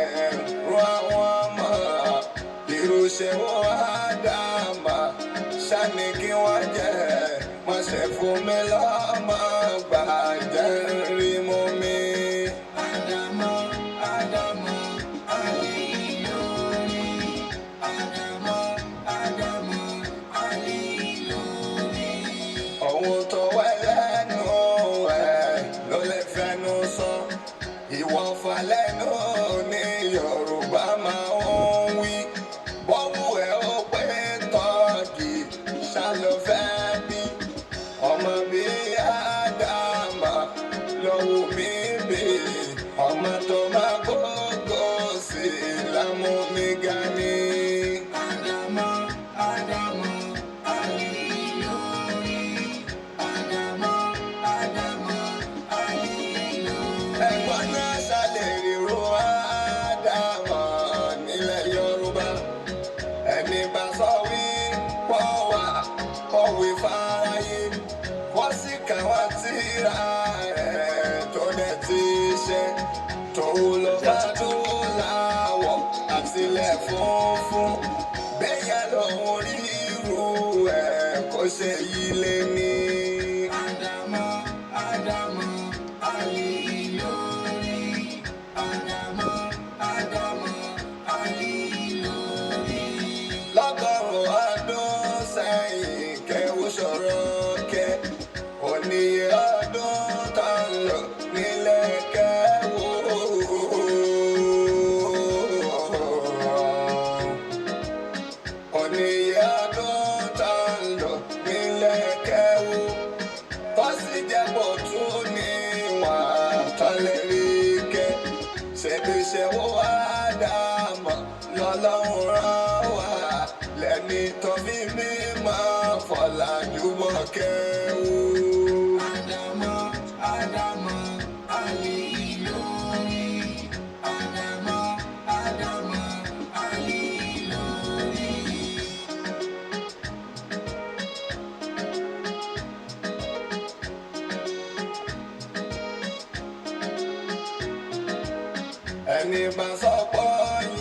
Ẹgbẹ̀rún àwọn ọmọ irúṣẹ́ wọn Ádámà ṣáni kí wọ́n jẹ́ má ṣe fún mi lọ́mọ gbàjẹ́ rí mú mi. Ádámọ̀, Ádámọ̀, Ali lórí. Ádámọ̀, Ádámọ̀, Ali lórí. Ohun tó wà lẹ́nu ẹ̀ ló lè fẹnu sọ. Ìwọ̀fà lẹ́nu ní Yorùbá máa ń wí. Bọ́wú ẹ̀ ó pé tọ́ọ̀gì ṣá ló fẹ́ bí. Ọmọ bí Ádámà lọ́wọ́ mi bí. Ọmọ tó máa gbógo sí lámú mi ga ni. Ádámọ̀, Ádámọ̀, Ali lórí. Ádámọ̀, Ádámọ̀, Ali lórí. Ẹ̀gbọ́n náà ṣàlè ríro Ádámà nílẹ̀ Yorùbá. Ẹni bá sọ wí pọ̀ wá kọ̀wé fáráyé. Wọ́n sì kà wọ́n tíra ẹ̀ tó dẹ̀ ti ṣe. Tòun ló bá dúláwọ̀ àtìlẹ̀ funfun. Bẹ́yà lòun ríru ẹ̀ kó ṣe yí lé ní. Ádámọ̀, Ádámọ̀, Ali lórí. Ádámọ̀, Ádámọ̀, Ali lórí. Lọ́gọ́rùn-ún ọdún sẹ́yìn kẹ́wù sọ̀rọ̀ kẹ́ oníye ọdún tó ń lò nílẹ̀ kẹ́wù. Oníye ọdún tó ń lò nílẹ̀ kẹ́wù tó sì jẹ́ bó tún níwọ̀n tó lè rí kẹ́ ṣebí ṣe wo Ádámọ̀ lọ́lọ́run rán wá lẹ́ni tó fi mímọ́ fọ̀làjú bọ̀ kẹ́wù. Ádámọ̀, Ádámọ̀, Ali lórí. Ádámọ̀, Ádámọ̀, Ali lórí. Ẹni bá sọ pé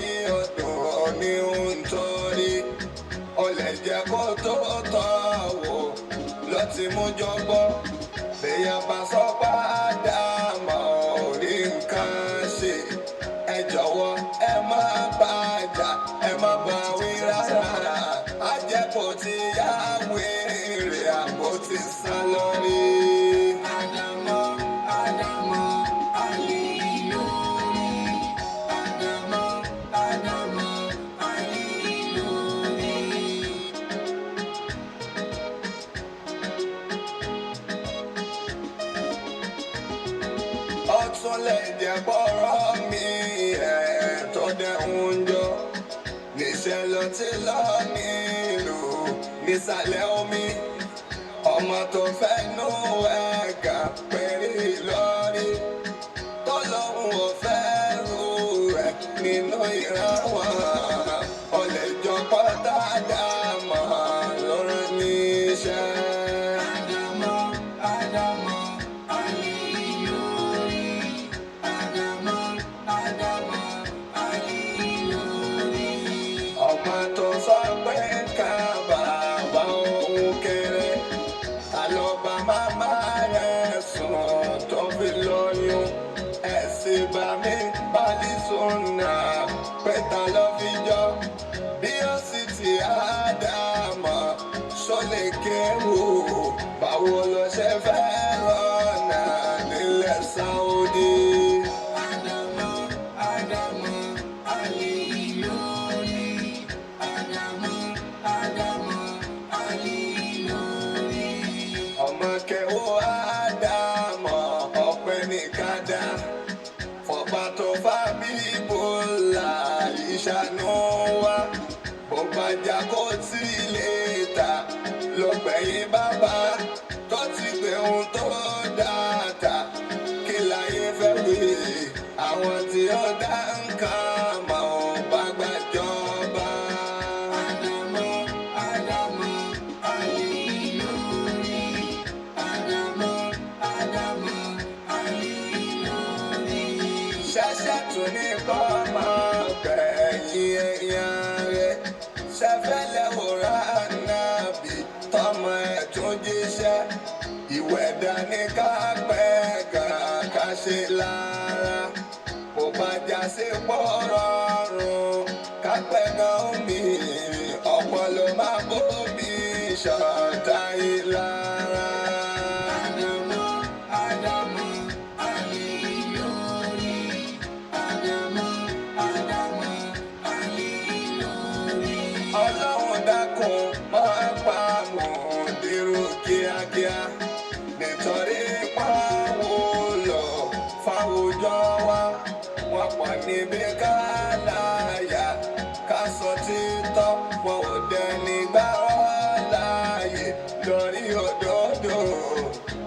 yín ọdún ní ń torí ó lè jẹ́ kó tó tọ́ wò ló ti mú jọgbọ́. Bẹ́yà bá sọ pé Ádámọ̀ ò rí nǹkan ṣe, ẹ jọ̀wọ́ ẹ má bá jà, ẹ má bá wí rárá. Ajẹ́pọ̀ ti yá wèrè àbò ti sá lórí. Ádámọ̀, Ádámọ̀, Ali lórí. Ádámọ̀, Ádámọ̀, Ali lórí. Ó tún lè jẹ́ bọ́rọ̀ mi ẹ̀ tó dẹ̀ ń jọ. Níṣẹ́ ló ti lọ nílùú nísàlẹ̀ omi. Ọmọ tó fẹ́ nú ẹ̀gà péré lórí. Tó lóun ò fẹ́ rú ẹ̀ nínú ìran wọn. Ó lè jọ pátá dàmọ́ lórí níṣẹ́. Ádámọ̀, Ádámọ̀, Ali lórí. Ádámọ̀, Ádámọ̀, Ali lórí. Ọmọ tó sọ pé ká bàbá òun kéré, àlọ́bà màmá rẹ̀ sùn tó fi lóyún. Ẹ̀sìn bá mi bali sùnà pé ta ló fi jọ. Bí ó sì ti Ádámọ̀ sólè kéwù, báwo ló ṣe fẹ́ rọ̀nà nílẹ̀ Sáúdí? Ádámọ̀, Ádámọ̀, Ali lórí. Ádámọ̀, Ádámọ̀, Ali lórí. Ọmọ kẹwò Ádámọ̀ ọpẹ́ ní kádà fọba tó fà bíbélà ìṣàánú wa bó bá jà kó tí lè ta lọ́gbẹ̀yìn bàbá tó ti gbé ohun tó dáa kí láyé fẹ́ wí àwọn tí ó dá nǹkan mọ̀ ọ́ bá gbàjọba. Ádámọ̀, Ádámọ̀, Ali lórí. Ádámọ̀, Ádámọ̀, Ali lórí. Ṣẹ̀ṣẹ̀ tún ní kọ́ Máa gbẹ̀yìn ẹ̀yàn rẹ̀ ṣẹfẹ́lẹ̀ wòrán nábì tọmọ ẹ̀ tún jíṣẹ́ ìwẹ̀ dání ká pẹ́ kàn ká ṣe lára kò bá já sí pọ̀rọ̀rùn ká pẹ́ gan omi ọ̀pọ̀ ló máa bóbi ṣọ̀tá ìlara. Ádámọ̀, Ádámọ̀, Àlè Ìlọrí. Ádámọ̀, Ádámọ̀, Àlè Ìlọrí. Ọlọ́run dákun máa pa mọ̀ọ́dẹ́rù kíákíá nítorí pàwọ́ lọ fáwùjọ wa wọ́n pọ̀ níbi ká láyà ká sọ títọ́ wọn ò dẹni gbà wọ́n láàyè lórí òdodo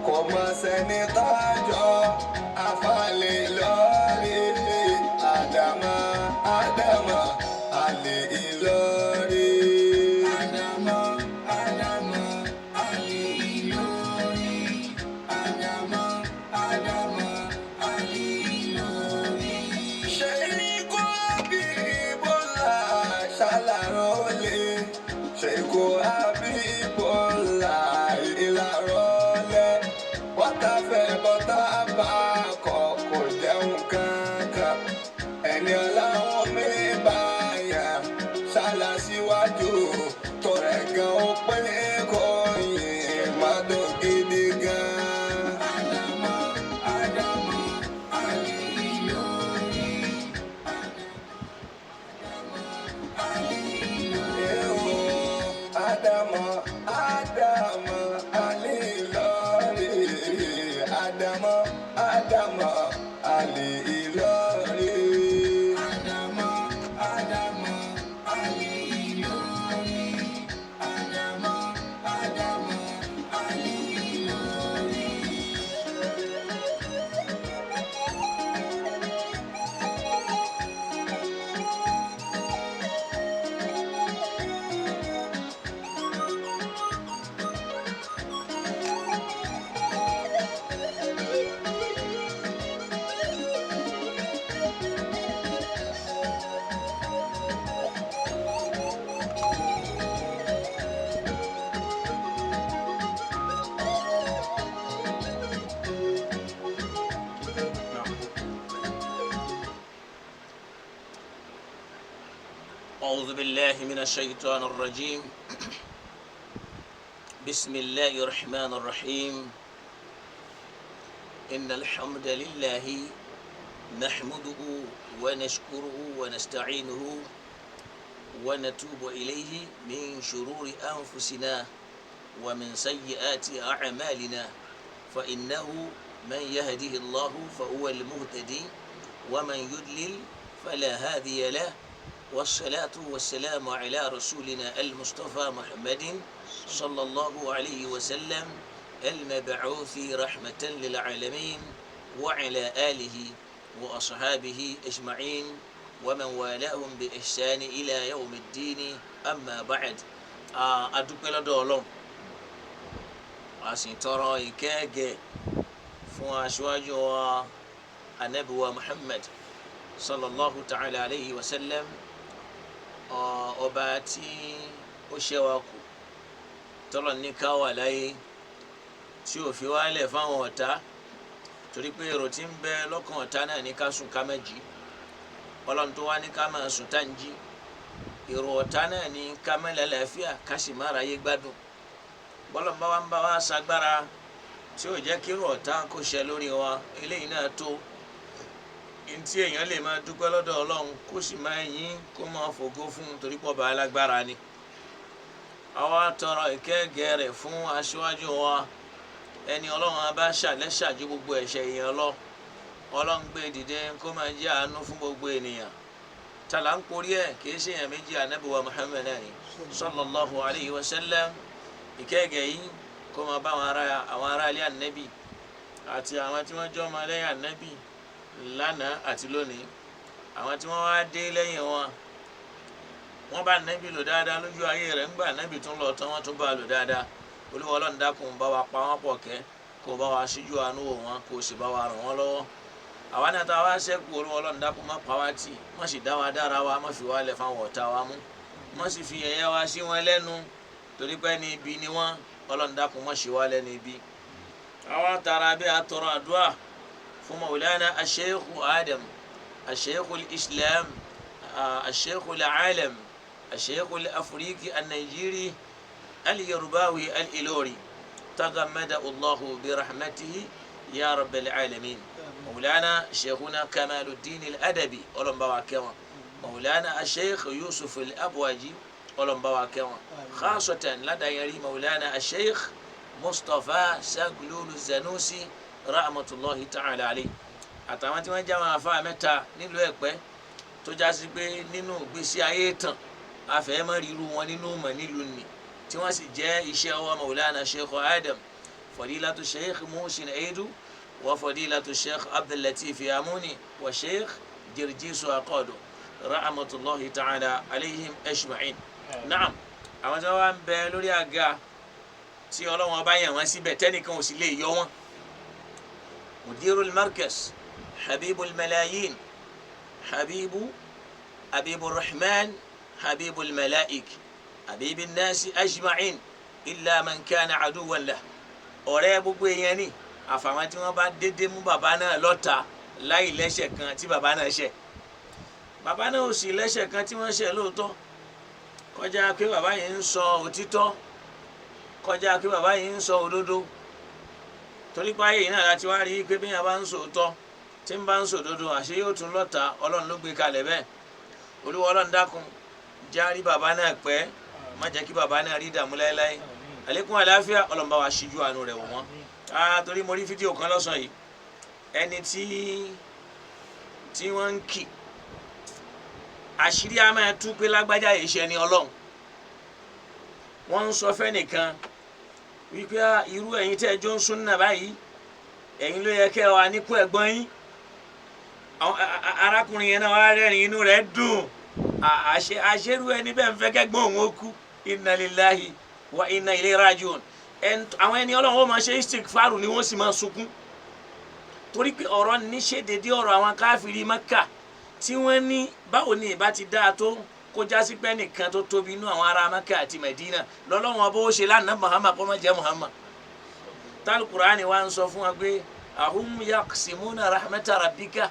kò mọ sẹ́ni tọ́jọ́ àfàlẹ́ lórí Ádámọ̀ Ádámọ̀ Àlè Ìlọrí. Ádámọ̀, Ádámọ̀, Àlè Ìlọrí. Ádámọ̀, Ádámọ̀, Àlè Ìlọrí. Ṣèkó Àbíbọ́lá ṣàlàrọ́lẹ̀. Ṣèkó Àbíbọ́lá ìlàrọ́lẹ̀. Bọ́tà fẹ́ bọ́tà bá kọ̀ kò jẹun kankan. Ẹni ọlọ́run mi bá yàn ṣàlà síwájú. Tọrẹ gan ó pé kò yìn mọ́tò gidi gan. Ádámọ̀, Ádámọ̀, Àlè Ìlọrí. Àlè Ìlọrí. Ádámọ̀ Ádámọ̀ Àlè Ìlọrí. Ádámọ̀ Ádámọ̀ Àlè Ìlọrí. Ádámọ̀, Ádámọ̀, Àlè Ìlọrí. Ádámọ̀, Ádámọ̀, Àlè Ìlọrí. أعوذ بالله من الشيطان الرجيم. بسم الله الرحمن الرحيم. إن الحمد لله نحمده ونشكره ونستعينه ونتوب إليه من شرور أنفسنا ومن سيئات أعمالنا، فإنه من يهده الله فهو المهتدي ومن يضلل فلا هادي له، والصلاة والسلام على رسولنا المصطفى محمد صلى الله عليه وسلم المبعوث رحمة للعالمين، وعلى آله وأصحابه أجمعين ومن والاهم بإحسان إلى يوم الدين. أما بعد، adúpẹ́ lọ́dọ̀ Ọlọ́run, a sì tọrọ ìkẹ́gẹ́ fún aṣíwájú wa Ànábì wa Muhammad sallallahu ta'ala alayhi wa sallam, ọba tí ó ṣẹ́ wa kù tọ́lọ̀ ní ká wà láyé tí ò fi wálẹ̀ fáwọn ọ̀tá, torí pé èrò tí ń bẹ lọ́kàn ọ̀tá náà ní ká sùn ká má jí. Ọlọ́run tó wá ní ká máa sùn tá ń jí, èrò ọ̀tá náà ní ká má lálàáfíà ká sì má ráyé gbádùn. Bọ́lọ̀ ń bá wa ń bá wa ṣagbára tí ò jẹ́ kí èrò ọ̀tá kó ṣẹ lórí wa, eléyìí náà tó ntí èèyàn lè máa dúpẹ́ lọ́dọ̀ Ọlọ́run kó sì máa yìn kó máa fògo fún un, torí pọ̀ bá alágbára ni. Àwa tọrọ ìkẹ́gẹ́ rẹ̀ fún aṣíwájú wa, ẹni Ọlọ́run á bá ṣàlẹ́ṣà ju gbogbo ẹ̀ṣẹ̀ èèyàn lọ. Ọlọ́run gbé dìde kó máa jẹ́ àánú fún gbogbo ènìyàn. Tàlà ń porí ẹ̀ kì í ṣe èèyàn méjì, Ànábì wa Muhammad náà ni sallallahu alayhi wa sallam. Ìkẹ́gẹ́ yìí kó máa bá àwọn ará ilé Ànábì àti àwọn tí wọ́n jọ́ ọmọ lẹ́yìn Ànábì lánàá àti lónìí, àwọn tí wọ́n wá dé lẹ́yìn wọn, wọ́n bá Ànábì lò dáadáa lójú ayé rẹ̀, ńgbà Ànábì tún lọ tán wọ́n tún bá lò dáadáa. Olúwa Ọlọ́run dákun bá wa pa wọ́n pọ̀ kẹ́, kó bá wa ṣíjú àánú wò wọ́n, kó sì bá wa ràn wọ́n lọ́wọ́. Àwa náà tá a wá ṣẹ́kù, Olúwa Ọlọ́run dákun, má pa wá tì, má sì dá wa dára wa, má fi wá lẹ̀ fáwọn ọ̀tá wa mú, má sì fi yẹ̀yẹ́ wa sí wọn lẹ́nu, torí pé ní ibi ni wọ́n. Ọlọ́run dákun, má ṣe wá lẹ́nu ibi. Àwa tara bí a tọrọ àdúrà fún Maulana Asheikh Adam, Asheikh Islam, Asheikh Alam, Asheikh Afriki An-Nijeri Al-Yorubawi Al-Ilori, tagamada Allahu bi rahmatihi ya rabbal alamin. Maulana Sheikhuna Kamaluddin Al-Adabi, Ọlọ́run bá wa kẹ́ wọn. Maulana Asheikh Yusuf Al-Abwaji, Ọlọ́run bá wa kẹ́ wọn. Khasatan ládàáyẹrí Maulana Asheikh Mustapha Saglulu Zanusi rahmatulahi ta'ala alayhi, àtàwọn tí wọ́n já wọn afa mẹ́ta nílùú Ẹ̀pẹ́, tó já sí pé nínú ìgbésí ayé tán afẹ́mọ́ ríru wọn nínú mọ̀ nílùú nì, tí wọ́n sì jẹ́ iṣẹ́ ọwọ́ Maulana Sheikh Adam, Fadilatu Sheikh Muhsin Eidu wa Fadilatu Sheikh Abdullatif Yamuni wa Sheikh Jirjisu Akodo rahmatulahi ta'ala alayhim ajma'in. Naam, àwọn tí wọ́n wá ń bẹ lórí àga tí Ọlọ́wọ́n bá yàn wọ́n síbẹ̀, tẹ́nìkan ò sì lè yọ wọ́n, Mudirul Markaz, Habibul Malayin, Habibu Habibur Rahman, Habibul Malaik, Habibin Nasi ajma'in illa man kana aduwan lah. Ọ̀rẹ́ gbogbo èèyàn ni, àfàwọn tí wọ́n bá dédé mú bàbá náà lọ́ta láì lẹ́ṣẹ̀ kan tí bàbá náà ṣẹ̀. Bàbá náà ò sì lẹ́ṣẹ̀ kan tí wọ́n ṣẹ̀ lóòótọ́, kọjá pé bàbá yìí ń sọ òtítọ́, kọjá pé bàbá yìí ń sọ òdodo. Torí pé ayé yìí náà láti wá rí i pé bí yẹn bá ń sọ òótọ́, tí ń bá ń sọ òdodo, àṣé yóò tún lọ́ta. Ọlọ́run ló gbé kalẹ̀ bẹ́ẹ̀. Olúwa Ọlọ́run dákun, já rí bàbá náà pẹ́, má jẹ́ kí bàbá náà rí ìdààmú láéláé. Àlékún àlàáfíà, Ọlọ́run bá wa ṣíjú àánú rẹ̀ wò wọ́n. Torí mo rí fídíò kan lọ́sàn-án yìí, ẹni tí wọ́n ń kì àṣírí a máa tú pé lágbájá yìí ṣe ni Ọlọ́run. Wọ́n ń sọ fẹ́nìkan wípé irú ẹ̀yin tẹ́ ẹ jọ ń súnà báyìí, ẹ̀yin ló yẹ kẹ́ ẹ wà nípò ẹ̀gbọ́n yín. Arákùnrin yẹn náà wá rẹ́rìn, inú rẹ̀ dùn. Àṣerú ẹni bẹ́ẹ̀ ń fẹ́ kẹ́gbọ́n òun ó kú. Inna lillahi wa inna ilayhi raji'un. Àwọn ẹni Ọlọ́run ó máa ṣe istikfaru ni wọ́n sì máa sunkún, torí pé ọ̀rọ̀ níṣe dédé ọ̀rọ̀ àwọn káfíìrì Mẹ́kà tí wọ́n ní báwo ni ìbá ti dáa tó kó jásí pé nìkan tó tóbi inú àwọn ará Mẹ́kà àti Mẹ̀dínà lọ́lọ́run ọba ó ṣe lánàá Muhammad kó má jẹ́ Muhammad. Tálùkùránì wa ń sọ fún wa pé ahum yaqsimuna rahmata rabbika,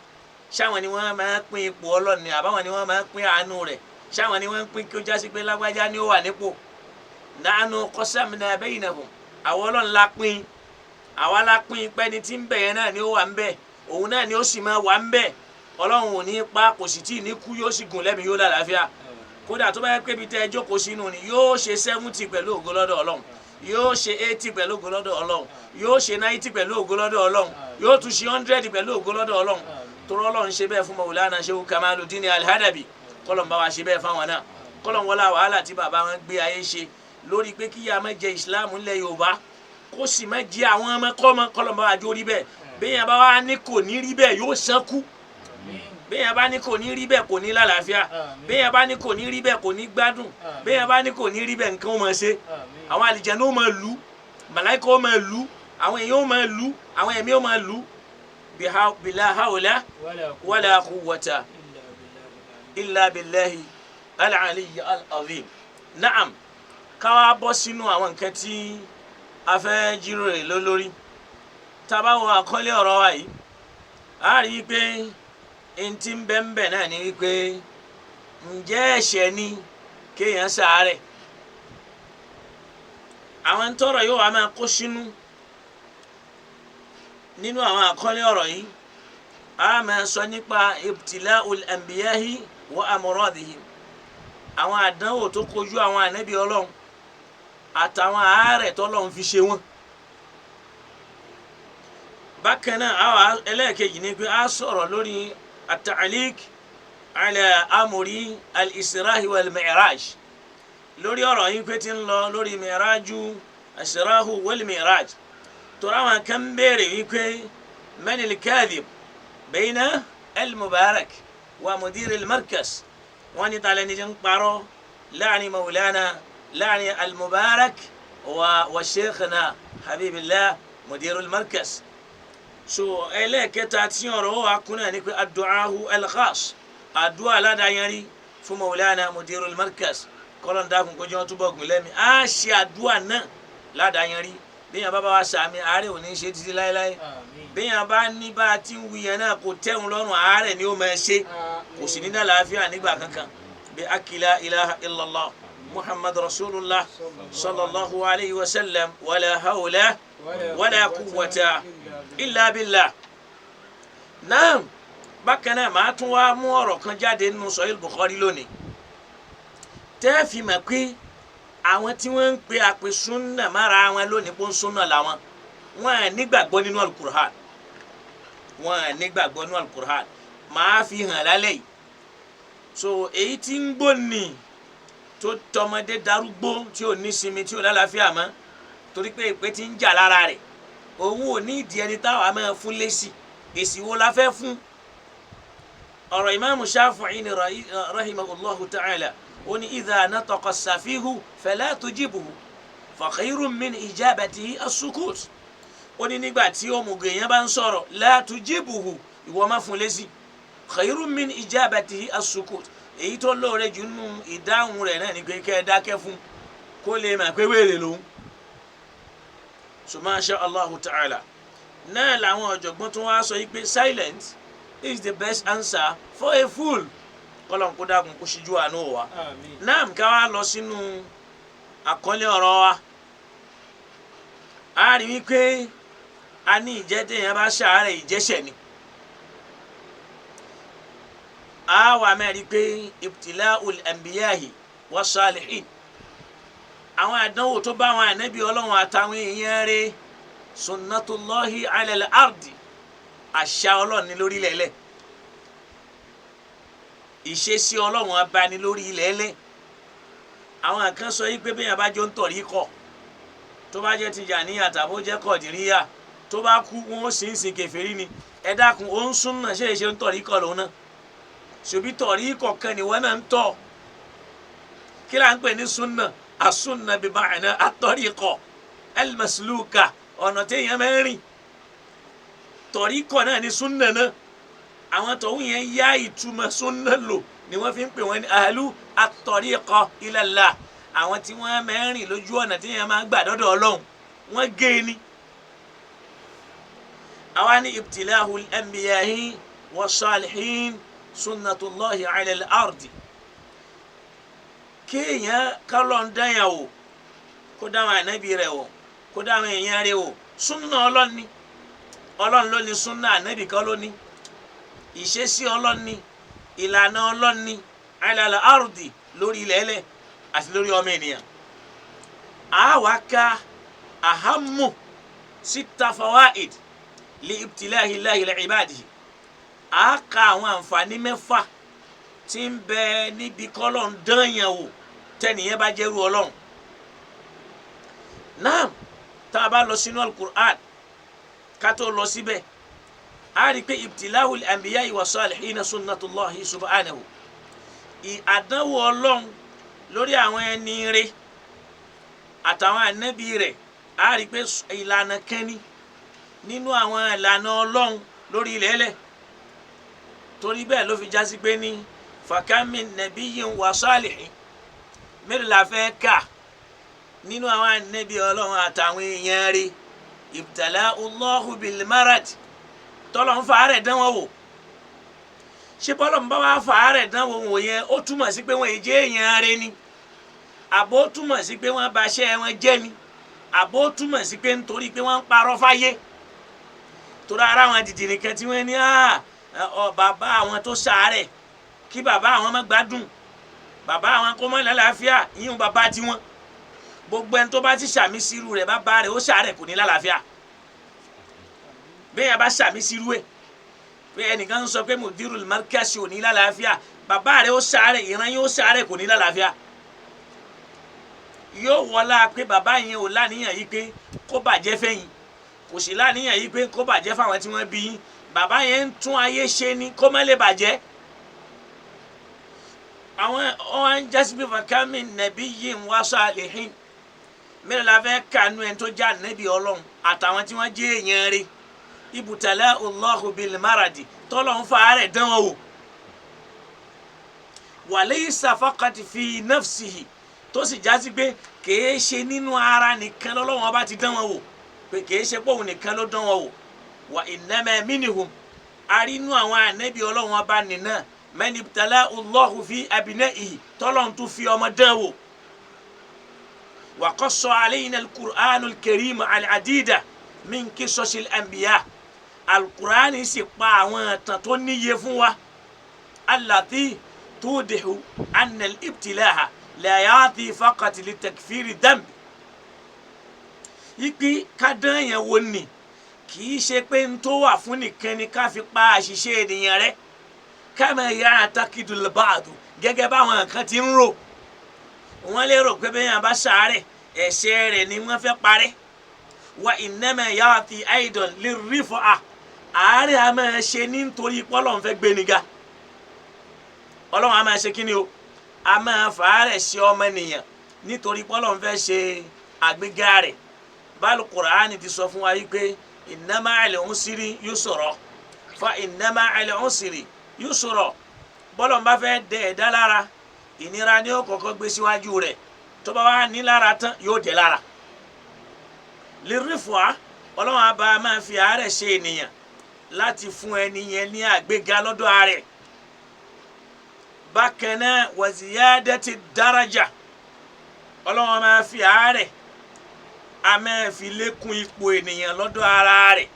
ṣáwọn ni wọ́n máa pín ipò Ọlọ́run ni, àbáwọn ni wọ́n máa pín àánú rẹ̀, ṣáwọn ni wọ́n ń pín kí ó jásí pé lágbájá ni ó wà nípò. Nahnu qasamna baynahum, àwọn Ọlọ́run la pín, àwa la pín pẹ́ni tí ń bẹ̀ yẹn náà ni ó wà ń bẹ̀, òun náà ni ó sì máa wà ń bẹ̀. Ọlọ́run ò ní pa, kò sì tí ì ní kú, yóò sì gùn lẹ́mìí, yóò lálàáfíà. Kódà tó bá yẹ pé ibi tẹ́ ẹ jókòó sínú ni, yóò ṣe 70 pẹ̀lú ògo lọ́dọ̀ Ọlọ́run, yóò ṣe 80 pẹ̀lú ògo lọ́dọ̀ Ọlọ́run, yóò ṣe 90 pẹ̀lú ògo lọ́dọ̀ Ọlọ́run, yóò tún ṣe 100 pẹ̀lú ògo lọ́dọ̀ Ọlọ́run. Torí Ọlọ́run ṣe bẹ́ẹ̀ fún Maulana Shehu Kamaluddin Al-Hadabi, kọ́lọ́n bá wa ṣe bẹ́ẹ̀ fáwọn náà, kọ́lọ́n wọlé wàhálà tí bàbá wọn gbé ayé ṣe lórí pé kíyà má jẹ ìsìláàmù ńlẹ̀ Yorùbá, kó sì má jẹ àwọn ọmọ kọ́mọ, kọ́lọ́n bá wa jó rí bẹ́ẹ̀. Bẹ́ẹ̀ bá wa ní kò ní rí bẹ́ẹ̀, yóò sán kú. Bẹ́ẹ̀ bá ní kò ní rí bẹ́ẹ̀, kò ní lálàáfíà. Bẹ́ẹ̀ bá ní kò ní rí bẹ́ẹ̀, kò ní gbádùn. Bẹ́ẹ̀ bá ní kò ní rí bẹ́ẹ̀, nǹkan ó máa ṣe. Àwọn àlìjẹ̀nú ó máa lù, màláíkà ó máa lù, àwọn èèyàn ó máa lù, àwọn ẹ̀mí ó máa lù. Bila hawla wala quwwata illa billahi al-aliyyi al-azim. Naam, káwá bọ́ sínú àwọn nǹkan tí a fẹ́ jíròrò lórí. Tá a bá wo àkọlé ọ̀rọ̀ wa yìí, a rí i pé ntí ń bẹ ń bẹ náà ni wípé ǹjẹ́ ẹ̀ṣẹ̀ ni kéèyàn ṣàárẹ̀? Àwọn tọrọ yóò wá máa kó sínú nínú àwọn àkọlé ọ̀rọ̀ yìí. A máa sọ nípa ibtila'ul anbiyahi wa amradihim, àwọn àdánwò tó kojú àwọn ànábì Ọlọ́run àtàwọn àárẹ̀ tọ́lọ́run fi ṣe wọ́n. Bákan náà, àwọn ẹlẹ́ẹ̀kejì ni pé a sọ̀rọ̀ lórí at-ta'liq ala amri al-israhi wal-mi'raj, lórí ọ̀rọ̀ yìí pé ti ń lọ lórí mi'raju al-israhu wal-mi'raj. Torí àwọn kan béèrè wípé man al-kadhib bayna al-mubarak wa mudir al-markaz, wọ́n ní talẹ́ni tí ń parọ́ láàrin maulana, láàrin al-mubarak wa sheikhna habibillah mudir al-markaz. So ẹlẹ́ẹ̀kẹta tí ọ̀rọ̀ wa kún náà ni pé adu'ahu al-khas, àdúrà aládàáyanrí fún Maulana Mudirul Markaz, kọ́lọ́n dákun kó jẹ́ wọ́n túbọ̀ gùn lẹ́mí. Á ṣe àdúrà náà ládàáyanrí. Bíyàn bá bá wa sàmì, àárẹ̀ ò ní ṣe títí láéláé. Bíyàn bá ní bá a ti ń wí yẹn náà kò tẹ̀hún lọ́rùn, àárẹ̀ ni ó máa ṣe, kò sì ní lálàáfíà nígbà kankan. Bí akila ilaha illallah muhammad rasulullah sallallahu alayhi wa sallam, wala hawla wala quwwata illa billah. Naam, bákan náà màá tún wá mú ọ̀rọ̀ kan jáde nínú Sahih Bukhari lónìí tẹ́ fi mọ̀ pé àwọn tí wọ́n ń pe àpè súnà mára wọn lónìí pé ń súnà làwọn, wọn à nígbàgbọ́ nínú alukur'an, wọn à nígbàgbọ́ nínú alukur'an. Màá fi hàn lálẹ́ yìí. So èyí tí ń gbóni tó tọmọdé darúgbó tí ò ní sinmi, tí ò lálàáfíà mọ́, torí pé ìpè tí ń jà lára rẹ̀, òun ò ní ìdí ẹni táwa máa fún lésì. Èsì wo la fẹ́ fún ọ̀rọ̀ ìmáàmù Shafi'i ni rahimahullahu ta'ala? Ó ní idha nataqa as-safihu fala tujibuhu fa khayrun min ijabatihi as-sukut. Ó ní nígbà tí òmùgọ̀ èèyàn bá ń sọ̀rọ̀, la tujibuhu, ìwọ má fún lésì. Khayrun min ijabatihi as-sukut, èyí tó lóore jù nínú ìdáhùn rẹ̀ náà ní pé kẹ́ ẹ dákẹ́ fún kó lè mà pé wéèrè lòun. So masha Allahu ta'ala, náà làwọn ọ̀jọ̀gbọ́n tó wá sọ yìí pé silence is the best answer for a fool. Kọ́lọ̀ kó dákun kó ṣíjú àánú wa. Náà ká wá lọ sínú àkọlé ọ̀rọ̀ wa. A rí wípé a ní ìjẹ́ téèyàn bá ṣàárẹ̀, ìjẹ́ṣẹ̀ ni. A wà mẹ́rin pé ibtila'ul anbiyahi was-salihin, àwọn àdánwò tó bá àwọn ànábì Ọlọ́run àtàwọn èèyàn rẹ̀, sunnatullahi ala al-ardi, àṣà Ọlọ́run ní lórí ilẹ̀ ẹlẹ̀, ìṣesí Ọlọ́run abani lórí ilẹ̀ ẹlẹ̀. Àwọn kan sọ yìí pé bẹ́ẹ̀ yẹn bá jọ ń tọ̀rí kọ̀, tó bá jẹ́ Tìjàníyà tàbó jẹ́ Kọ̀dìríyà, tó bá kú wọn ó sì ń sin kèfèrí ni. Ẹ dákun, ó ń súnà ṣe é ṣe ń tọ̀rí kọ̀ lòun náà? Ṣòbí tọ̀rí kọ̀ọ̀kan ni wọ́n náà ń tọ̀. Kí là ń pè ní súnà? Àsúnà bí ma'na at-tariqa al-masluka, ọ̀nà téèyàn máa ń rìn. Tọ̀rí kọ̀ náà ni súnà náà. Àwọn tọ̀hún yẹn yá ìtumọ̀ súnà lò ni wọ́n fi ń pè wọ́n ní ahlu at-tariqa ila Allah, àwọn tí wọ́n máa ń rìn lójú ọ̀nà téèyàn máa gbà dọ́dọ̀ Ọlọ́run, wọ́n gé e ní. Àwa ní ibtilahul anbiya'i was-salihin sunnatullahi ala al-ardi. Kéèyàn kálọ̀ ń dáyà wò, kó dáhùn ànábì rẹ̀ wò, kó dáhùn èèyàn rẹ̀ wò, súnà Ọlọ́run ni. Ọlọ́run ló ní súnà, ànábì kan ló ní. Ìṣesí Ọlọ́run ni, ìlànà Ọlọ́run ni, ala al-ardi, lórí ilẹ̀ ẹlẹ̀ àti lórí ọmọ ènìyàn. Àwa ka ahammu sitta fawaid li ibtilahi llahi li ibadihi. A ka àwọn àǹfààní mẹ́fà tí ń bẹ níbi kọ́lọ̀ ń dányàn wò tẹ́nìyẹn bá jẹ́rú Ọlọ́run. Náà tá a bá lọ sínú al-Qur'an, ká tó lọ síbẹ̀, a rí i pé ibtilahul anbiya'i wa salihina sunnatullahi subhanahu, àdánwò Ọlọ́run lórí àwọn ẹni rẹ̀ àtàwọn ànábì rẹ̀, a rí i pé ìlànà kẹ́ni nínú àwọn ìlànà Ọlọ́run lórí ilẹ̀ ẹlẹ̀. Torí bẹ́ẹ̀ ló fi jásí pé ní fakami nabiyyin wa salihin, mélòó la fẹ́ kà nínú àwọn ànábì Ọlọ́run àtàwọn èèyàn rẹ̀, ibtala'ullahu bil marad, tọ́lọ̀ ń fa àárẹ̀ dán wọn wò. Ṣé bọ́lọ̀ ń bá wá fa àárẹ̀ dán wọn wò yẹn, ó túmọ̀ sí pé wọ́n èjé èèyàn rẹ̀ ni? Àbó túmọ̀ sí pé wọ́n baṣẹ́ wọn jẹ́ ni? Àbó túmọ̀ sí pé nítorí pé wọ́n ń parọ́ fáyé? Torí ara wọn dìdì nìkan tí wọ́n ní bàbá àwọn tó ṣàárẹ̀, kí bàbá àwọn má gbádùn, bàbá àwọn kó má lálàáfíà, ìyún bàbá tiwọn. Gbogbo ẹni tó bá ti ṣàmì sírú rẹ̀, bàbá rẹ̀ ó ṣàárẹ̀ kò ní lálàáfíà. Bẹ́ẹ̀ yẹn bá ṣàmì sírú ẹ̀ pé ẹnìkan ń sọ pé Mudirul Markaz ò ní lálàáfíà, bàbá rẹ̀ ó ṣàárẹ̀, ìran yín ó ṣàárẹ̀ kò ní lálàáfíà. Yóò wọlá pé bàbá yẹn ò láníyàn yìí pé kó bàjẹ́ fẹ́yìn, kò sì láníyàn yìí pé kó bàjẹ́ fáwọn tí wọ́n bí yín. Bàbá yẹn ń tún ayé ṣe ni kó má lè bàjẹ́. Àwọn ọ̀hún jásí pé fakami nabiyyin wa salihin, mẹ́rin la fẹ́ kànú ẹni tó já nẹ́bí Ọlọ́run àtàwọn tí wọ́n jẹ́ èèyàn rẹ̀. Ibùtàlá Allahu bil maradi, tọ́lọ̀ ń fa àárẹ̀ dán wọn wò. Walaysa faqat fi nafsihi, tó sì jásí pé kìí ṣe nínú ara nìkan lọ́lọ́wọ́n bá ti dán wọn wò, pé kìí ṣe pé òun nìkan ló dán wọn wò. Wa innama minhum, arínú àwọn ànábì Ọlọ́wọ́n bá nìna man ibtala Allahu fi abnaihi, tọ́lọ́n tún fi ọmọ dán wò. Wa qassa alayna al-Qur'anul karim al-adida min qisasil anbiya, al-Qur'ani sì pa àwọn ìtàn tó níye fún wa, allati tudihu anna al-ibtilaha la ya'ti faqat li takfiri dhanb. Ipi kádán yẹn wo ni kì í ṣe pé n tó wà fún nìkan ni ká fi pa àṣìṣe ènìyàn rẹ, kama ya'taqidul ba'du, gẹ́gẹ́ báwọn kan ti ń rò. Wọ́n lérò pé bẹ́ẹ̀ yẹn bá ṣàárẹ̀, ẹ̀ṣẹ̀ rẹ̀ ni wọ́n fẹ́ parẹ́. Wa innama ya'ti aidan lirrifa, àárẹ̀ a máa ṣe nítorí pọ́lọ́n fẹ́ gbé ni ga. Ọlọ́run a máa ṣe kíni o, a máa fàárẹ̀ ṣe ọmọnìyàn nítorí pọ́lọ́n fẹ́ ṣe àgbéga rẹ̀. Báàlù Kùránì ti sọ fún wa yìí pé inna ma'al usri yusra, fa inna ma'al usri yusra. Bọ́lọ̀ bá fẹ́ dẹ ẹ̀dá lára, ìnira ni ó kọ́kọ́ gbé síwájú rẹ̀, tó bá wà ní lára tán yóò dẹ̀ lára. Lirifua, Ọlọ́run àbá máa fi àárẹ̀ ṣe ènìyàn láti fún ẹni yẹn ní àgbéga lọ́dọ̀ àárẹ̀. Bákan náà wa ziyadati daraja, Ọlọ́run máa fi àárẹ̀ a máa fi lékún ipò ènìyàn lọ́dọ̀ ara rẹ̀.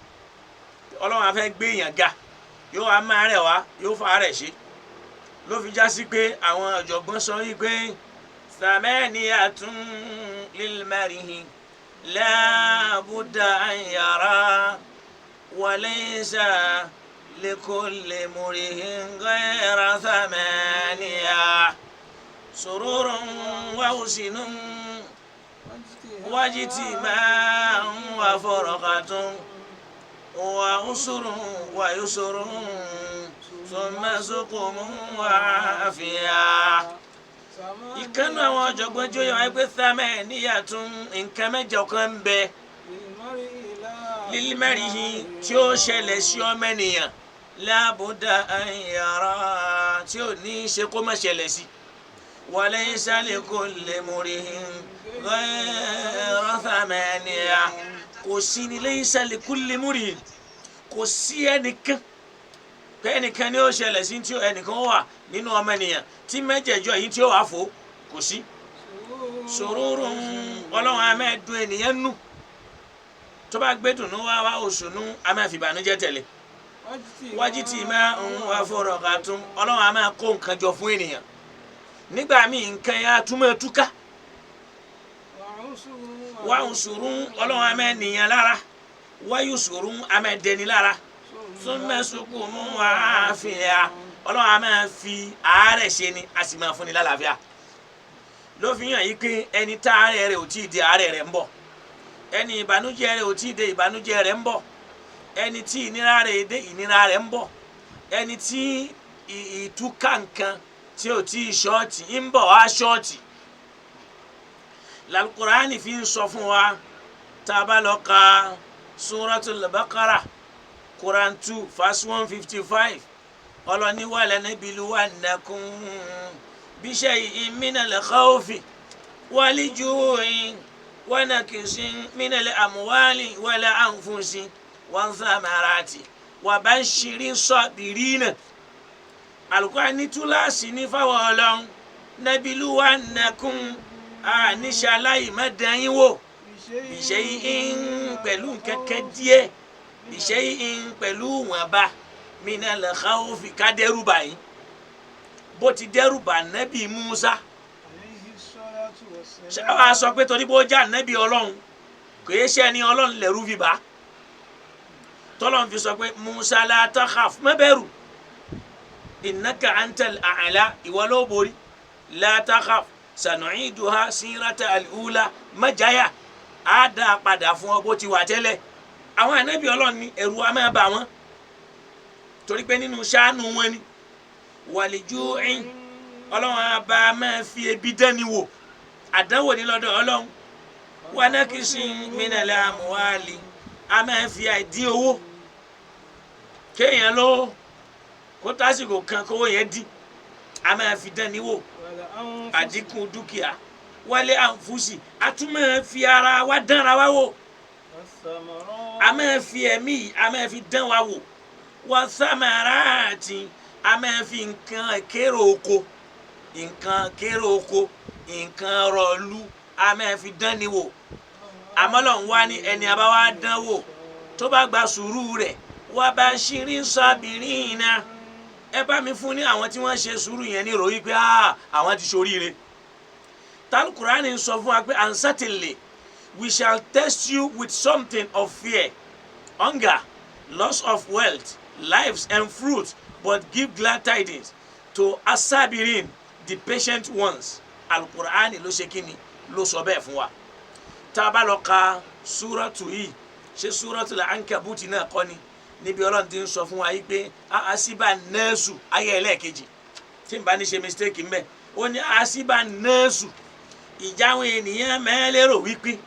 Ọlọ́run á fẹ́ gbé èèyàn ga, yóò wá máa rẹ̀ wá, yóò fa rẹ̀ ṣe. Ló fi já sí pé àwọn ọ̀jọ̀gbọ́n sọ wípé thamaniyatun lilmarihi la budda an yara wa laysa likulli murihin ghayra thamaniya sururun wa husnun wajtima'un wa furqatun wa usrun wa yusrun thumma suqumun wa afiya. Ìkànnì àwọn ọ̀jọ̀gbọ́n jóyè wáyé pé thamaniyatun, nǹkan mẹ́jọ kan ń bẹ lílímẹ́rìhì tí ó ṣẹlẹ̀ sí ọmọnìyàn lábúdà an yara, tí ò ní í ṣe kó má ṣẹlẹ̀ sí. Walaysa likulli murihin ghayra thamaniya, kò sí ní laysa likulli murihin, kò sí ẹnìkan pé ẹnìkan ni ó ṣẹlẹ̀ sí tí ẹnìkan wà nínú ọmọnìyàn tí mẹ́jẹ̀ẹ̀jọ yìí tí ó wà fò kò sí. Sururun, Ọlọ́run á máa dùn ènìyàn nù, tó bá gbé dùnú wá wá òṣùnú a máa fi ìbànújẹ́ tẹ̀lé. Wájú tí máa ń wá fọ̀rọ̀ ká tún, Ọlọ́run á máa kó nǹkan jọ fún ènìyàn nígbà míì, nǹkan yẹn á tún máa túká. Wá òṣùrù, Ọlọ́run á máa nìyàn lára. Wáyé òṣùrù, á máa dẹni lára. Súnmẹ́sùkú mú wá fìyà, Ọlọ́run á máa fi àárẹ̀ ṣe ni, a sì máa fúnni lálàáfíà. Ló fi hàn yí pé ẹni tá àárẹ̀ rẹ̀ ò tí ì di, àárẹ̀ rẹ̀ ń bọ̀. Ẹni ìbànújẹ́ rẹ̀ ò tí ì dé, ìbànújẹ́ rẹ̀ ń bọ̀. Ẹni tí ìnira rẹ̀ dé, ìnira rẹ̀ ń bọ̀. Ẹni tí ìtúkà nǹkan tí ò tí ì ṣọ́ọ̀tì ń bọ̀ wá ṣọ́ọ̀tì. Lálùkùránì fi ń sọ fún wa, tá a bá lọ ka Suratul Baqara, Quran 2 verse 155, ọlọ́ni walanabluwannakum bishay'in minal khawfi wal ju'i wa naqsin minal amwali wal anfusi wanthamarati wa bashiri sabirina. Al-Qur'ani túláàsì ní fáwọn ọlọ́run, nabiluwannakum, àníṣaláì má dán yín wò, bishay'in, pẹ̀lú nkẹ́kẹ́ díẹ̀, bishay'in, pẹ̀lú wọ̀nba, minal khawfi, ká dẹ́rù bà yín, bó ti dẹ́rù bà nẹ́bí Musa. Ṣé wàá sọ pé torí bó já nẹ́bí ọlọ́run, kò yẹ ṣe ẹni ọlọ́run lẹ́rú fi bá tọ́lọ́run fi sọ pé Musa la takhaf, má bẹ̀rù, innaka antal a'la, ìwọ ló borí, la takhaf sanu'iduha sirata al-ula, májáyà, á dá a padà fún ọ bó ti wà tẹ́lẹ̀. Àwọn ànábì ọlọ́run ní ẹ̀rù á máa bà wọ́n torí pé nínú ṣáánú wọn ni wàlíjúìn, ọlọ́run á bá a máa fi ebi dání wò, àdánwò ní lọ́dọ̀ ọlọ́run. Wanakisin minal amuwali, a máa fi àìdín owó Kéèyàn lówó kó tásìkò kan kówó yẹn dín, a máa fi dán ni wò. والأنفس Àdínkù dúkìá wálé àǹfùsì, a tún máa fi ara wa dánra wa wò. والثمرات A máa fi ẹ̀mí yìí, a máa fi dán wa wò. Wọ́n sámàrààtì, a máa fi nǹkan kéré oko, nǹkan kéré oko, nǹkan rọ̀lú, a máa fi dán ni wò. Àmọ́ Ọlọ́run wá ní ẹni a bá wá dán wò, tó bá gba sùúrù rẹ̀, wá bá ṣírí sábìrín iná, ẹ bá mi fún ní àwọn tí wọ́n ṣe sùúrù yẹn ní ìròyìn pé àwọn ti ṣoríire. Tálùkùránì sọ fún wa pé, "And certainly we shall test you with something of fear, hunger, loss of wealth, lives and fruit, but give glad tidings to asabirin, the patient ones." Alukur'ani ló ṣe kíni, ló sọ bẹ́ẹ̀ fún wa. Tá a bá lọ ka súrọ́tù yìí, ṣé súrọ́tù la Ankabuti náà kọ́ ni, níbi Ọlọ́run ti ń sọ fún wa yìí pé asiba nẹ́ẹ̀sù ayé ẹlẹ́ẹ̀kejì, tí n bá ní ṣe mistake mbẹ́, ó ní asiba nẹ́ẹ̀sù, ìjà àwọn ènìyàn mẹ́lẹ́rò wípé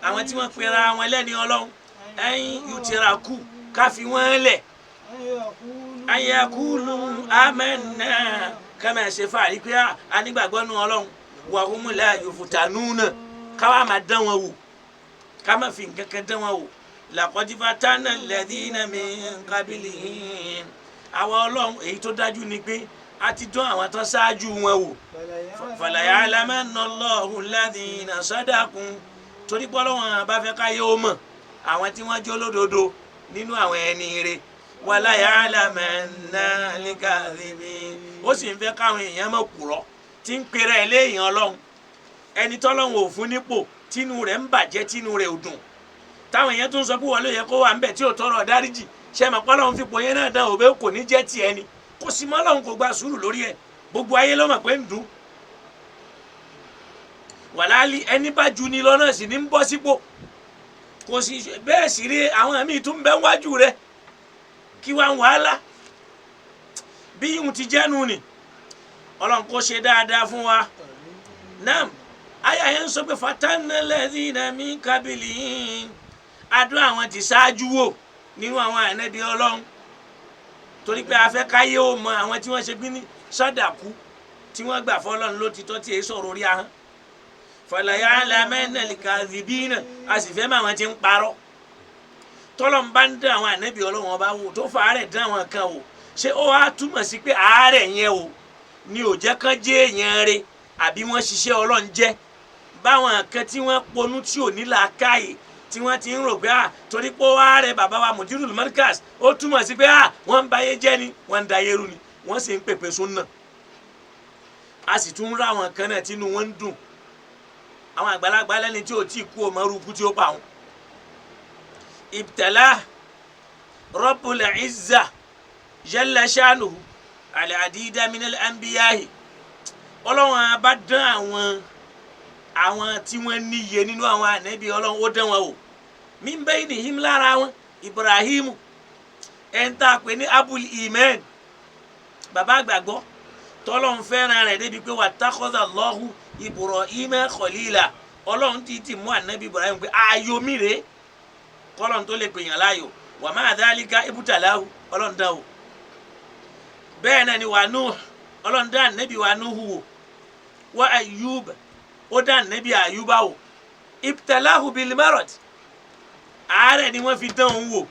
àwọn tí wọ́n pera wọn lẹ́ni Ọlọ́run ẹ̀yìn yùtìràkù ká fi wọ́n lẹ̀, ayakulu amẹ́nà, kẹ́mẹ́ ṣe fàárí pé a nígbàgbọ́ nù Ọlọ́run, wàhùnmùlẹ̀ yòfùtànù náà, káwá máa dán wọn wò, ká má fi nǹkan kan dán wọn wò. Làkọ́jífà tánà lẹ́dínà min qabilihim, àwọn Ọlọ́run, èyí tó dájú ni pé a ti dán àwọn tán ṣáájú wọn wò. Falaya'lamanna Allahu alladhina sadaqu, torí pé Ọlọ́run bá fẹ́ káyé ó mọ̀ àwọn tí wọ́n jó lódodo nínú àwọn ẹni ire, walaya'lamanna al-kadhibin, ó sì ń fẹ́ káwọn èèyàn mọ̀ kúrọ́ tí ń pera ẹ̀ léèyàn Ọlọ́run, ẹni tọ́lọ́run ò fún nípò, tínú rẹ̀ ń bàjẹ́, tínú rẹ̀ ò dùn, táwọn èèyàn tún sọ pé wọ́n ló yẹ kó wà ń bẹ̀, tí ò tọrọ dáríjì. Ṣe mọ̀ pé Ọlọ́run fipò yẹn náà dán òbẹ́, kò ní jẹ́ tiẹ̀ ni, kò sì mọ́ Ọlọ́run kò gba sùúrù lórí ẹ̀, gbogbo ayé ló mọ̀ pé ń dùn. Wàláàlì ẹni bá ju ni lọ́nà sì ní ń bọ́ sípò, kò sì bẹ́ẹ̀ sì rí àwọn míì tún bẹ́ wájú rẹ̀ kí wá ń wàhálà bí ìhun ti jẹ́nu ni. Ọlọ́run kò ṣe dáadáa fún wa. Nam àyà yẹn ń sọ pé fatanna alladhina min qablihim, àdúrà àwọn ti ṣáájú wò nínú àwọn ànábì Ọlọ́run, torí pé a fẹ́ káyé ó mọ àwọn tí wọ́n ṣe gbé ní sádàkú, tí wọ́n gbà fọlọ́run ló ti tọ́, tí èyí sọ̀rọ̀ orí ahọ́n. Falaya'lamanna al-kadhibina, a sì fẹ́ mọ àwọn tí ń parọ́. Tọ́lọ́n bá ń dán àwọn ànábì Ọlọ́run ọba wò, tó fa àárẹ̀ dán àwọn kan wò, ṣé ó wá túmọ̀ sí pé àárẹ̀ yẹn o ni ò jẹ́ kán jẹ́ èèyàn rẹ̀, àbí wọ́n ṣiṣẹ́ Ọlọ́run jẹ́ báwọn kan tí wọ́n ponú tí ò ní làákàyè, tí wọ́n ti ń rò pé à torí pé ó wá rẹ bàbá wa Mudirul Markaz, ó túmọ̀ sí pé à wọ́n ń bayé jẹ́ ni, wọ́n ń dayé rú ni, wọ́n sì ń pèpè súnà? A sì tún ń rá àwọn kan náà tínú wọn ń dùn. Àwọn àgbàlagbà lẹ́ni tí ò tí ì kú ò mọ irú ikú tí ó pa àwọn. Ibtala Rabbul Izza jalla shanuhu al-adida minal anbiyahi, Ọlọ́run bá dán àwọn tí wọ́n níye nínú àwọn ànábì Ọlọ́run, ó dán wọn wò. Min bainihim, lára wọn, Ibrahimu, ẹn tá a pè ní Abul Iman, bàbá àgbàgbọ́, tọ́lọ́run fẹ́ràn rẹ̀ débi pé wattakhadha Allahu Ibrahima khalila, Ọlọ́run ti mú ànábì Ibrahim pé ààyò mi rèé, kọ́lọ́run tó lè pèèyàn láàyò. Wa ma'a dhalika ibtalahu, Ọlọ́run dán o. Bẹ́ẹ̀ náà ni wà Nuh, Ọlọ́run dá ànábì wa Nuhu wò. Wa Ayyub, ó dá ànábì Àyùbá wò. Ibtalahu bil marad, àárẹ̀ ni wọ́n fi dán òun wò,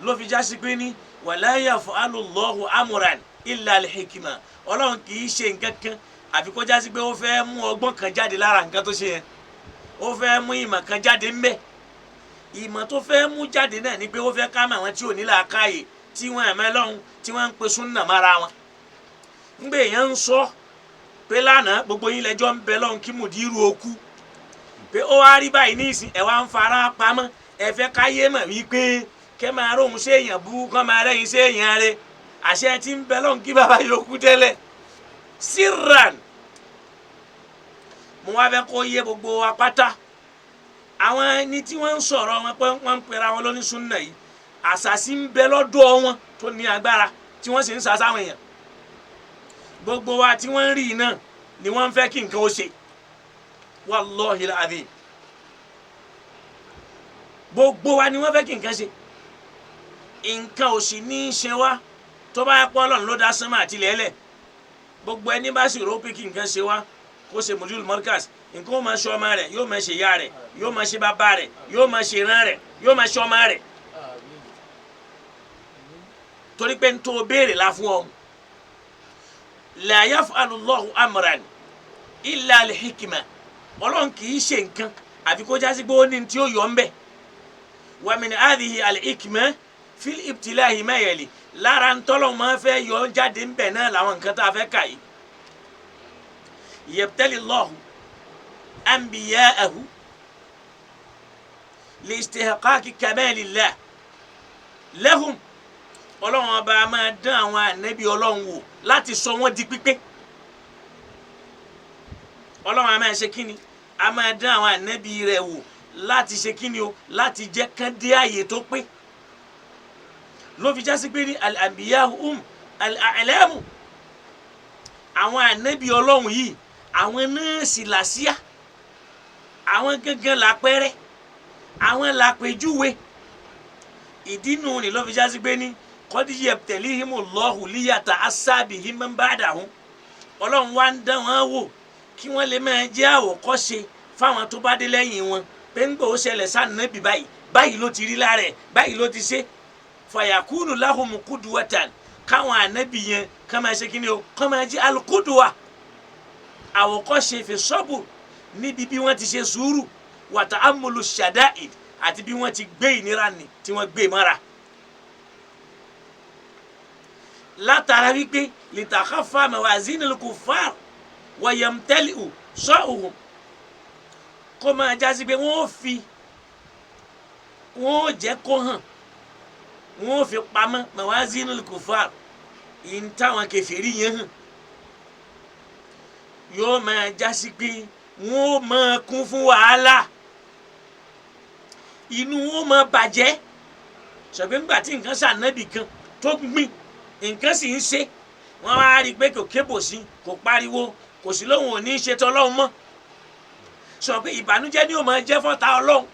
ló fi já sí pé ní wala yaf'alu Allahu amran illa li hikma, Ọlọ́run kì í ṣe nǹkan kan àfi kó já sí pé ó fẹ́ mú ọgbọ́n kan jáde lára nǹkan tó ṣe yẹn, ó fẹ́ mú ìmọ̀ kan jáde ńbẹ̀. Ìmọ̀ tó fẹ́ mú jáde náà ni pé ó fẹ́ ká mọ̀ àwọn tí ò ní làákàyè, tí wọ́n ẹ̀mẹ́ lọ́hùn, tí wọ́n ń pe súnà mára wọn. Ńgbè yẹn ń sọ pé lánàá gbogbo yín lẹ́jọ́ ń bẹ lọ́hùn kí mùdírù ó kú, pé ó wá rí báyìí ní ìsìn, ẹ̀ wá ń fara pamọ́, ẹ fẹ́ káyé mọ̀ wípé kẹ́ máa róhun sí èèyàn bú, kọ́ máa rẹ́yìn sí èèyàn rẹ̀, àṣẹ tí ń bẹ lọ́hùn kí bàbá yòókù tẹ́lẹ̀ síran. Mo wá fẹ́ kó yé gbogbo wa pátá, àwọn ẹni tí wọ́n ń sọ̀rọ̀ wọn pé wọ́n ń pera wọn lóní súnà yìí, àṣàṣì ń bẹ lọ́dọ̀ wọn tó ní agbára, tí wọ́n sì ń sàṣàwọn èèyàn. Gbogbo wa tí wọ́n ń rí iná ni wọ́n ń fẹ́ kí nǹkan ó ṣe. Wallahi alazim, gbogbo wa ni wọ́n fẹ́ kí nǹkan ṣe. Nǹkan ò sì ní í ṣe wá tó bá pọ́ Ọlọ́run ló dá sánmà àti ilẹ̀. Gbogbo ẹni bá sì rò pé kí nǹkan ṣe wá, kó ṣe mujul markaz, nǹkan ó máa ṣe ọmọ rẹ̀, yóò máa ṣe ìyá rẹ̀, yóò máa ṣe bàbá rẹ̀, yóò máa ṣe ìran rẹ̀, yóò máa ṣe ọmọ rẹ̀. Torí pé n tó béèrè la fún ọ. La yaf'alu Allahu amran illa li hikma. Ọlọ́run kì í ṣe nǹkan àfi kó jásí pé ó ní tí ó yọ ń bẹ̀. Wa min hadhihi al-hikma fil ibtilahi ma yali. Lára ń tọ́lọ̀ máa fẹ́ yọ jáde ń bẹ̀ náà làwọn nǹkan tá a fẹ́ kà yìí. Yabtali Allahu anbiya'ahu li istihqaqi kamalillah lahum. Ọlọ́run ọba máa dán àwọn ànábì Ọlọ́run wò láti sọ wọ́n di pípé. Ọlọ́run a máa ṣe kíni? A máa dán àwọn ànábì rẹ̀ wò láti ṣe kíni o? Láti jẹ́ kán dé àyè tó pé. Ló fi jásí pé ní al-anbiya hum al-a'lamu. Àwọn ànábì Ọlọ́run yìí, àwọn náà sì làṣíà, àwọn gangan làpẹrẹ, àwọn làpèjúwe. Ìdínú ni ló fi jásí pé ní qad yabtalihimullahu liyata'assa bihim man ba'dahum. Ọlọ́run wá ń dán wọn wò kí wọ́n lè máa jẹ́ àwòkọ́ṣe fáwọn tó bá dé lẹ́yìn wọn, pé ń gbòó ṣẹlẹ̀ sànàbì báyìí, báyìí ló ti rí lára ẹ̀, báyìí ló ti ṣe. Fayakunu lahum qudwatan. Káwọn ànábì yẹn kọ́ máa ṣe kíni o? Kọ́ máa jẹ́ al-qudwa, àwòkọ́ṣe fi sabr, níbi bí wọ́n ti ṣe sùúrù, wa ta'ammulu shada'id, àti bí wọ́n ti gbé ìnira nì tí wọ́n gbé mọ́ra. Látara wípé litakhaffa mawazinil kuffar wa yamtali'u sa'uhum, kó máa jásí pé wọ́n fi wọ́n jẹ́ kó hàn, wọ́n fi pamọ́ mawazinil kuffar, ìyẹn táwọn kèfèrí yẹn hàn, yóò máa jásí pé wọ́n máa kún fún wàhálà, inú wọn máa bàjẹ́. Sọ̀gbẹ́ ńgbà tí nǹkan sànẹ́bì kan tó gbìn, nǹkan sì ń ṣe, wọ́n wá rí i pé kò kébò sí, kò pariwo, kò sí lóhùn ò ní í ṣe tọ́lọ́hún mọ́. Sọ pé ìbànújẹ́ ni ó máa jẹ́ fọ́ta Ọlọ́hun.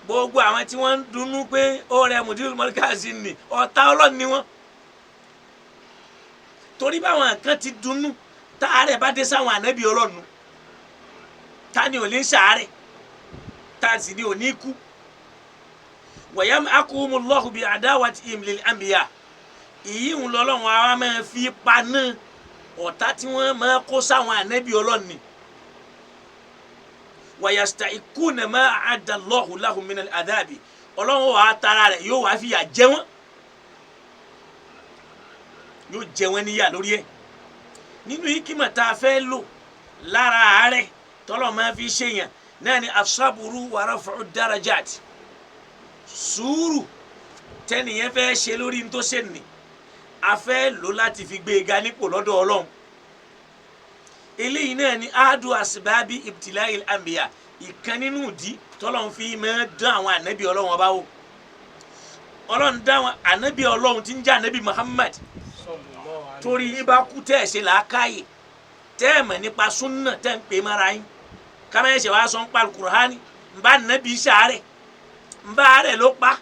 Gbogbo àwọn tí wọ́n ń dunnú pé ó rẹ Mudirul Markaz ni, ọ̀tá Ọlọ́hun ni wọ́n. Torí báwọn kan ti dunnú táàrẹ̀ bá dé sáwọn ànábì Ọlọ́run, ta ni ò ní sàárẹ̀, ta sì ni ò ní kú. Wọ̀yàm akuhumullahu bi adawatihim lil anbiya. Ìyí ń lọ́lọ́run àwa máa fi paná ọ̀tá tí wọ́n máa kó sáwọn ànábì Ọlọ́run ni. Wàyàsta'ikuna ma a'adda Allahu lahum minal adhabi. Ọlọ́run wàá tara rẹ̀ yóò wá fìyà jẹ wọ́n, yóò jẹ wọ́n níyà lórí ẹ̀. Nínú ikima tá a fẹ́ lò lára àárẹ̀ tọ́lọ̀ máa fi ṣèyàn náà ni asaburu wa raf'u darajat. Sùúrù tẹ́nìyẹn fẹ́ ṣe lórí ní tó ṣe nì, a fẹ́ lò láti fi gbé e ga nípò lọ́dọ̀ Ọlọ́run. Eléyìí náà ni adu asibabi ibtila'il anbiya, ìkan nínú ìdí tọ́lọ́run fi máa dán àwọn ànábì Ọlọ́run ọba wò. Ọlọ́run dá àwọn ànábì Ọlọ́run tí ń jẹ́ ànábì Muhammad, torí yín bá kú tẹ́ ẹ̀ ṣe làákàyè, tẹ́ ẹ̀ mọ̀ nípa súnà tẹ́ ń pè mọ́ra yín, kámẹ́sẹ̀ wàá sọ ń pa alukur'ani, ń bá ànábì sàárẹ̀, ń bá àárẹ̀ ló pa.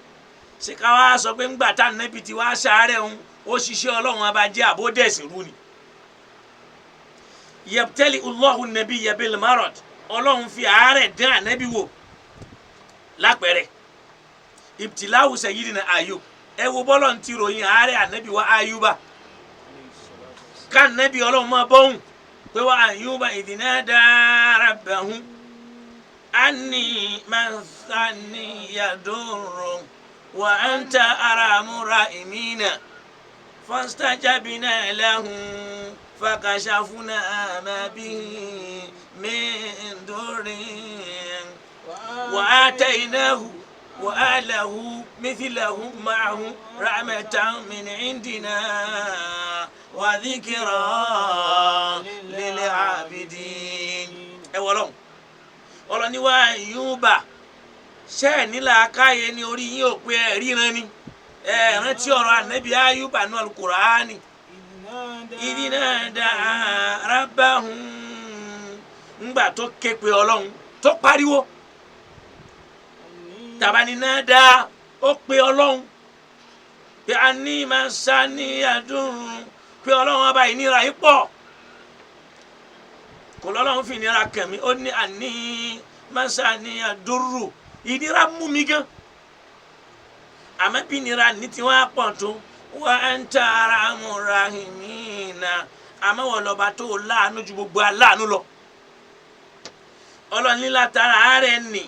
Ṣé ká wá sọ pé ńgbà tá ànábì ti wá sàárẹ̀ ń ó ṣiṣẹ́ Ọlọ́run ọba jẹ́ àbódẹ̀sìn rú ni? Yabtali Allahu nabiyya bil marad. Ọlọ́run fi àárẹ̀ dán ànábì wò. Lápẹ̀rẹ̀ ibtilahu sayyidina Ayub, ẹ wo bọ́lọ̀ ń ti ròyìn àárẹ̀ ànábì wa Ayuba, ká ànábì Ọlọ́run máa bọ́hùn pé wa Ayuba idh nada rabbahu anni massaniya durru wa anta arhamur rahimina fastajabna lahu fakashafna ma bihi min durrin wa atainahu wa ahlahu mithlahu ma'ahu rahmatan min indina wa dhikra lil abidin. Ẹ wọlọ́n ọlọ́ni wa Ayuba, ṣé ẹ̀ nílà káyé ni orí yín ò pé ẹ̀ ríran ni, ẹ̀ rántí ọ̀rọ̀ ànábì Ayuba nù Al-Qur'ani. Idh nada rabbahu, ńgbà tó ké pe Ọlọ́run tó pariwo, tàbá ní nada, ó pe Ọlọ́run. Pé a ní máa sá ní àdúrún pé Ọlọ́run ọba ìnira yìí pọ̀, kò lọ́lọ́run fi ìnira kàn mí. Ó ní àní máa sá ní àdúrú, ìnira mú mi gan. Àmọ́ bí ìnira ní tiwọn á pọ̀ tó, wa anta arhamur rahimina, àmọ́ wọ́n lọ́ba tó láàánú ju gbogbo aláàánú lọ. Ọlọ́run ní látara àárẹ̀ nì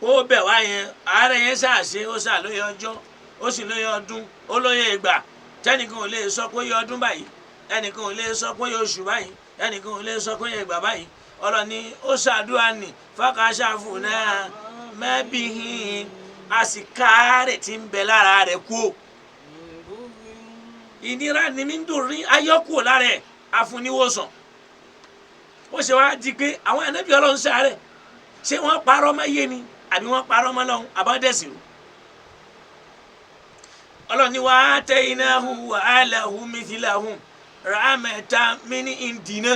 ó bẹ̀ wá yẹn, àárẹ̀ yẹn ṣàṣe, ó ṣàlóye ọjọ́, ó sì lóye ọdún, ó lóye ìgbà. Tẹnìkan ò lè sọ pé yẹ ọdún báyìí, ẹnìkan ò lè sọ pé yẹ oṣù báyìí, ẹnìkan ò lè sọ pé yẹ ìgbà báyìí. Ọlọ́run ní ó ṣàdúrà nì fákàṣàfù náà mẹ́bìhín, a sì káàárẹ̀ tí ń bẹ lára rẹ̀ kú o. Ìnira ni mí ń dùn rí ayọ́kù lára ẹ̀, àfúniwòsàn. Ó ṣe wá di pé àwọn ànábì Ọlọ́run ṣàárẹ̀, ṣé wọ́n parọ́ mọ́ yé ni àbí wọ́n parọ́ mọ́ lọ́hùn àbọ̀dẹ̀sìn rú? Ọlọ́run ní wàá tẹ iná hu wàhálà hu mithilahum rahmatan min indina.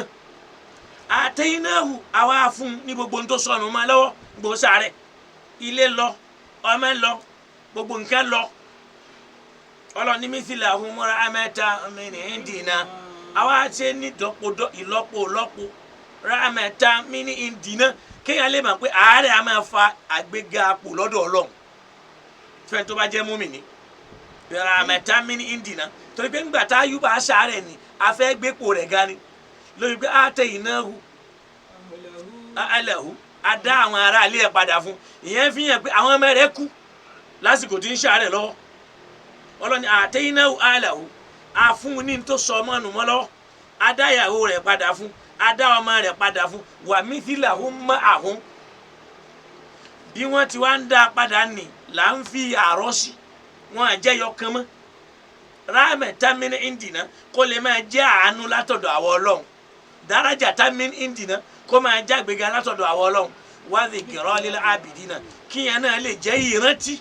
Àtẹ iná hu àwa fún ní gbogbo tó sọnù mọ́ lọ́wọ́, gbogbo sàárẹ̀, ilé lọ, ọmọ lọ, gbogbo nǹkan lọ. Ọlọ́run ní mithilahum rahmatan min indina, àwa ṣe ní ìlọ́po ìlọ́po rahmatan min indina. Kéèyàn lè mọ̀ pé àárẹ̀ a máa fa àgbéga àpò lọ́dọ̀ Ọlọ́run fẹ́ni tó bá jẹ́ múmìnì. Rahmatan min indina, torí pé ńgbà tá a yúbà aṣáárẹ̀ ni a fẹ́ gbépò rẹ̀ ga ni lórí pé a tẹ ìnáhu alẹ́hu, a dá àwọn ará ilé ẹ̀ padà fún. Ìyẹn fi hàn pé àwọn ọmọ rẹ̀ kú lásìkò tí ń ṣàárẹ̀ lọ́wọ́. Ọlọ́ni àtẹ ìnáhu alẹ́hu, a fún un ní tó sọ ọmọ nù mọ́ lọ́wọ́, a dá ìyàwó rẹ̀ padà fún, a dá ọmọ rẹ̀ padà fún, wà mísílàhù mọ́ àhún. Bí wọ́n ti wá ń dá a padà nì là ń fi àárọ̀ sí wọn àjẹyọ kan mọ́. Rahmatan min indina, kó lè máa jẹ́ àánú látọ̀dọ̀ àwọn Ọlọ́run. Darajatan min indina, kó máa jẹ́ àgbéga látọ̀dọ̀ àwọn Ọlọ́run. Wa dhikra lil abidina, kíyẹn náà lè jẹ́ ìrántí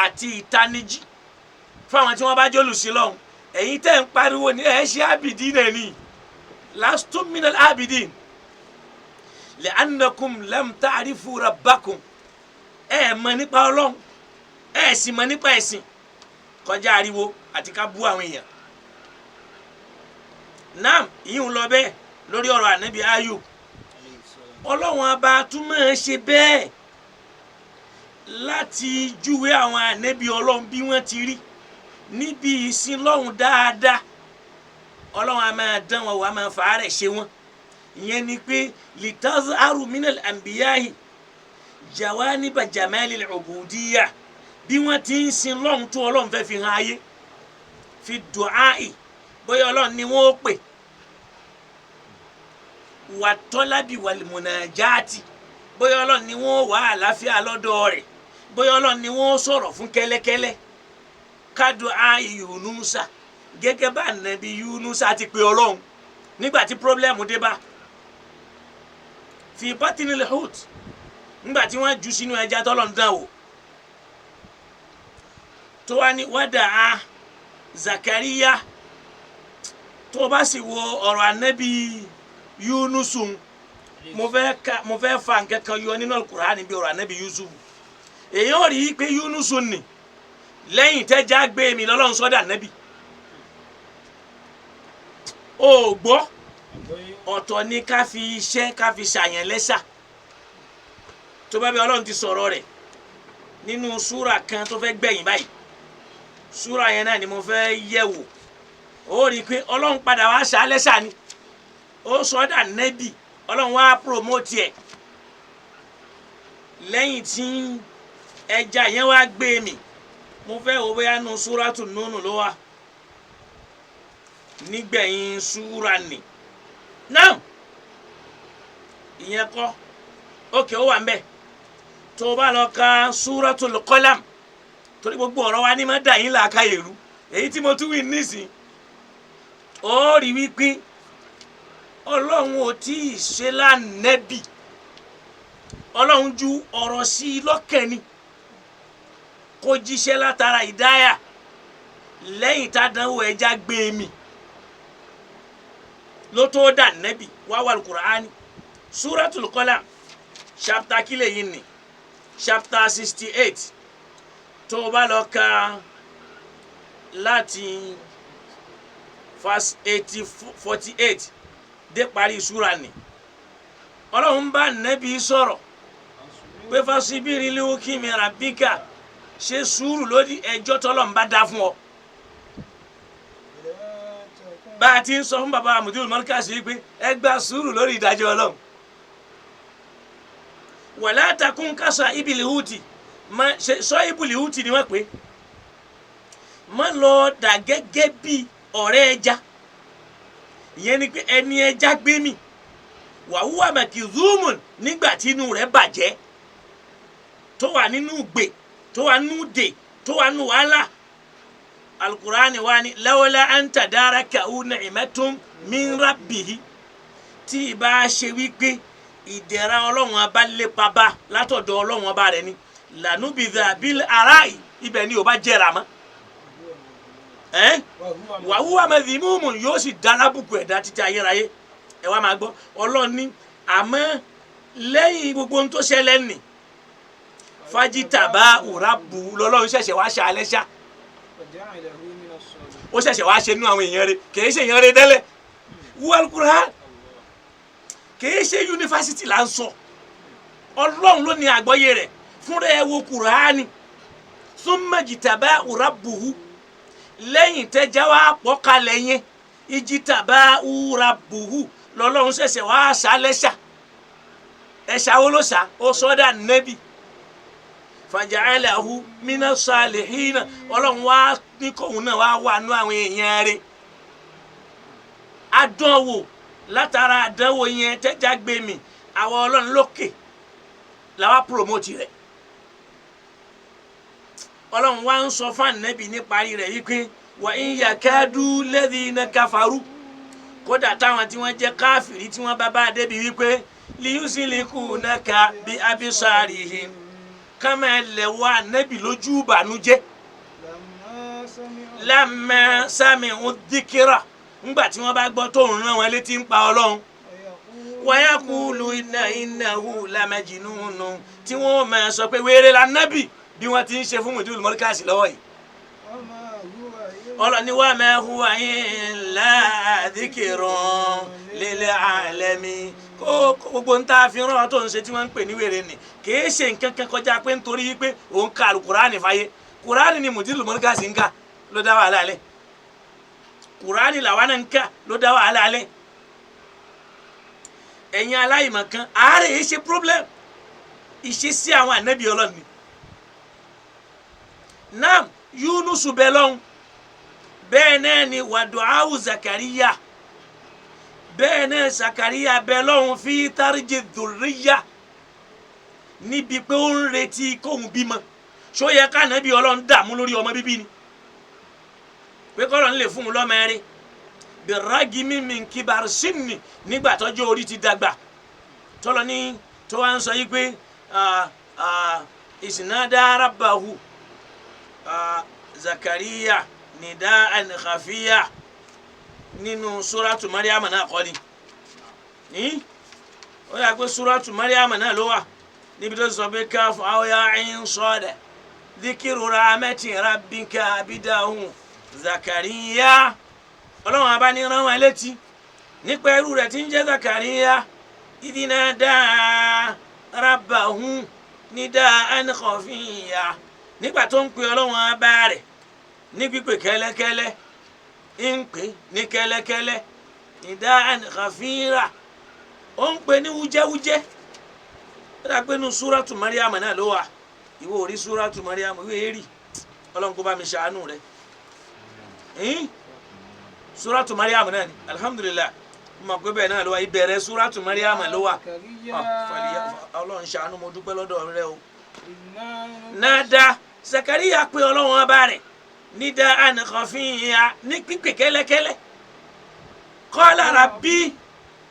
àti ìtanijí fáwọn tí wọ́n bá jólùsí lọ́hùn. Ẹ̀yin tẹ́ ń pariwo ní ẹ̀ ṣe abidina ni, lastum minal abidin li'annakum lam ta'rifu rabbakum. Ẹ̀ mọ̀ nípa Ọlọ́run, ẹ̀ sì mọ̀ nípa ẹ̀sìn kọjá ariwo àti ká bú àwọn èèyàn. Naam, ìyún lọ bẹ́ẹ̀ lórí ọ̀rọ̀ ànábì Ayub. Ọlọ́run ọba tún máa ṣe bẹ́ẹ̀ láti júwe àwọn ànábì Ọlọ́run bí wọ́n ti rí níbi ìsìn lọ́hùn dáadáa. Ọlọ́run a máa dán wọn wò, a máa fàárẹ̀ ṣe wọn. Ìyẹn ni pé litazharu minal anbiyahi jawaniba jamalil ubudiyya, bí wọ́n ti ń sin lọ́hùn tó Ọlọ́run fẹ́ fi hàn ayé fi du'a'i, bóyá Ọlọ́run ni wọ́n ó pè, wà tọ́lábì wal munajati, bóyá Ọlọ́run ni wọ́n ó wà àlàáfíà lọ́dọ̀ rẹ̀, bóyá Ọlọ́run ni wọ́n ó sọ̀rọ̀ fún kẹ́lẹ́kẹ́lẹ́. Ká du'a'i Yunusa, gẹ́gẹ́ bá nàbí Yunusa ti pè Ọlọ́run nígbà tí pírọ́blẹ́mù dé bá fi batinil hut, nígbà tí wọ́n jù sínú ẹja tọ́lọ̀ ń dán wò, tó wá ní wádà á Zakariya. Tó bá sì wo ọ̀rọ̀ ànábì Yunusu, mo fẹ́ fa nǹkan kan yọ nínú Al-Qur'ani bí ọ̀rọ̀ ànábì Yusuf. Èyí ò rí i pé Yunusu nì lẹ́yìn tẹ́já gbé mi lọ́lọ́run sọ́dà ànábì. O gbọ́, ọ̀tọ̀ ni ká fi iṣẹ́ ká fi ṣàyàn lẹ́ṣà. Tó bá bí Ọlọ́run ti sọ̀rọ̀ rẹ̀ nínú súra kan tó fẹ́ gbẹ̀yìn báyìí, súra yẹn náà ni mo fẹ́ yẹ̀ wò. Ó rí i pé Ọlọ́run padà wá ṣá lẹ́ṣà ni, ó sọ́dà nẹ́bì, Ọlọ́run wá promote ẹ̀ lẹ́yìn tí ẹja yẹn wá gbé mi. Mo fẹ́ wo bóyá nu súrátù Núnù ló wà nígbẹ̀yìn súra nì náà. Ìyẹn kọ́, ókè ó wà ń bẹ̀. Tó o bá lọ ka Súratul Qalam, torí gbogbo ọ̀rọ̀ wa ní má dà yín làákàyè rú, èyí tí mo tún wí nísìn, ó rí wípé Ọlọ́run ò tí ì ṣe lánẹ́bì, Ọlọ́run ju ọ̀rọ̀ sí i lọ́kàn ni kó jíṣẹ́ látara ìdáyà lẹ́yìn tádánwò ẹja gbé mi ló tó dà nẹ́bì wá wà Al-Qur'ani. Suratul Qalam chapter kílẹ̀ yìí ni, chapter 68, tó o bá lọ ka Láti verse 48 dé parí súra ni Ọlọ́run bá nẹ́bí sọ̀rọ̀ pé fasibiri liwukimi rabbika, ṣe sùúrù lórí ẹjọ́ tọ́lọ́run bá dá fún ọ. Bá a ti ń sọ fún baba Mudirul Markaz yìí pé ẹ gba sùúrù lórí ìdájọ́ Ọlọ́run. Wala takun kasa ibili huti, má ṣe sọ ibili huti ni wọ́n pè é, má lọ dà gẹ́gẹ́ bí ọ̀rẹ́ ẹja. Ìyẹn ni pé ẹni ẹja gbé mi wàhùwà mẹkìzúmùn, nígbà tí inú rẹ̀ bàjẹ́, tó wà nínú gbè, tó wà nínú dè, tó wà nínú wàhálà. Alukurani wa ni lawla an tadarakahu ni'matun min rabbihi, tí ì bá ṣe wípé ìdẹ̀ra Ọlọ́run ọba lépa bá látọ̀dọ̀ Ọlọ́run ọba rẹ̀ ni, lanubidha bil arai, ibẹ̀ ni ò bá jẹrà mọ́. Wàhùwà madhimumu, yóò sì dálábùkù ẹ̀dá títí ayérayé. Ẹ wá máa gbọ́, Ọlọ́run ní àmọ́ lẹ́yìn gbogbo ohun tó ṣẹlẹ̀ nì, fajitaba urabu, lọ́lọ́run ṣẹ̀ṣẹ̀ wá ṣe alẹ́ ṣá, ó ṣẹ̀ṣẹ̀ wá ṣe nú àwọn èèyàn rẹ̀, kì í ṣe èèyàn rẹ̀ tẹ́lẹ̀. Wal-Qur'an kì í ṣe yunifásitì là ń sọ, Ọlọ́run ló ní àgbọ́yé rẹ̀ fúnra ẹ. Wo Kùránì, summa jitaba rabbuhu, lẹ́yìn tẹ́já wá pọ̀ kalẹ̀ yẹn, ijitaba rabbuhu, lọ́lọ́run ṣẹ̀ṣẹ̀ wá ṣá lẹ́ṣà. Ẹ̀ṣà wo ló ṣá? Ó sọ́dà nẹ́bì, fàjàlẹ́hu mina salihina, Ọlọ́run wá ní kóun náà wá wà nú àwọn èèyàn rẹ̀. Adánwò látara àdánwò yẹn tẹ́já gbé mi, àwọn Ọlọ́run lókè làwa promote rẹ̀. Ọlọ́run wá ń sọ fún ànẹ́bì níparí rẹ̀ yìí pé wà ń yakadu alladhina kafaru, kódà táwọn tí wọ́n jẹ́ káfìrí tí wọ́n bá bá débi wípé liyusilikunaka bí abisarihim, kama lẹ̀wọ́ ànẹ́bì lójú ìbànújẹ́, lamma sami'u dhikra, ńgbà tí wọ́n bá gbọ́ tó ń rán wọn létí ń pa Ọlọ́run, wayakulu innahu lamajnun, tí wọ́n máa sọ pé wéré la nábì, bí wọ́n ti ń ṣe fún Mudirul Markaz lọ́wọ́ yìí. Ọlọ́ni wa ma huwa illa dhikrun lil alamin. Kó gbogbo ń tá a fi rán ọ tó ń ṣe tí wọ́n ń pè ní wèrè nì, kìí ṣe nǹkan kan kọjá pé nítorí pé òun ka kùránì fàyè. Kùránì ni Mudirul Markaz ń kà ló dá wàhálà lẹ̀, kùránì làwọn náà ń kà ló dá wàhálà lẹ̀. Ẹ̀yin aláìmọ̀ kan, àárẹ̀ yìí ṣe problem, ìṣesí àwọn ànábì Ọlọ́run ni. Naam, Yunusu bẹ lọ́hùn, bẹ́ẹ̀ náà ni wàdùáwù Zakariya, bẹ́ẹ̀ náà Zakariya bẹ lọ́hùn fi tariji dhurriya, níbi pé ó ń retí kóun bímọ. Ṣó yẹ ká ànábì Ọlọ́run dààmú lórí ọmọ bíbí ni, pé kọ́lọ̀ ń lè fún un lọ́mọ ẹ̀rí biragimi min kibar sinni, nígbà tọ́jú orí ti dàgbà, tọ́lọ ní tó wá ń sọ yí pé ìsìnàdá rabbahu Zakariya nidaan khafiya, nínú suratu Mariam náà kọ́ ni ó yà pé suratu Mariam náà ló wà níbi tó sọ pé káf aw ya ayn sad dhikiru rahmati rabbika abidahu Zakariya. Ọlọ́run abá ní rán wọn létí nípa ẹrú rẹ̀ tí ń jẹ́ Zakariya, idina dáa rabbahu nidaan khafiya, nígbà tó ń pe Ọlọ́run abá rẹ̀ ní pípè kẹ́lẹ́kẹ́lẹ́, ń pè ní kẹ́lẹ́kẹ́lẹ́, nidaan khafira, ó ń pè ní wújẹ́wújẹ́. Ó dà pé nu súrátù Mariam náà ló wà. Ìwọ ò rí súrátù Mariam, ìwé èrì, Ọlọ́run kó bá mi ṣàánú rẹ̀. Súrátù Mariam náà ni, alhamdulilah, mo mọ̀ pé bẹ́ẹ̀ náà ló wà, ìbẹ̀rẹ̀ súrátù Mariam ló wà. Ọlọ́run ṣàánú, mo dúpẹ́ lọ́dọ̀ rẹ o. Nada Zakariya pé Ọlọ́run ọba rẹ̀ nídà ànàkànfìyà ní pípé kẹ́lẹ́kẹ́lẹ́, qala rabbi,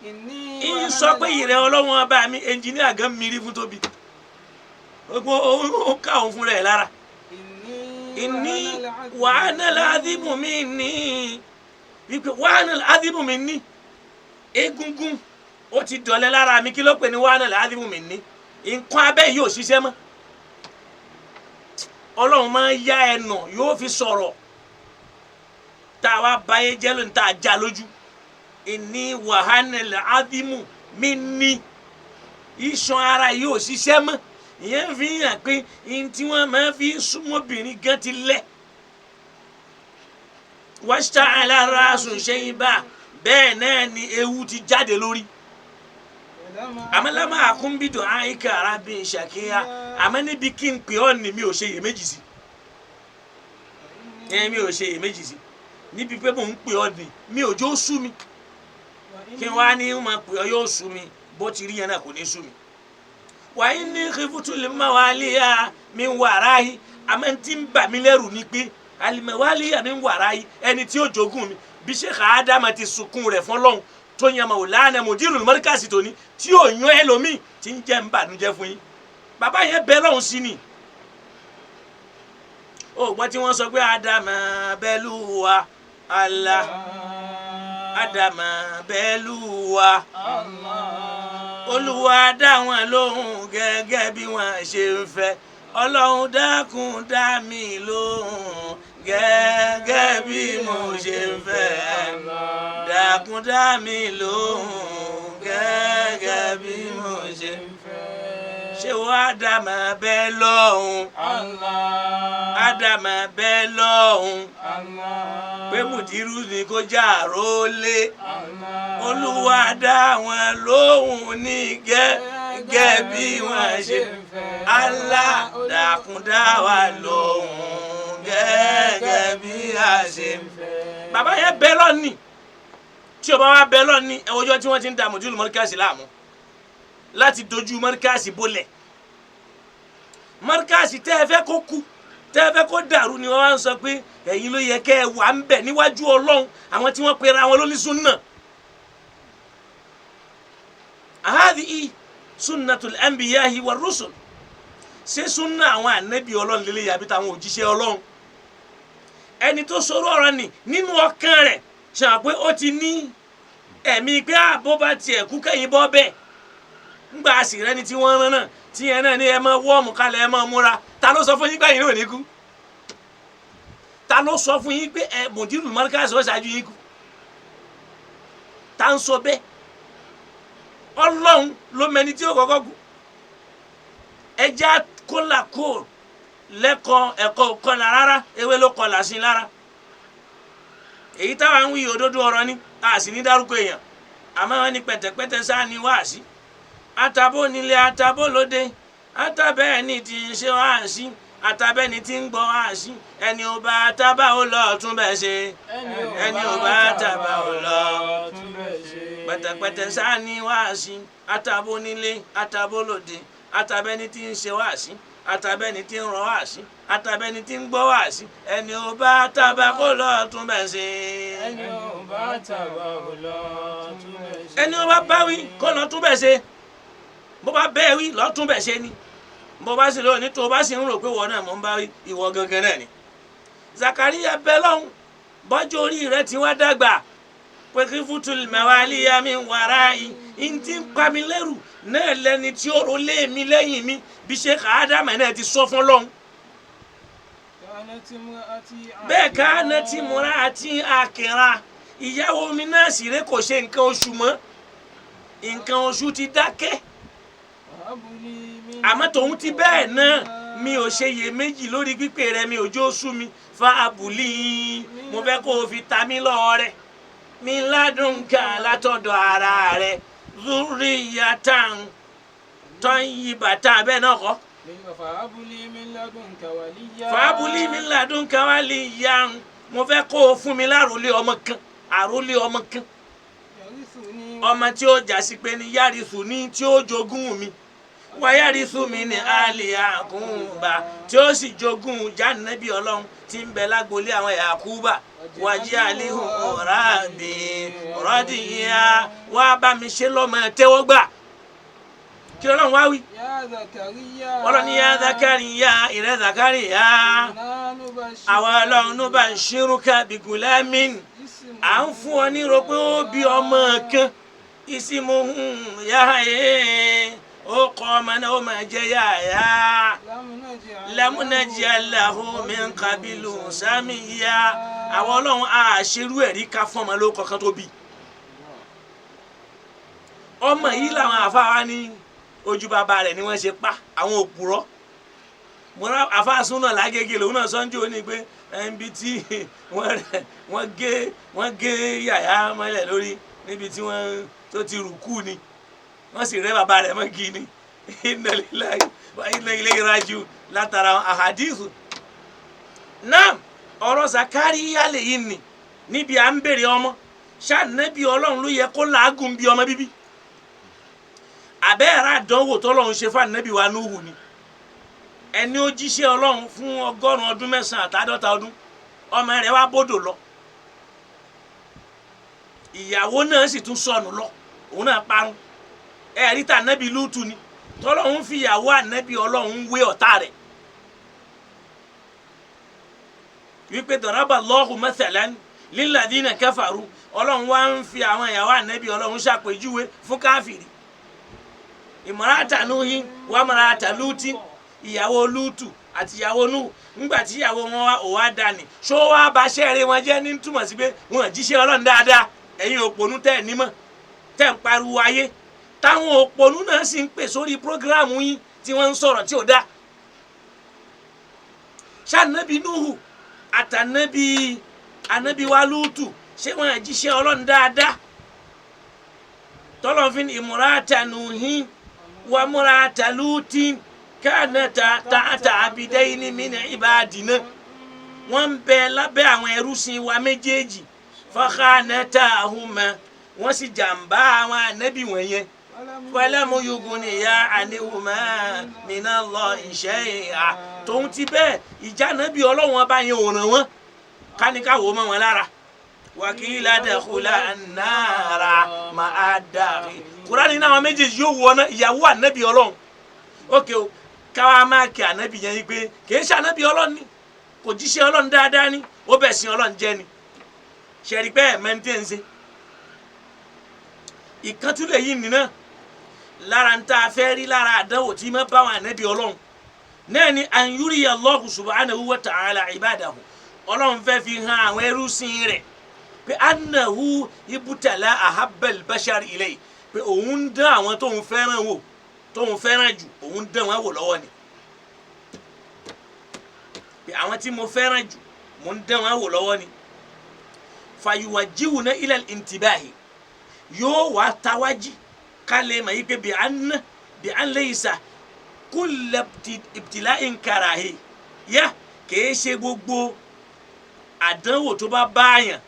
ń sọ pé ìrẹ́ Ọlọ́run ọba mi. Ẹnjìníà gan mìírí fún tóbi, ó ká òun fúnra ẹ̀ lára. Inni wàhánà làdìmù mi ní wípé wàhánà làdìmù mi ní egungun ó ti dọ̀lẹ́ lára mi. Kí ló pè ní wàhánà làdìmù mi ní? Nǹkan abẹ́ yìí ò ṣiṣẹ́ mọ́. Ọlọ́run máa ń yá ẹnà yóò fi sọ̀rọ̀. Tá a wá báyé jẹ́ lónìí, tá a já lójú. Ìní wàhánà ádìmù mi ní iṣan ara yìí ò ṣiṣẹ́ mọ́. Ìyẹn fi hàn pé ihun tí wọ́n máa fi súnmọ́bìnrin gan ti lẹ̀. Wáṣítà alára sùn ṣe yín bá bẹ́ẹ̀ náà ni ewu ti jáde lórí. Àmọ́ lámà àkúnbídùn àyíká arábìnrin ṣàkíyà, àmọ́ níbi kí n pè ọ́ ni mi ò ṣe iyèméjì sí. Ẹ mi ò ṣe iyèméjì sí níbi pé mò ń pè ọ́ ni mi ò jó sú mi. Kí n wá ní máa pè ọ́ yóò sú mi, bó ti rí yẹn náà kò ní sú mi. Wàyí ní kífútù lè má wà líyà mi ń wà ráyé, àmọ́ tí ń bà mí lẹ́rù ni pé àlìmọ̀ wà líyà mi ń wà ráyé, ẹni tí ó jogún mi bí Sheikh Ádámà ti sunkún rẹ̀ fọlọ́hún tó yan ma Maulana Mudirul Markaz tòní tí ò yan ẹlòmíì tí ń jẹ́ ń bànújẹ́ fún yín. Bàbá yẹn bẹ lọ́hùn sí ni. Ó gbọ́ tí wọ́n sọ pé Ádámà bẹ́lú wa Allah, Ádámà bẹ́lú wa Olúwa, dá wọn lóhùn gẹ́gẹ́ bí wọ́n ṣe ń fẹ́. Ọlọ́run dákun dá mi lóhùn gẹ́gẹ́ bí mo ṣe ń fẹ́. Dákun dá mi lóhùn gẹ́gẹ́ bí mo ṣe ń fẹ́. Ṣé wàá Ádámà bẹ́ẹ̀ lọ́hùn? Ádámà bẹ́ẹ̀ lọ́hùn pé mùdírù ni kó já àrólé. Olúwa dá wọn lóhùn ní gẹ́gẹ́ bí wọ́n ṣe. Allah dákun dá wa lóhùn gẹ́gẹ́ bí a ṣe ń fẹ́. Bàbá yẹn bẹ́ẹ̀ lọ́ọ̀ni tí o bá wá bẹ́ẹ̀ lọ́ọ̀ni ẹ wọ́jọ́ tí wọ́n ti ń da Mudirul Markaz láàmú láti dojú Markaz bolẹ̀. Markaz tẹ́ ẹ fẹ́ kó kú, tẹ́ ẹ fẹ́ kó dàrú ni wọ́n wá ń sọ pé ẹ̀yin ló yẹ kẹ́ ẹ wà ń bẹ̀ níwájú Ọlọ́run, àwọn tí wọ́n pera wọn lóní súnà. Ahadhihi sunnatul anbiyahi war rusul. Ṣé súnà àwọn ànábì Ọlọ́run lélẹ̀ yàbí táwọn òjíṣẹ́ Ọlọ́run? Ẹni tó sọ̀rọ̀ ọ̀rọ̀ ni nínú ọkàn rẹ̀ ṣe hàn pé ó ti ní ẹ̀mí pé àbó bá tiẹ̀ kú kẹ́yìn bọ́ bẹ́ẹ̀. Ńgbà sì rẹ́ni tí wọ́n rán náà tí yẹn náà ní ẹ máa wọ́ọ̀mù kalẹ̀, ẹ máa múra. Ta ló sọ fún yín pé ẹ̀yin ò ní kú? Ta ló sọ fún yín pé ẹ Mudirul Markaz ó ṣáájú yín kú? Ta ń sọ bẹ́ẹ̀? Ọlọ́run ló mẹni tí ó kọ́kọ́ kú. Ẹja kólà kó lẹ́kọ̀ọ́ ẹ̀kọ́ kọlà rárá, ewé ló kọlà sí lára. Èyí táwa ń wí òdodo ọ̀rọ̀ ni, a sì ní dárúkọ èèyàn. Àmọ́ wọn ní pẹ̀tẹ̀pẹ̀tẹ̀ sáà ní wáàsí. Àtàbó nílé, àtàbó lóde, àtàbẹ́ ẹni tí ń ṣe wáàsí, àtàbẹ́ ẹni tí ń gbọ́ wáàsí. Ẹni ò bá tábà ó lọ tún bẹ́ẹ̀ ṣe, ẹni ò bá tábà ó lọ tún bẹ́ẹ̀ ṣe. Pẹ̀tẹ̀pẹ̀tẹ̀ sáà ní wáàsí. Àtàbó nílé, àtàbó lóde, àtàbẹ́ ẹni tí ń ṣe wáàsí, àtàbẹ́ ẹni tí ń rọ wáàsí, àtàbẹ́ ẹni tí ń gbọ́ wáàsí. Ẹni ò bá tábà kó lọ tún bẹ́ẹ̀ ṣe, Ẹni ò bá tàbá ò lọ tún bẹ́ẹ̀ ṣe. ẹni ó bá bá wí kó lọ tún bẹ́ẹ̀ ṣe. Bó bá bẹ́ẹ̀ wí lọ tún bẹ́ẹ̀ ṣe ni. Bó bá sì lónìí tó bá sì ń rò pé wọ́n náà mò ń bá wí, ìwọ gangan náà ni. Zakariya bẹ lọ́hùn, bọ́jú orí rẹ ti wá dàgbà pé kí fútul mawaliya min wara'i, n ti ń pa mi lẹ́rù náà lẹni tí ó ro lé mi lẹ́yìn mi, bí Sheikh Ádámà náà ti sọ fún lọ́hùn. Bẹ́ẹ̀ ká náà ti múra àti àkìrà ìyàwó mi náà sì rẹ kò ṣe nǹkan oṣù mọ́, nǹkan oṣù ti dákẹ́. Àmọ́ tòun ti bẹ́ẹ̀ náà mi ò ṣe iyèméjì lórí pípé rẹ, mi ò jó sú mi. Fa abùlí, mo fẹ́ kó o fi ta mí lọ́rẹ mi ládùn ká látọ̀dọ̀ ara rẹ, zuriyatan tayyibatan bẹ́ẹ̀ náà kọ́. Fàábùlì mi ládùn ká waliyan, mo fẹ́ kó o fún mi láròlé ọmọ kan, àròlé ọmọ kan, ọmọ tí ó jásí pé ní yárísù ní tí ó jogún mi, wáyárísù mi ní àlè àkúnbà tí ó sì jogún jáde Ọlọ́run tí ń bẹ lágbolé àwọn Yakuba, wájí àlehùn ọ̀rá mi rọ́dìyà, wá bá mi ṣe lọ́mọ tẹ́wọ́gbà. Kí Ọlọ́run wá wí? Ọlọ́run ní yá Zakariya, ìrẹ́ Zakariya, àwọn Ọlọ́run ló bá ń ṣírúkà bìgúlámìn, à ń fún ọ ní ro pé ó bí ọmọ kan, ìsìmùhùn Yahya, Ó kọ́ ọmọ náà ó máa jẹ́ Yahya. Lámúnájí aláhùn min qabilu sàmìyà. Àwọn ọlọ́run àṣerú ẹ̀rí ká fún ọmọ lórúkọ kan tó bí. Ọmọ yìí làwọn àfáà ní ojú bàbá rẹ̀ ni wọ́n ṣe pa àwọn òpùrọ́. Mọ́ra àfáà súnà lágége lòun náà sọ́njú ó ní pé ẹnbi tí wọ́n gé Yàyà mọ́lẹ̀ lórí níbi tí wọ́n tó ti rùkú ni wọ́n sì rẹ́ bàbá rẹ̀ mọ́gì ni. Inna lillahi wa inna ilayhi raji'un látara àhàdíìsù náà. Ọ̀rọ̀ Zakariya lèyí ni níbi à ń bèrè ọmọ ṣànẹ́bí ọlọ́run ló yẹ kó làágùn bí ọmọ bíbí. Àbẹ́ẹ̀rẹ́ àdánwò tọ́lọ́run ṣe fún ànẹ́bí wa Núhù ni. Ẹni ó jíṣẹ́ ọlọ́run fún 950 ọdún, ọmọ rẹ̀ wá bódò lọ, ìyàwó náà sì tún sọnù lọ, òun náà parun. Ẹ̀rí tà ànẹ́bí Lútù ni tọ́lọ́run fi ìyàwó ànẹ́bí ọlọ́run wé ọ̀tá rẹ̀ wípé daraba Allahu mathalan lilladhina kafaru. Ọlọ́run wá ń fi àwọn ìyàwó ànẹ́bí ọlọ́run ṣàpèjúwe fún káfìrí. Ìmọ̀ràtà Nuhin wà mọ̀ràtà Lútì, ìyàwó Lútù àti ìyàwó Núhù. Ńgbà tí ìyàwó wọn wá òwá dání ṣó wá bá ṣẹ́ẹ̀rẹ́ wọn jẹ́ ní túmọ̀ sí pé wọn jíṣẹ́ ọlọ́run dáadáa. Ẹ̀yin òpònú tẹ́ ẹ̀ nímọ̀ tẹ́ ń pariwo ayé, táwọn òpònú náà sì ń pè sórí prógráàmù yín tí wọ́n ń sọ̀rọ̀ tí ò dáa. Ṣànẹ́bí Núhù àtànẹ́bí ànẹ́bí wa Lútù ṣé wọn jíṣẹ́ ọlọ́run dáadáa? Tọ́lọ́fin ìmúratà Nuhin wa múratà Lútì kánata tààtà abidẹ́yìn min ibadina. Wọ́n ń bẹ lábẹ́ àwọn ẹrúsìn wa méjèèjì. Fakhanatahuma, wọ́n sì jàǹbá àwọn ànẹ́bí wọ̀nyẹn. Falamu yughniya anhuma minallahi shay'a. Tòun ti bẹ́ẹ̀ ìjà ànẹ́bí ọlọ́run ọba yẹn ò ràn wọ́n káníkàwọ́ mọ́ wọn lára. Wakila dakhula an-nara ma'a dari. Kúránì náà àwọn méjèèjì yóò wọ ọ́nà ìyàwó ànẹ́bí ọlọ́run. Ókè o, káwa máa kí ànẹ́bí yẹn yí pé kìí ṣe ànẹ́bí ọlọ́run ni, kò jíṣẹ́ ọlọ́run dáadáa ni, ó bẹ̀ sin ọlọ́run jẹ́ ni. Ṣẹ̀rí pé ẹ̀ mẹ́ntẹ́ ń ṣe. Ìkàntúlẹ̀ yìí nìna lára ń tá a fẹ́ rí lára àdánwò tí má bá wọn ànẹ́bí ọlọ́run náà ni an yuriya Allahu subhanahu wa ta'ala ibadahu. Ọlọ́run fẹ́ fi hàn àwọn ẹrúsìn rẹ̀ pé anahu ibutala ahabbal bashar ilay, pé òun ń dán àwọn tóun fẹ́ràn wò, tóun fẹ́ràn jù, òun ń dán wọn wò lọ́wọ́ ni. Pé àwọn tí mo fẹ́ràn jù mo ń dán wọn wò lọ́wọ́ ni. Fayuwajihuna ilal intibahi, yóò wá tawájí ká lè mọ̀ yí pé bí an laysa kulla ibtila'in karahi yá, kìí ṣe gbogbo àdánwò tó bá báyàn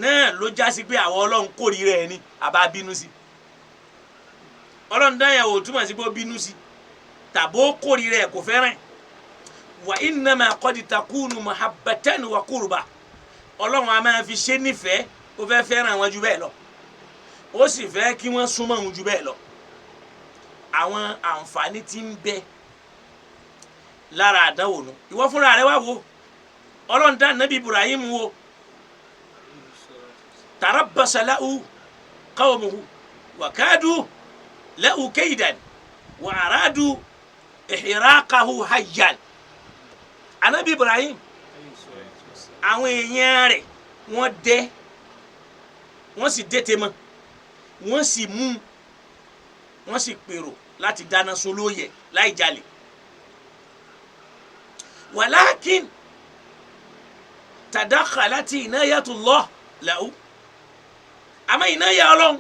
náà ló já sí pé àwọn ọlọ́run kórìíra ẹni àbá bínú sí. Ọlọ́run dáyàwó túmọ̀ sí pé ó bínú sí tàbó kórìíra ẹ̀ kò fẹ́ràn. Wa innama qad takunu mahabbatan wa qurba, ọlọ́run a máa fi ṣe nífẹ̀ẹ́, ó fẹ́ fẹ́ràn wọn ju bẹ́ẹ̀ lọ, ó sì fẹ́ kí wọ́n súnmọ́ òun ju bẹ́ẹ̀ lọ. Àwọn àǹfààní tí ń bẹ lára àdánwò nu. Ìwọ fúnra rẹ wá wo ọlọ́run dá nàbí Ibrahim wo, tarabbasa lahu qawmuhu wa kadu lahu kaydan wa aradu ihraqahu hayyan. Anabi Ibrahim, àwọn èèyàn rẹ̀ wọ́n dẹ́, wọ́n sì dẹ́tẹ̀ mọ́, wọ́n sì mú, wọ́n sì pèrò láti dáná sun lóye láì jalè. Walakin tadakhalati inayatullah lahu, àmọ́ ìnáyà ọlọ́run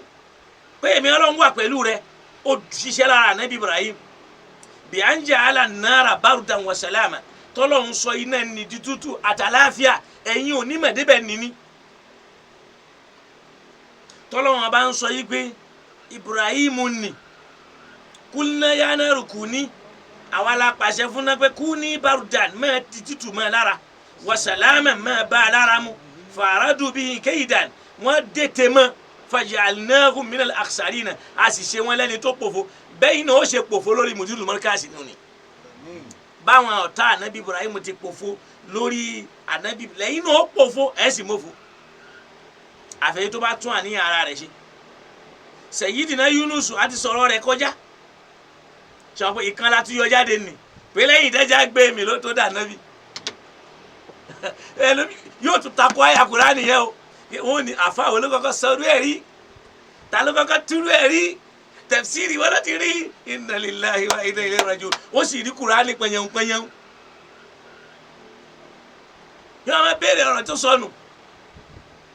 pé èmi ọlọ́run wà pẹ̀lú rẹ, ó ṣiṣẹ́ lára anabi Ibrahim bí à ń jẹ́ ala nara barudan wa salama, tọ́lọ́run sọ iná ní di tútù àtàláfíà, ẹ̀yin onímọ̀ débẹ̀ nìní. Tọ́lọ́run bá ń sọ yí pé Ibrahim ní kulna ya naru kuni, àwa la pàṣẹ fún náà pé kuni barudan, máa di tútù mọ́ lára, wa salama, máa bá a lára mu, faradu bihi kaydan, wọ́n dètè mọ́, faja'alnahum minal akhsarina, a sì ṣe wọn lẹ́ni tó pòfo. Bẹ́ẹ̀ ni ó ṣe pòfo lórí mùdírù mọ́ríkàsì nù ni báwọn ọ̀tá ànábì Ibrahim ti pòfo lórí ànábì, lẹ́yìn náà ó pòfo ẹ̀ sì mọ́fo, àfẹ́yí tó bá tún àníyàn ara rẹ̀ ṣe. Sayyidina Yunus àti sọ̀rọ̀ rẹ̀ kọjá. Sọ pé ìkan la tún yọ jáde nì pé lẹ́yìn ìdẹ́jà gbé mi ló tó dà nábì. Yóò tún takò àyà Kùránì yẹn o. Wọn ní àfa wo ló kọ́kọ́ sọrú ẹ̀ rí, ta ló kọ́kọ́ túrú ẹ̀ rí, tafsiri wọn láti rí. Inna lillahi wa inna ilayhi raji'un. Ó sì rí Kùránì pẹ̀yẹ̀hún pẹ̀yẹ̀hún. Yóò máa béèrè ọ̀rọ̀ tó sọnù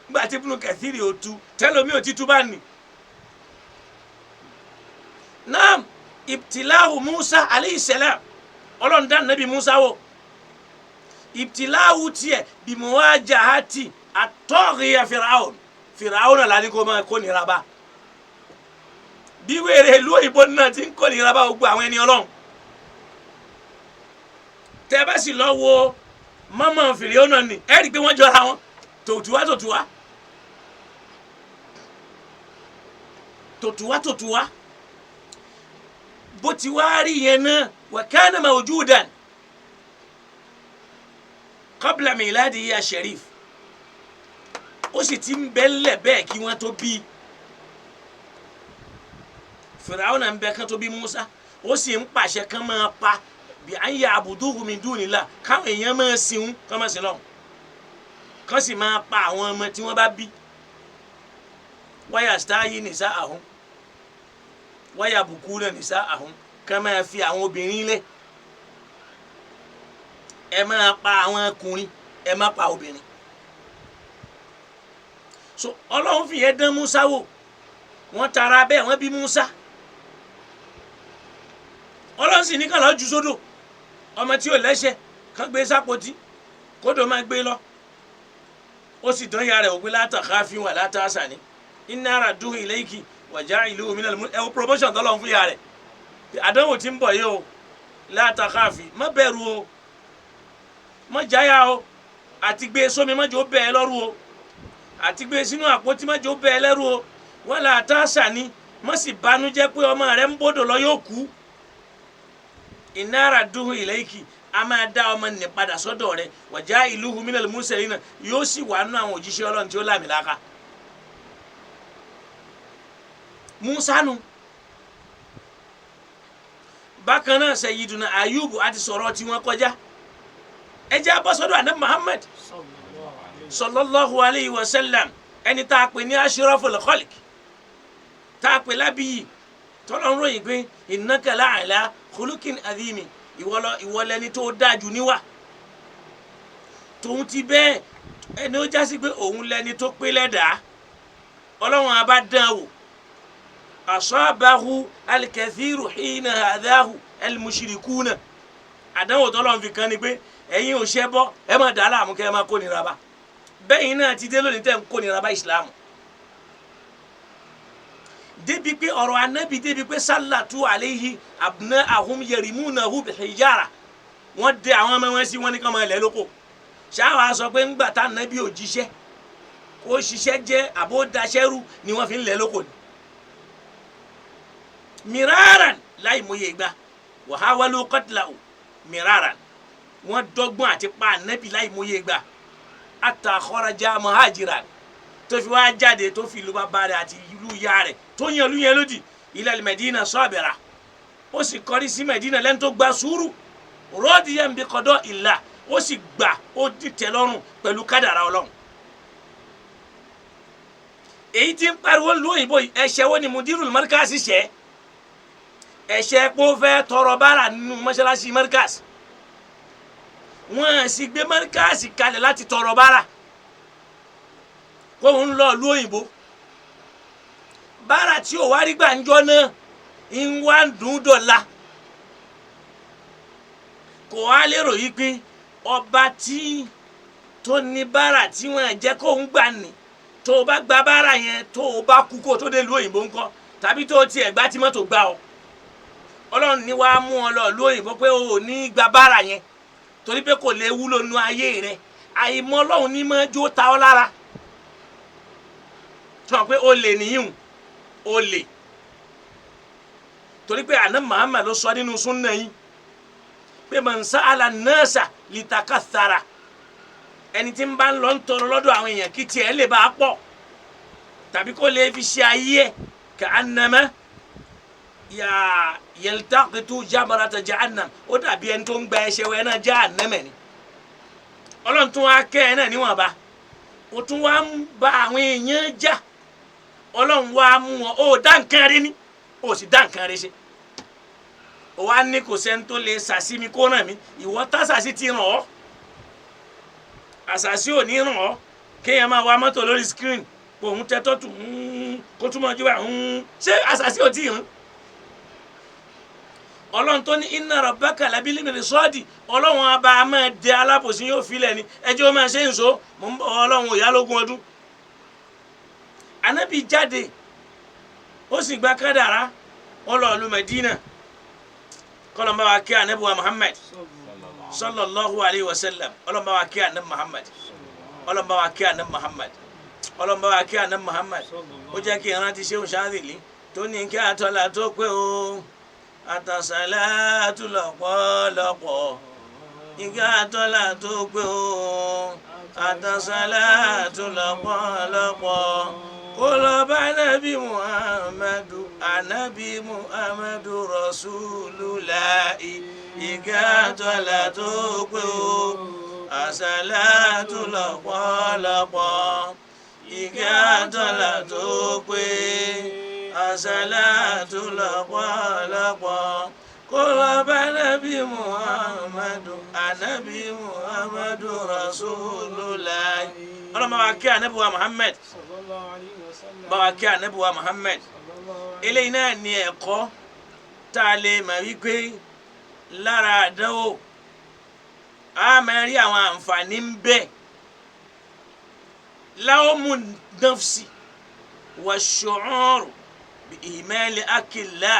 nígbà tí Ibn Kathiri ò tu tẹ́lómi ò ti tú bá nì. Naam, ibtilahu Musa aleyhi salam, Ọlọ́run dá nàbí Musa wò. Ibtilahu tiẹ̀ bimuwajahati atọ́ọ̀rìyà Firaun. Firaun náà lani kó máa kó nira bá bí wèrè ìlú òyìnbó náà ti ń kó nira bá gbogbo àwọn ẹni Ọlọ́run. Tẹ́ bá sì lọ wo mọ́mọ́ Firaun náà ni ẹ rí i pé wọ́n jọra wọn tòtúwá tòtúwá tòtúwá tòtúwá. Bó ti wá rí yẹn náà, wa kana mawjudan qabla miladihi sharif, ó sì ti ń bẹ ńlẹ̀ bẹ́ẹ̀ kí wọ́n tó bí Fìràwọn náà ń bẹ kán tó bí Musa. Ó sì ń pàṣẹ kán máa pa bí à ń yà abuduhu min dunillah, káwọn èèyàn máa sìn kán máa sìn lọ́hùn, kán sì máa pa àwọn ọmọ tí wọ́n bá bí. Wáyà stáyé nìsa àhún, wáyà bùkú náà nìsa àhún, kán máa fi àwọn obìnrin lẹ̀. Ẹ máa pa àwọn ọkùnrin, ẹ má pa obìnrin. So Ọlọ́run fìyẹn dán Musa wò. Wọ́n tara bẹ́ẹ̀ wọ́n bí Musa. Ọlọ́run sì ní kàn lọ́ọ́ ju sódò, ọmọ tí ò lẹ́sẹ̀ kàn gbé sápótí kódò máa gbé lọ. Ó sì dán ya rẹ̀ òpin látàkáfín wà látàṣà ni inna radduhu ilayki wa ja'iluhu minal ẹ wo promotion tọ́lọ́run fún ya rẹ̀. Àdánwò tí ń bọ̀ yìí o, látàkáfín, má bẹ̀rù o, má jáyà o, àti gbé sómi má jẹ́ ó bẹ̀ ẹ́ lọ́rù o, àti gbé sínú àpótí má jẹ́ ó bẹ̀ ẹ́ lẹ́rù o, wọ́n là tá sani, má sì banújẹ́ pé ọmọ rẹ̀ ń bọ́dọ̀ lọ yóò kú. Inna radduhu ilayki, a máa dá ọmọ nì padà sọ́dọ̀ rẹ̀, wa ja'iluhu minal mursalina, yóò sì wà nínú àwọn òjíṣẹ́ Ọlọ́run tí ó lámìláka. Musa nu. Bákan náà Sayyiduna Ayubu àti sọ̀rọ̀ tí wọ́n kọjá. Ẹ jẹ́ abọ́ sọ́dọ̀ àná Muhammad sallallahu alayhi wa sallam, ẹni tá a pè ní ashraful khalq, tá a pè lábíyì, tọ́lọ́ ń ròyìn pé innaka la'ala khuluqin adhimi, ìwọ lẹni tó dájú níwà. Tòun ti bẹ́ẹ̀, ẹni ó jásí pé òun lẹni tó pé lẹ́dàá, Ọlọ́run á bá dán wò. Asabahu al-kathiru hina hadhahu al-mushrikuna. Àdánwò tọ́lọ́run fi kan ni pé ẹ̀yin ò ṣẹ́ bọ́, ẹ má dàá láàmú kẹ́ ẹ má kó nira bá. Bẹ́yìn náà ti dé lónìí tẹ́ ń kó nira bá ìsìlámù. Débi pé ọ̀rọ̀ anábì débi pé sálàtú àléhi abúná ahum yẹrìmúnahu bìhìjára, wọ́n dé àwọn ọmọ wọn sí wọn ní kàn máa lẹ̀ lóko. Ṣáwa sọ pé ńgbà tá anábì ò jíṣẹ́ kó ṣiṣẹ́ jẹ́ àbó daṣẹ́rú ni wọ́n fi ń lẹ̀ lóko ni. Miraran láì mòye ìgbà wàhálà kọ́tìláwò miraran, wọ́n dọ́gbọ́n àti pa anábì láì mòye ìgbà. Atakharaja muhajiran, tó fi wá jáde tó fi ìlú bàbá rẹ̀ àti ìlú ìyá rẹ̀ tó yan ìlú yẹn lódì ilal Medina sabira, ó sì kọrí sí Medina lẹ́nu tó gba sùúrù, radiyan bi qada'illah, ó sì gbà ó dìtẹ̀ lọ́rùn pẹ̀lú kádàrá Ọlọ́run. Èyí tí ń pariwo lu òyìnbó yìí, ẹ̀ṣẹ̀ wo ni mudirul markaz ṣẹ̀? Ẹ̀ṣẹ̀ pé ó fẹ́ tọrọ bára nínú mọ́ṣáláṣí markaz. Wọ́n sì gbé markaz kalẹ̀ láti tọrọ bára kó ń lọ lu òyìnbó. Bára tí ò wá rí gbàǹjọ náà ń wá ń dùn dọ̀la. Kò wá lérò yìí pé ọba tí tó ní bára tí wọ́n jẹ́ kó ń gbà ní, tó o bá gba bára yẹn tó o bá kú kó o tó dé lu òyìnbó ńkọ́, tàbí tó o tiẹ̀ gbá tí mọ́tò gbá ọ. Ọlọ́run ní wàá mú ọ lọ lu òyìnbó pé o ò ní gba bára yẹn torí pé kò lè wúlò nu ayé rẹ. Àìmọ̀ Ọlọ́run ní máa jó ta ọ lára. Sọ pé o lè níyùn, o lè, torí pé àná Muhammad ló sọ nínú súnà yín pé man sa'ala nasa litakathara, ẹni tí ń bá ń lọ ń tọrọ lọ́dọ̀ àwọn èèyàn kí tiẹ̀ lè bá a pọ̀ tàbí kó lè fi ṣe ayé ẹ̀, ka'annama yà yẹlitakitu jamarata jahannam, ó dàbí ẹni tó ń gba ẹsẹ̀ wẹ̀ náà jahannam ni. Ọlọ́run tún wá kẹ́ ẹ náà níwọ̀nba, ó tún wá ń ba àwọn èèyàn jà, Ọlọ́run wá mú wọn, ó dá nǹkan rí ni, ó sì dá nǹkan rí ṣe. Ó wá ní kò sẹ́ni tó lè sàsí mi kó ràn mí, ìwọ tásàsí ti ràn ọ́, àsàsí ò ní ràn ọ́. Kéèyàn máa wa mọ́tò lórí screen kò ń tẹ́tọ́ tù kó túmọ̀ jù bá ṣé àsàsí ò tí ì ràn. Ọlọ́run tó ní inna rabbaka labil mirsadi, Ọlọ́run ọba máa dẹ alábòsí yóò filẹ̀ ni, ẹjọ́ máa ṣe ń so mò ń bọ̀ Ọlọ́run òyà lógún ọdún. Ànábì jáde ó sì gba kádàrá, ó lọ ìlú Mẹdínà, kọlọmba wa kí anabi wa Muhammad sallallahu alayhi wa sallam, ọlọmba wa kí anabi Muhammad, ọlọmba wa kí anabi Muhammad, ọlọmba wa kí anabi Muhammad. Ó jẹ́ kí ìrántí Ṣéhù Ṣáàdìlì tó ní kí àtọ́là tó pé o, àtàṣàlátù lọ́pọ̀lọpọ̀, ìkí àtọ́là tó pé o, àtàṣàlátù lọ́pọ̀lọpọ̀, kó lọ bá anabi Muhammadu, anabi Muhammadu Rasulullahi, ìkí àtọ́là tó pé o, àṣàlátù lọ́pọ̀lọpọ̀, ìkí àtọ́là tó pé, àṣàlátù lọ́pọ̀lọpọ̀, kó lọ bá anabi Muhammadu, anabi Muhammadu Rasulullahi. Ọlọ́mọ wa kí anabi wa Muhammad, bá wa kí anabi wa Muhammad. Eléyìí náà ni ẹ̀kọ́ tá a lè mọ̀ wípé lára àdánwò a máa rí àwọn àǹfààní ń bẹ. Láwọmù nafsi wà ṣùúrù bí ìmẹ́lẹ̀ akìlá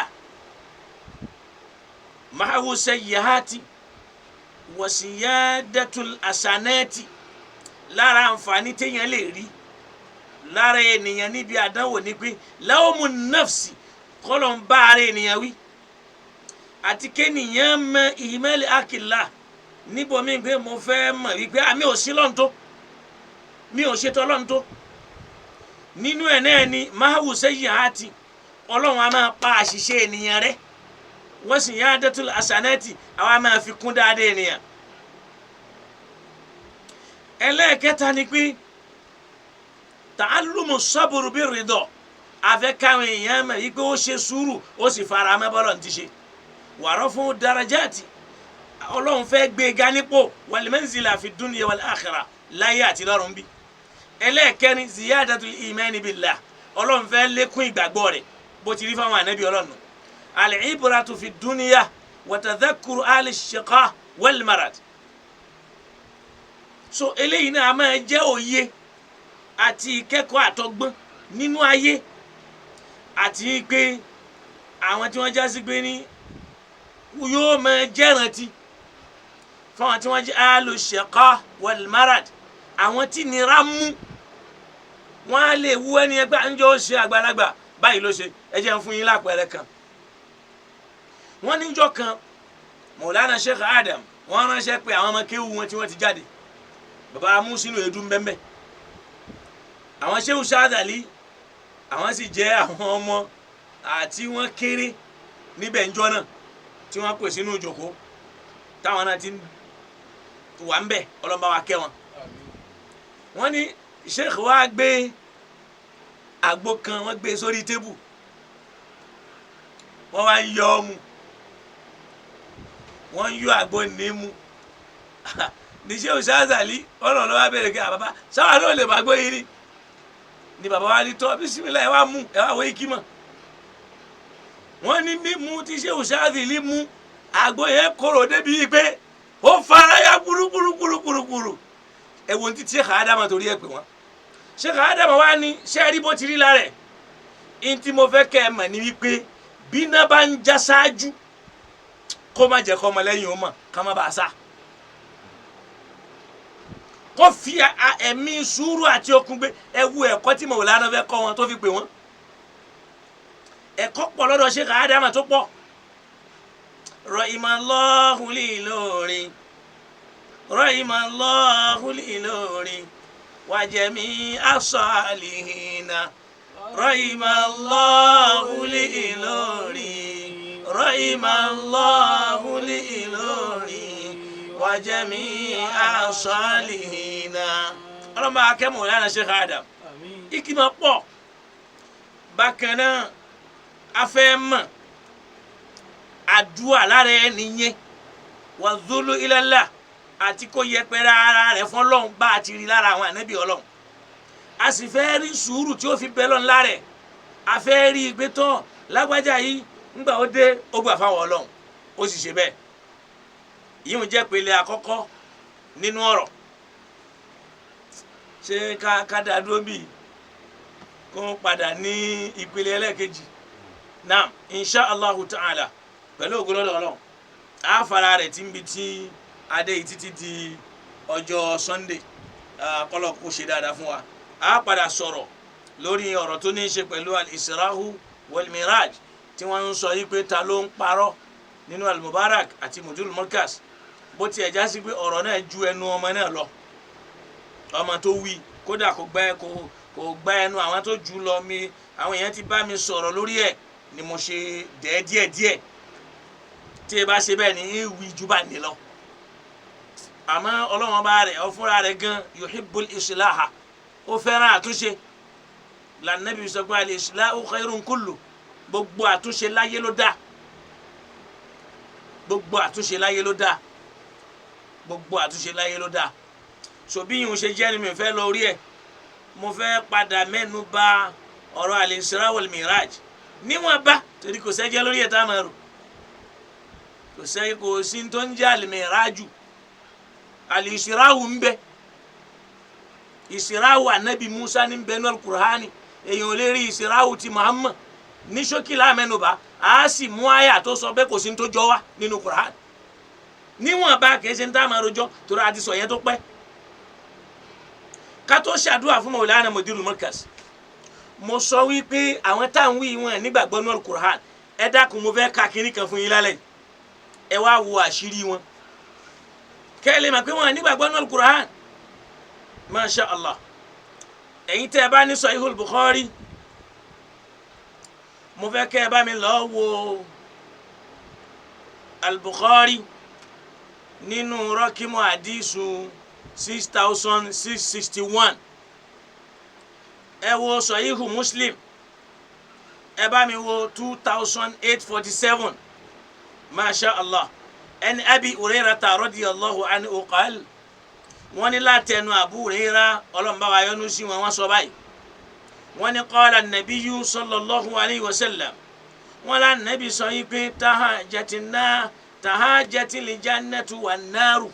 mahawu sayyihati wà siyadatul asanati. Lára àǹfààní téèyàn lè rí lára ènìyàn níbi àdánwò ni pé láwọmù nafsi, kọ́lọ̀ ń bá ara ènìyàn wí, àti kéèyàn mọ ìmẹ́lẹ̀ akìlá níbo mi pé mo fẹ́ mọ̀ wípé àmì ò sí lọ́n tó, mi ò ṣetán lọ́n tó. Nínú ẹ̀ náà ni mahawu sẹ́yìn àti Ọlọ́run a máa pa àṣìṣe ènìyàn rẹ́, wọ́n sì yá dẹ́tù àṣànẹ́tì, àwa máa fi kún dáadáa ènìyàn. Ẹlẹ́ẹ̀kẹta ni pé tàálùmù sọ́bùrù bí rìdọ̀, àfẹ́ káwọn èèyàn mọ̀ wípé ó ṣe sùúrù ó sì fara mọ́ bọ́lọ̀ ti ṣe. Wàrọ̀ fún darajáàtì, Ọlọ́run fẹ́ gbé e ga nípò, wal manzila fi dunya wal akhirah, láyé àti lọ́run bí. Ẹlẹ́ẹ̀kẹrin ziyadatul imani billah, Ọlọ́run fẹ́ lékún ìgbàgbọ́ rẹ̀ bó ti rí fáwọn ànábì Ọlọ́run. Al-ibratu fi dunya wa tadhakkuru ahli shiqa wal marad. So eléyìí náà a máa jẹ́ òye àti ìkẹ́kọ̀ọ́ àtọgbọ́n nínú ayé, àti pé àwọn tí wọ́n já sí pé ní yóò máa jẹ́rántí fáwọn tí wọ́n jẹ́ alùsẹ̀kọ́ wal-marad, àwọn tí nira mú wọn á lè wú ẹni ẹgbẹ́ àńjọ ó ṣe àgbàlagbà báyìí ló ṣe. Ẹ jẹ́ n fún yín lápẹẹrẹ kan. Wọ́n níjọ́ kan Mọ̀lánà Sheikh Adam wọ́n ránṣẹ́ pé àwọn ọmọ kéwù wọn tí wọ́n ti jáde, bàbá amúsínú èédú mbẹ́mbẹ́, àwọn Shehu Ṣáàdàlí àwọn sì jẹ́ àwọn ọmọ àti wọ́n kéré níbẹ̀ ńjọ́ náà tí wọ́n pè sínú ìjòkó táwọn náà ti wà ń bẹ̀, ọlọ́mọba wa kẹ́ wọn. Wọ́n ní Sheikh wa gbé àgbo kan, wọ́n gbé sórí tébù, wọ́n wá ń yọ ọ́ mu, wọ́n ń yọ àgbo ní mu. Ní Shehu Ṣáàdàlí ọ̀nà lọ́wọ́ abẹ́rẹ́ kí àbábá sáwà náà lè má gbé yìí ni ni bàbá wa ní tọ́ bísímìlá ẹ wá mú ẹ wá wọ ikí mọ̀. Wọ́n ní mímú tí Shehu Ṣáàdìlí mú àgbo yẹn korò débi pé ó faraya kúrúkúrúkúrúkúrú. Ẹ̀wọ̀n tí Sheikh Adama torí ẹ̀ pé wọ́n. Sheikh Adama wa ní sẹ́ẹ̀rí bó ti rí lára ẹ̀, ntí mo fẹ́ kẹ́ ẹ mọ̀ ní wípé bí iná bá ń já ṣáájú kó má jẹ́ kó ọmọ lẹ́yìn ó mọ̀ ká má bàa sá, kó fi ẹ̀mí sùúrù àti okun gbé. Ẹ wo ẹ̀kọ́ tí Mọ̀lánà fẹ́ kọ́ wọn tó fi pè wọ́n. Ẹ̀kọ́ pọ̀ lọ́dọ̀ Sheikh Adama tó pọ̀. Rahimallahu Ìlọrin, rahimallahu Ìlọrin, wa jami as-salihina, rahimallahu Ìlọrin. Rahimallahu li Ìlọrin wa jami'a salihina. Ọlọ́mọ akẹ́mọ̀ lánàá Sheikh Adam. Àmín. Ìkìmọ̀ pọ̀. Bákan náà, a fẹ́ mọ̀ àdúrà lára ẹni yẹn wà zulu ilallah àti kó yẹpẹrẹ ara rẹ̀ fún Ọlọ́run bá a ti rí lára àwọn ànábì Ọlọ́run. A sì fẹ́ rí sùúrù tí ó fi bẹ́ lọ́n lára ẹ̀. A fẹ́ rí i pé tán lágbájá yìí ńgbà ó dé ó gbà fáwọn Ọlọ́run, ó sì ṣe bẹ́ẹ̀. Yìí ń jẹ́ pele àkọ́kọ́ nínú ọ̀rọ̀. Ṣé ká dá dúró bíi kó padà ní ìpele ẹlẹ́ẹ̀kejì? Naam, insha allahu ta'ala, pẹ̀lú ògo lọ́dọ̀ Ọlọ́run, a fara rẹ̀ tí ń bi tí adé yìí títí di ọjọ́ Sunday. Kọ́lọ̀ kó ṣe dáadáa fún wa. A padà sọ̀rọ̀ lórí ọ̀rọ̀ tó ní í ṣe pẹ̀lú al-israhu wal-miraj tí wọ́n ń sọ yìí pé ta ló ń parọ́ nínú al-mubarak àti mujul murkas, bó tiẹ̀ já sí pé ọ̀rọ̀ náà ju ẹnu ọmọ náà lọ. Ọmọ tó wí kódà kò gbá kò gbá ẹnu àwọn tó jù lọ mi, àwọn èèyàn ti bá mi sọ̀rọ̀ lórí ẹ̀ ni mo ṣe dẹ́ díẹ̀díẹ̀. Tí ẹ bá ṣe bẹ́ẹ̀ ni ń wí ju bá ní lọ. Àmọ́ Ọlọ́run bá rẹ̀ ọ fúnra rẹ̀ gan yuhibbul islaha, ó fẹ́ràn àtúnṣe. Lànàbí sọ pé al-islahu khairun kullu, gbogbo àtúnṣe láyé ló dáa, gbogbo àtúnṣe láyé ló dáa, gbogbo àtúnṣe láyé ló dáa. So bí yìí ń ṣe jẹ́ ni mi fẹ́ lọ orí ẹ̀. Mo fẹ́ padà mẹ́nu bà ọ̀rọ̀ al-Isra wal-Miraj níwọ̀n bá, torí kò sẹ́jẹ́ lórí ẹ̀ tá a máa rò. Kò sẹ́ kò sí tó ń jẹ́ al-Miraju, al-Isra'u ń bẹ. Isra'u anabi Musa ní bẹ nínú al-Qur'ani, èèyàn ò lè rí Isra'u ti Muhammad. Ní ṣókí la mẹ́nu bà, a sì mú àyà tó sọ bẹ́ẹ̀ kò sí tó jọ wá nínú Qur'an. Níwọ̀n bá kìí ṣe ń tá a máa rojọ́, torí a ti sọ yẹn tó pẹ́. Ká tó ṣàdúrà fún Mawlana Mudirul Markaz, mo sọ wípé àwọn táwọn wí wọn nígbàgbọ́ nínú Al-Qur'an. Ẹ dákun, mo fẹ́ ka kinní kan fún yín lálẹ́ yìí. Ẹ wá wo àṣírí wọn kẹ́ ẹ lè mọ̀ pé wọn nígbàgbọ́ nínú Al-Qur'an. Masha Allah, ẹ̀yin tẹ́ ẹ bá ní Sahihul Bukhari, mo fẹ́ kẹ́ ẹ bá mi lọ́ọ́ wo Al-Bukhari nínú rọ́kímù àdísù 6661. Ẹ wo Sahihu Muslim, ẹ bá mi wo 2847. Masha Allah, ẹni Abi Hurairata radiyallahu anhu qal, wọ́n ní látẹnu Abu Huraira, Ọlọ́run bá wa yọ́nú sí wọn, wọ́n sọ báyìí, wọ́n ní qala nabiyyu sallallahu alayhi wa sallam, wọ́n lá nàbí sọ yìí pé tahajatil jannatu wan naru,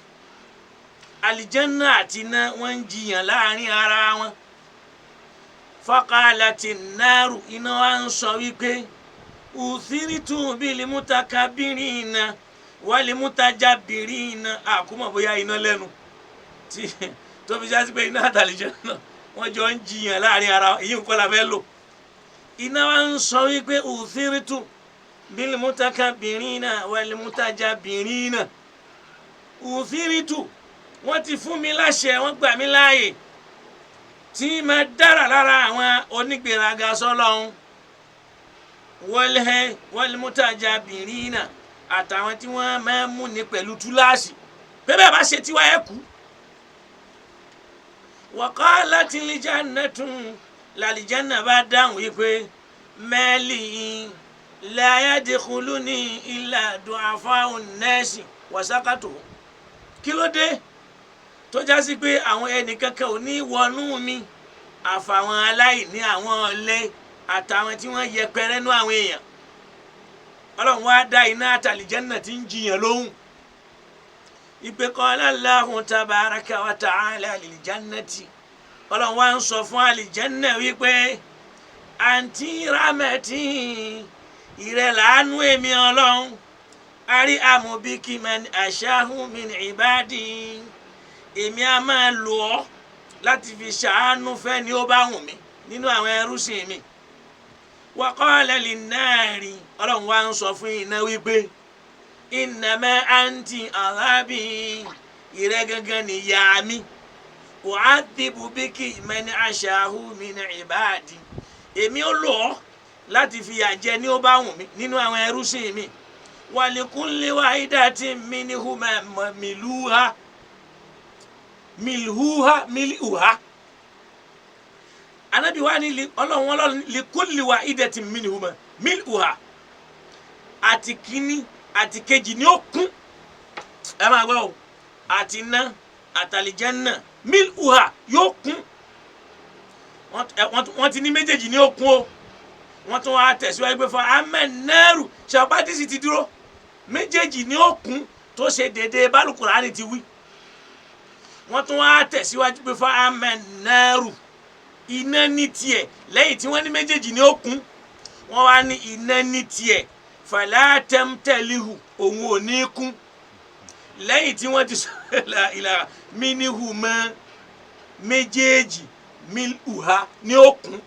alijanna àti iná wọ́n ń jiyàn láàrin ara wọn. Faqalati naru, iná wa ń sọ wípé uthiritu bil mutakabirina wal mutajabirina. Àkúmọ̀ bóyá iná lẹ́nu tí tó fi jásí pé iná àtàlìjánná wọ́n jọ ń jiyàn láàrin ara wọn, èyí nǹkan la fẹ́ lò. Iná wa ń sọ wípé uthiritu bil mutakabirina wal mutajabirina, uthiritu, wọ́n ti fún mi láṣẹ, wọ́n gbà mí láàyè tí ma dára lára àwọn onígbèraga sọ́lọ́hún, wọlé wal mutajabirina, àtàwọn tí wọ́n máa ń mú ní pẹ̀lú túláàsì pé bẹ́ẹ̀ bá ṣe tiwa ẹ̀ kú. Wa qalatil jannatu, làlìjánà bá dáhùn wípé mẹ́lì la yadkhuluni illa du'afa'un nasi wasakatu. Kí ló dé tó já sí pé àwọn ẹnìkankan ò ní wọnú mi àfàwọn aláìní, àwọn ọ̀lẹ àtàwọn tí wọ́n yẹpẹrẹ nú àwọn èèyàn? Ọlọ́run wá dá iná àtàlìjánà tí ń jiyàn lóhùn ìpè qala Allahu tabaraka wa ta'ala lil jannati. Ọlọ́run wá ń sọ fún àlìjánà wípé àǹtí rámẹ̀tì ìrẹ̀ làánú èmi Ọlọ́run, àrí àmúbíkí man asha'u min ibadi, èmi á máa lò ọ́ láti fi ṣàánú fẹ́ni ó bá wù mí nínú àwọn ẹrúsìn mi. Wa qala linnari, Ọlọ́run wá ń sọ fún iná wípé innama anti azabi, ìrẹ́ gangan nìyá mi, u'adhibu biki man asha'u min ibadi, èmi ó lò ọ́ láti fi yà jẹ ní ó bá wù mí nínú àwọn ẹrúsìn mi. Walikulli wahidatin minhuma miluha milhuha milhuha. Anabi wa ni Ọlọ́run Ọlọ́run likulli wahidatin minhuma milhuha, àti kínní àti kejì ni ó kún. Ẹ máa gbọ́ o, àti iná àtàlìjẹ́nnà milhuha yóò kún. Wọ́n ti ní méjèèjì ní ó kún o. Wọ́n tún wá tẹ̀síwájú pé fún amẹ́nẹ́rù ṣàpátìsì ti dúró, méjèèjì ní ó kún tó ṣe déédéé bálùkùránì ti wí. Wọ́n tún wá tẹ̀síwájú pé fún amẹ́nẹ́rù iná ní tiẹ̀, lẹ́yìn tí wọ́n ní méjèèjì ní ó kún, wọ́n wá ní iná ní tiẹ̀ fàlàtẹ́mtẹ́lihù òun ò ní kún. Lẹ́yìn tí wọ́n ti sọ ìlà míníhù mọ́ méjèèjì mílùhà ní ó kún,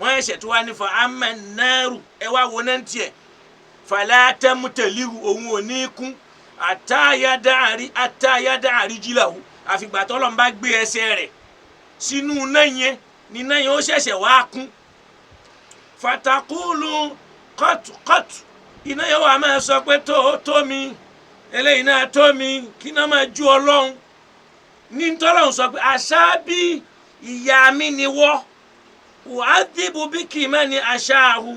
wọ́n ẹ̀ṣẹ̀ tó wá ní fa amẹ́nẹ́rù ẹ wá wo náà tiẹ̀ fàlàtẹ́mtẹ́lihù òun ò ní kún àtàyàdáàrí àtàyàdáàrí jìlàwù, àfìgbà tọ́lọ́run bá gbé ẹsẹ̀ rẹ̀ sínú iná yẹn ní iná yẹn ó ṣẹ̀ṣẹ̀ wá kún. Fatakulu kọ́tù kọ́tù, iná yẹn wà máa sọ pé tó tó mi, eléyìí náà tó mi, kí iná máa ju Ọlọ́run ní tọ́lọ́run sọ pé àṣà bí ìyá mi ni wọ́ wàá dìbò bí kì í má ní àṣà àhù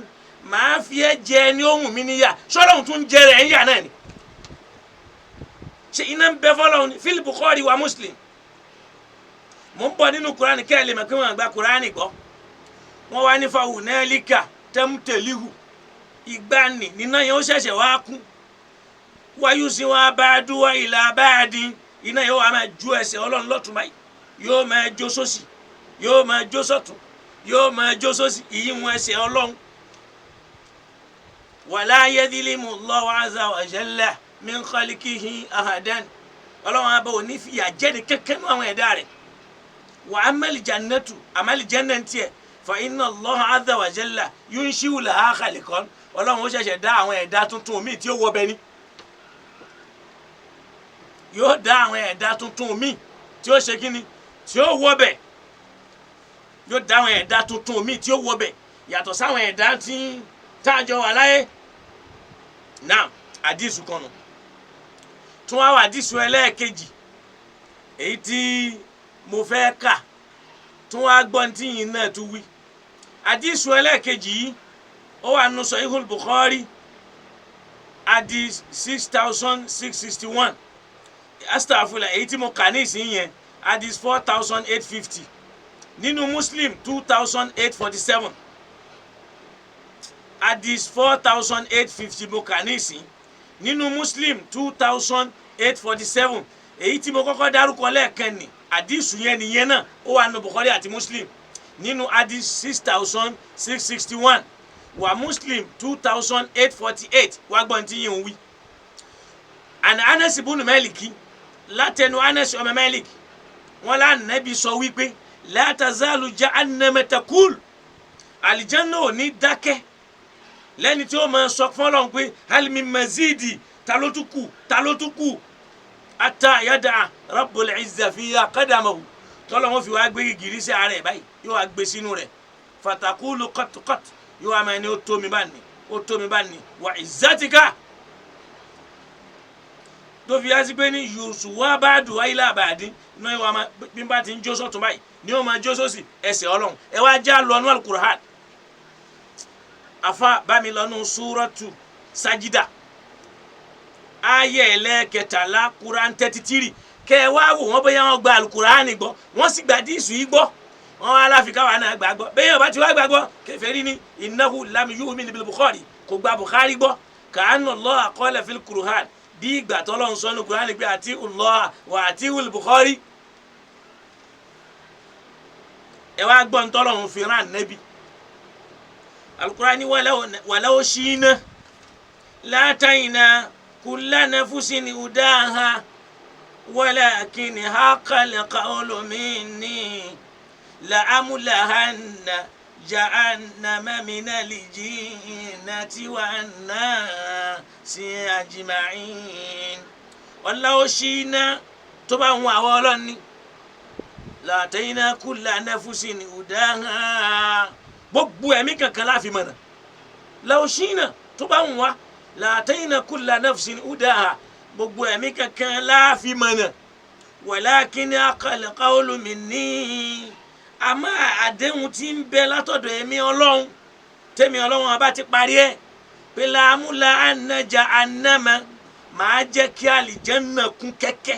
màá fi ẹ́ jẹ ní ohun mi níyà. Ṣọlọ́run tún jẹ rẹ̀ ń yà náà ni, ṣe iná ń bẹ fọlọ́run ní Philip Bukhari wa Muslim. Mò ń bọ̀ nínú Kúránì kẹ́ ẹ lè mọ̀ pé wọ́n gba Kúránì gbọ́. Wọ́n wá ní fáwọn nẹ́ẹ̀líkà tẹ́mútẹ́líhù ìgbani níná yẹn ó ṣẹ̀ṣẹ̀ wá kún. Wáyú sí wọn bá dúwọ́ ìlà bá dín, iná yẹn ó wà máa ju ẹsẹ̀ Ọlọ́run lọ́tún báyìí, yóò máa jó sósì, yóò máa jó sọ́tún, yóò máa jó sósì, ìyíwọ̀n ẹsẹ̀ Ọlọ́run. Wala yadhlimu Allahu azza wa jalla min khalqihi ahadan, Ọlọ́run abẹ́ òní fìyà jẹ́ni kẹ́kẹ́ nú àwọn ẹ̀dá rẹ̀. Wa amal jannatu amal jannati tiẹ̀ fa inna Allaha azza wa jalla yunshi'u laha khaliqan, Ọlọ́run ó ṣẹ̀ṣẹ̀ dá àwọn ẹ̀dá tuntun míì tí ó wọ bẹ́ẹ̀ ni, yóò dá àwọn ẹ̀dá tuntun míì tí ó ṣe kíni tí ó wọ bẹ́ẹ̀, yóò dá àwọn ẹ̀dá tuntun míì tí ó wọ bẹ́ẹ̀ yàtọ̀ sáwọn ẹ̀dá tí táàjọ wà láyé náà. Àdìsù kan nù tún wá wà àdìsù ẹlẹ́ẹ̀kejì èyí tí mo fẹ́ kà tún wá gbọ́n tí yìí náà tún wí. Àdìsù ẹlẹ́ẹ̀kejì yìí ó wà nù Sahihul Bukhari hadith 6661, astafula èyí tí mo kà ní ìsín yẹn hadith 4850, nínú Muslim 2847, hadith 4850 mo kà ní ìsín, nínú Muslim 2847. Èyí tí mo kọ́kọ́ dárúkọ lẹ́ẹ̀kan ní àdìsù yẹn nìyẹn náà ó wà nínú Bukhari àti Muslim nínú hadith 6661 wà Muslim 2848. Wà gbọ́n tí yìí ń wí. Àná Anas ibn Maliki, látẹnu Anas ọmọ Malik, wọn lá nàbí sọ wípé la tazalu jahannama taqul, àlìjánnà ò ní dákẹ́ lẹ́ni tí ó máa sọ fọlọ́n pé hal min mazidi, ta ló tún kù, ta ló tún kù, ata yada rabbul izza fiya qadamahu, tọ́lọ́ wọn fi wá gbé gírí sí ara ẹ̀ báyìí, yóò wá gbé sínú rẹ̀ fatakulu qat qat, yóò wá máa ní ó tó mi bá ní, ó tó mi bá ní, wa izzatika, tó fi yá sí pé ní yusuwa bá dùn wáyé lábàdín iná yóò wá máa bí n bá ti ń jó sọ́tún báyìí ní ó máa jó sósì ẹsẹ̀ Ọlọ́run. Ẹ wá já lọ nú al-Qur'an, afa bámi lọ́nu súrọ́tù sajida ayé ẹlẹ́kẹtàlá Quran 33, kẹ́ ẹ wá wò wọ́n bóyá wọ́n gba alukurani gbọ́, wọ́n sì gba díìsù yìí gbọ́, wọ́n wá láfikà wà náà gbàgbọ́. Bẹ́ẹ̀ yóò bá ti wá gbàgbọ́ kèfèrí ni, innahu lam yu'min bil Bukhari, kò gba Bukhari gbọ́. Ka'anna Allaha qala fil Qur'an, bí ìgbà tọ́lọ́ ń sọ ní Qur'an pé àti Allah wa àti wul Bukhari. Ẹ wá gbọ́ ń tọ́lọ́ ń fi rán nẹ́bí alukurani walaw shi'na látàyìnà kulla nafsin hudaha walakin haqqal qawlu minni la'amlahanna jahannama minal jinnati wan nasi ajma'in. Walaw shi'na, tó bá ń wọ àwọn ọlọ́ni látàyìnà kulla nafsin hudaha, gbogbo ẹ̀mí kankan láfi mọ̀nà. Law shi'na, tó bá ń wá La'atayna kulla nafsin hudaha, gbogbo ẹ̀mí kankan láàfin mọ̀nà. Walakin haqqal qawlu minni, àmọ́ àdéhùn tí ń bẹ látọ̀dọ̀ ẹ̀mí Ọlọ́run, tẹ̀mí Ọlọ́run ọba ti parí ẹ̀ pé làmúlà ànájà ànámà, màá jẹ́ kí àlìjẹ́nà kún kẹ́kẹ́,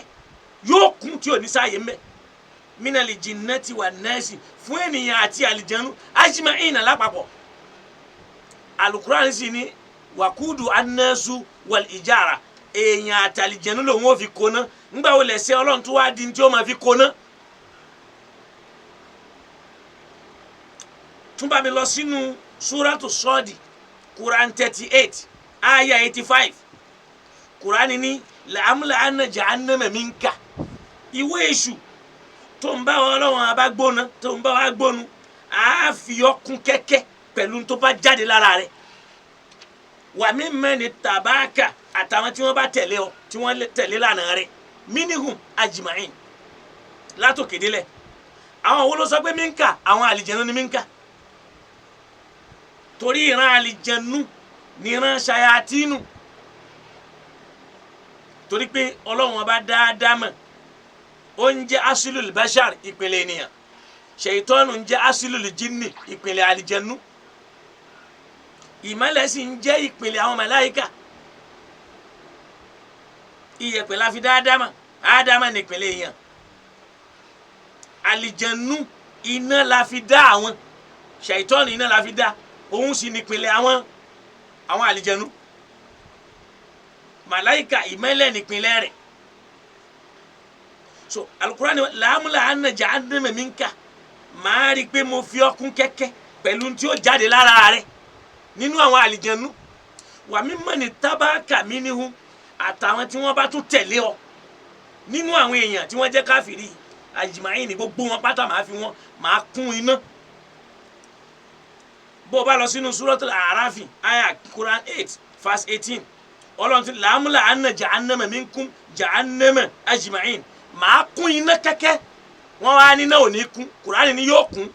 yóò kún tí ò ní sáàyè mbẹ́. Minal jinnati wan nasi, fún ènìyàn àti àlìjẹ́nu, ajma'ina lápapọ̀. Alukuran sì ní wàkúdù annasu wal ijara, èèyàn àti àlìjẹ́nu lòun ò fi kóná. Ńgbà wo lẹ̀sẹ̀ Ọlọ́run tó wá di tí ó máa fi kóná? Tún bá mi lọ sínú súrátù Sọ́ọ̀dì, Quran 38 aya 85. Quran ní làmúlà anna jahannama minka, ìwé èṣù tó ń bá Ọlọ́run abá gbóná, tó ń bá wa gbónu, àá fi ọkùn kẹ́kẹ́ pẹ̀lú tó bá jáde lára rẹ̀. Wà mí mẹ́ni tàbáàkà, àtàwọn tí wọ́n bá tẹ̀lé ọ, tí wọ́n tẹ̀lé lànà rẹ̀, minihum ajma'in, látòkè délẹ̀. Àwọn wo ló sọ pé minka? Àwọn àlìjẹnu ni minka, torí ìran àlìjẹnu ni ìran ṣayatínú, torí pé Ọlọ́run ọba dáadáa mọ̀, ó ń jẹ́ asilul bashar, ìpìlẹ̀ ènìyàn. Ṣèyítọ́nù ń jẹ́ asilul jinni, ìpìlẹ̀ àlìjẹnu. Ìmọ̀lẹ̀ sì ń jẹ́ ìpìlẹ̀ àwọn màláíkà. Iyẹ̀pẹ̀ la fi dáadáa mọ̀, ádámà ní ìpìlẹ̀ èèyàn. Àlìjẹnu iná la fi dá àwọn, ṣèyítọ́nù iná la fi dá, òun sì ní ìpìlẹ̀ àwọn àlìjẹnu. Màláíkà ìmọ̀lẹ̀ ní ìpìlẹ̀ rẹ̀. So alukurani làámúlà anna jahannama minka, màá rí i pé mo fi ọkún kẹ́kẹ́ pẹ̀lú tí ó jáde lára rẹ̀ nínú àwọn àlìjẹnu. Wà mí mọ̀ ní tábàkà mi níhu, àtàwọn tí wọ́n bá tún tẹ̀lé ọ nínú àwọn èèyàn tí wọ́n jẹ́ káfìrí, àjìmáyìn ní gbogbo wọn pátá màá fi wọn, màá kún iná. Bó o bá lọ sínú Suratul A'rafi aya Quran 8 verse 18, Ọlọ́run ti làámúlà anna jahannama minkum jahannama ajma'in, màá kún iná kẹ́kẹ́. Wọ́n wá ní náà ò ní kún, Kùránì ní yóò kún,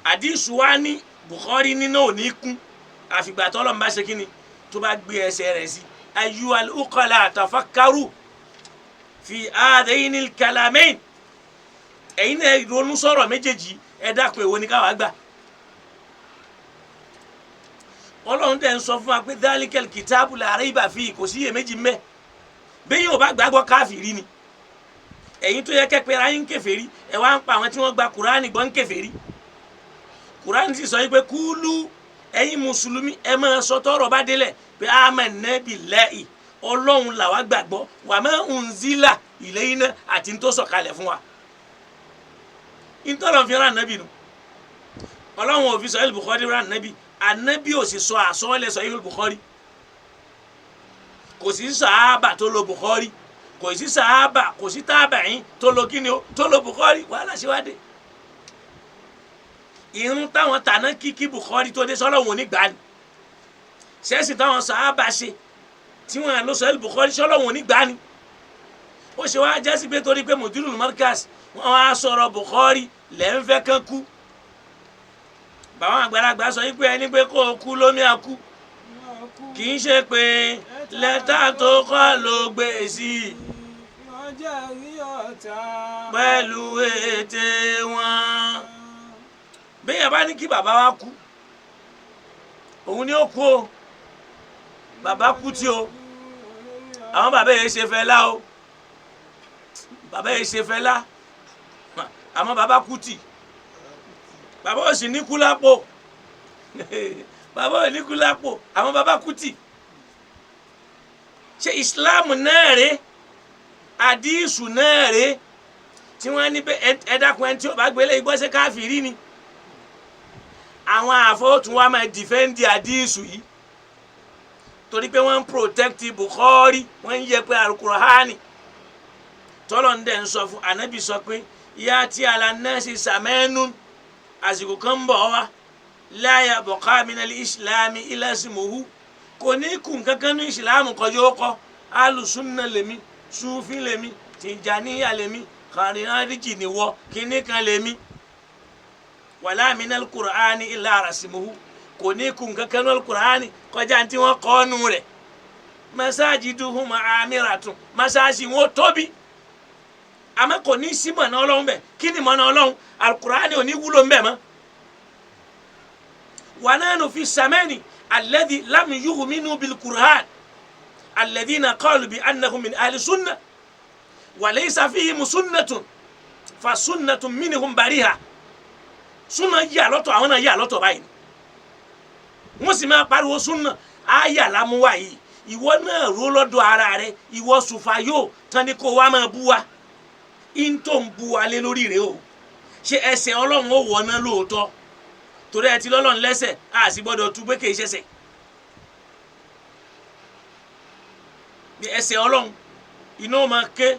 àdìsù wá ní Bukhari ní náà ò ní kún, àfìgbà tọ́lọ́run bá ṣe kíni tó bá gbé ẹsẹ̀ rẹ̀ sí. Ayyuhal uqala tafakkaru fi hadhainil kalamain, ẹ̀yin náà ronú sọ̀rọ̀ méjèèjì, ẹ dákun èwo ni káwá gbà. Ọlọ́run dẹ̀ ń sọ fún wa pé dhalikal kitabu la rayba fihi, kò sí iyèméjì mẹ́, bẹ́ẹ̀ yóò bá gbàgbọ́ káfìrí ni. Ẹ̀yin tó yẹ kẹ́pẹ́ ra yín kèfèrí, ẹ̀ wá ń pa àwọn tí wọ́n gba Kùránì gbọ́ ń kèfèrí. Kùránì sì sọ yín pé kúlú, ẹ̀yin mùsùlùmí ẹ máa sọ tọ́rọ̀ bá délẹ̀ pé amanna billahi, Ọlọ́run làwa gbàgbọ́, wa ma unzila ilayna, àti tó sọ̀kalẹ̀ fún wa. Ìtọ́lọ̀ fi rán ànábì nu, Ọlọ́run ò fi sọ Sahih Bukhari rán ànábì, ànábì ò sì sọ àsọ́ọ́lẹ̀ Sahih Bukhari, kò sí sàábà tó lo Bukhari, kò sí sàábà, kò sí tábàáyín tó lo kíni o, tó lo Bukhari. Wàhálà ṣe wá dé. Irun táwọn tàná kíkí Bukhari tó dé sọlọ́wọ́n onígbà ni, sẹ́sì táwọn sàábà ṣe tí wọ́n lọ sọ Bukhari sọlọ́wọ́n onígbà ni. Ó ṣe wá jásí pé torí pé Mudirul Markaz wọ́n wá sọ̀rọ̀ Bukhari lẹ́ńfẹ́ kan kú. Báwọn àgbàlagbà sọ yín pé ẹni pé kó o kú lómi àkú, kì í ṣe pé lẹ́tà tó kọ́ ló gbé sí i pẹ̀lú ète wọn. Bẹ́ẹ̀ bá ní kí bàbá wa kú, òun ni ó kú o. Bàbá kú tí o, àwọn bàbá yẹn ṣe fẹ́ lá o, bàbá yẹn ṣe fẹ́ lá, àmọ́ bàbá kú tì, bàbá ò sì ní kú lápò, bàbá ò ní kú lápò, àmọ́ bàbá kú tì. Ṣé ìsìláàmù náà rèé, àdísù náà rèé tí wọ́n ní pé ẹ dákun, ẹni tí ó bá gbélé igbó ṣe káfíìrì ni. Àwọn àfọwọ́tún wa máa dìfẹ́ǹdì àdísù yìí torí pé wọ́n ń protect Bukhari, wọ́n ń yẹ pé alukurahani tọ́lọ̀ ń dẹ̀ ń sọ fún anabi sọ pé ìyá tí alánàṣe sàmẹ́nu, àsìkò kan ń bọ̀ wá láyà bọ̀ká minal ìsìlámi ilásìmòhù, kò ní kù kankan ní ìsìlámù kọjú ó kọ alùsùnà lèmi, sùfin lèmi, tìjàníyà lèmi, kàrínáríjì níwọ, kíní kan lèmi, wàlá minal kùránì ilà àràsìmòhù, Kò ní kú nǹkan kan ní alukur'ani kọjá tí wọ́n kọ́ nù rẹ̀. Masajiduhum amiratun, masaasi wọn tóbi, àmọ́ kò ní sí mọ̀nà Ọlọ́run bẹ̀. Kí ni mọ̀nà Ọlọ́run? Alukur'ani ò ní wúlò ńbẹ̀ mọ́. Wa nahnu fi samani alladhi lam yu'minu bil qur'an alladhina qalu bi annahum min ahli sunnah wa laysa fihim sunnatun fa sunnatun minhum bariha. Sunna yà lọ́tọ̀, àwọn náà yà lọ́tọ̀ báyìí, wọ́n sì máa pariwo sunna àyà lámúwá yìí. Ìwọ náà ró lọ́dọ̀ ara rẹ, ìwọ sùfà yóò tán ni kó wá máa bú wa, in tó ń bú wa lé lórí rẹ o. Ṣé ẹsẹ̀ Ọlọ́run ó wọ̀nà lóòótọ́? Torí ẹ ti lọ́lọ́run lẹ́sẹ̀, a sì gbọ́dọ̀ tú pé kì í ṣẹ̀ṣẹ̀. Bí ẹsẹ̀ Ọlọ́run iná máa ké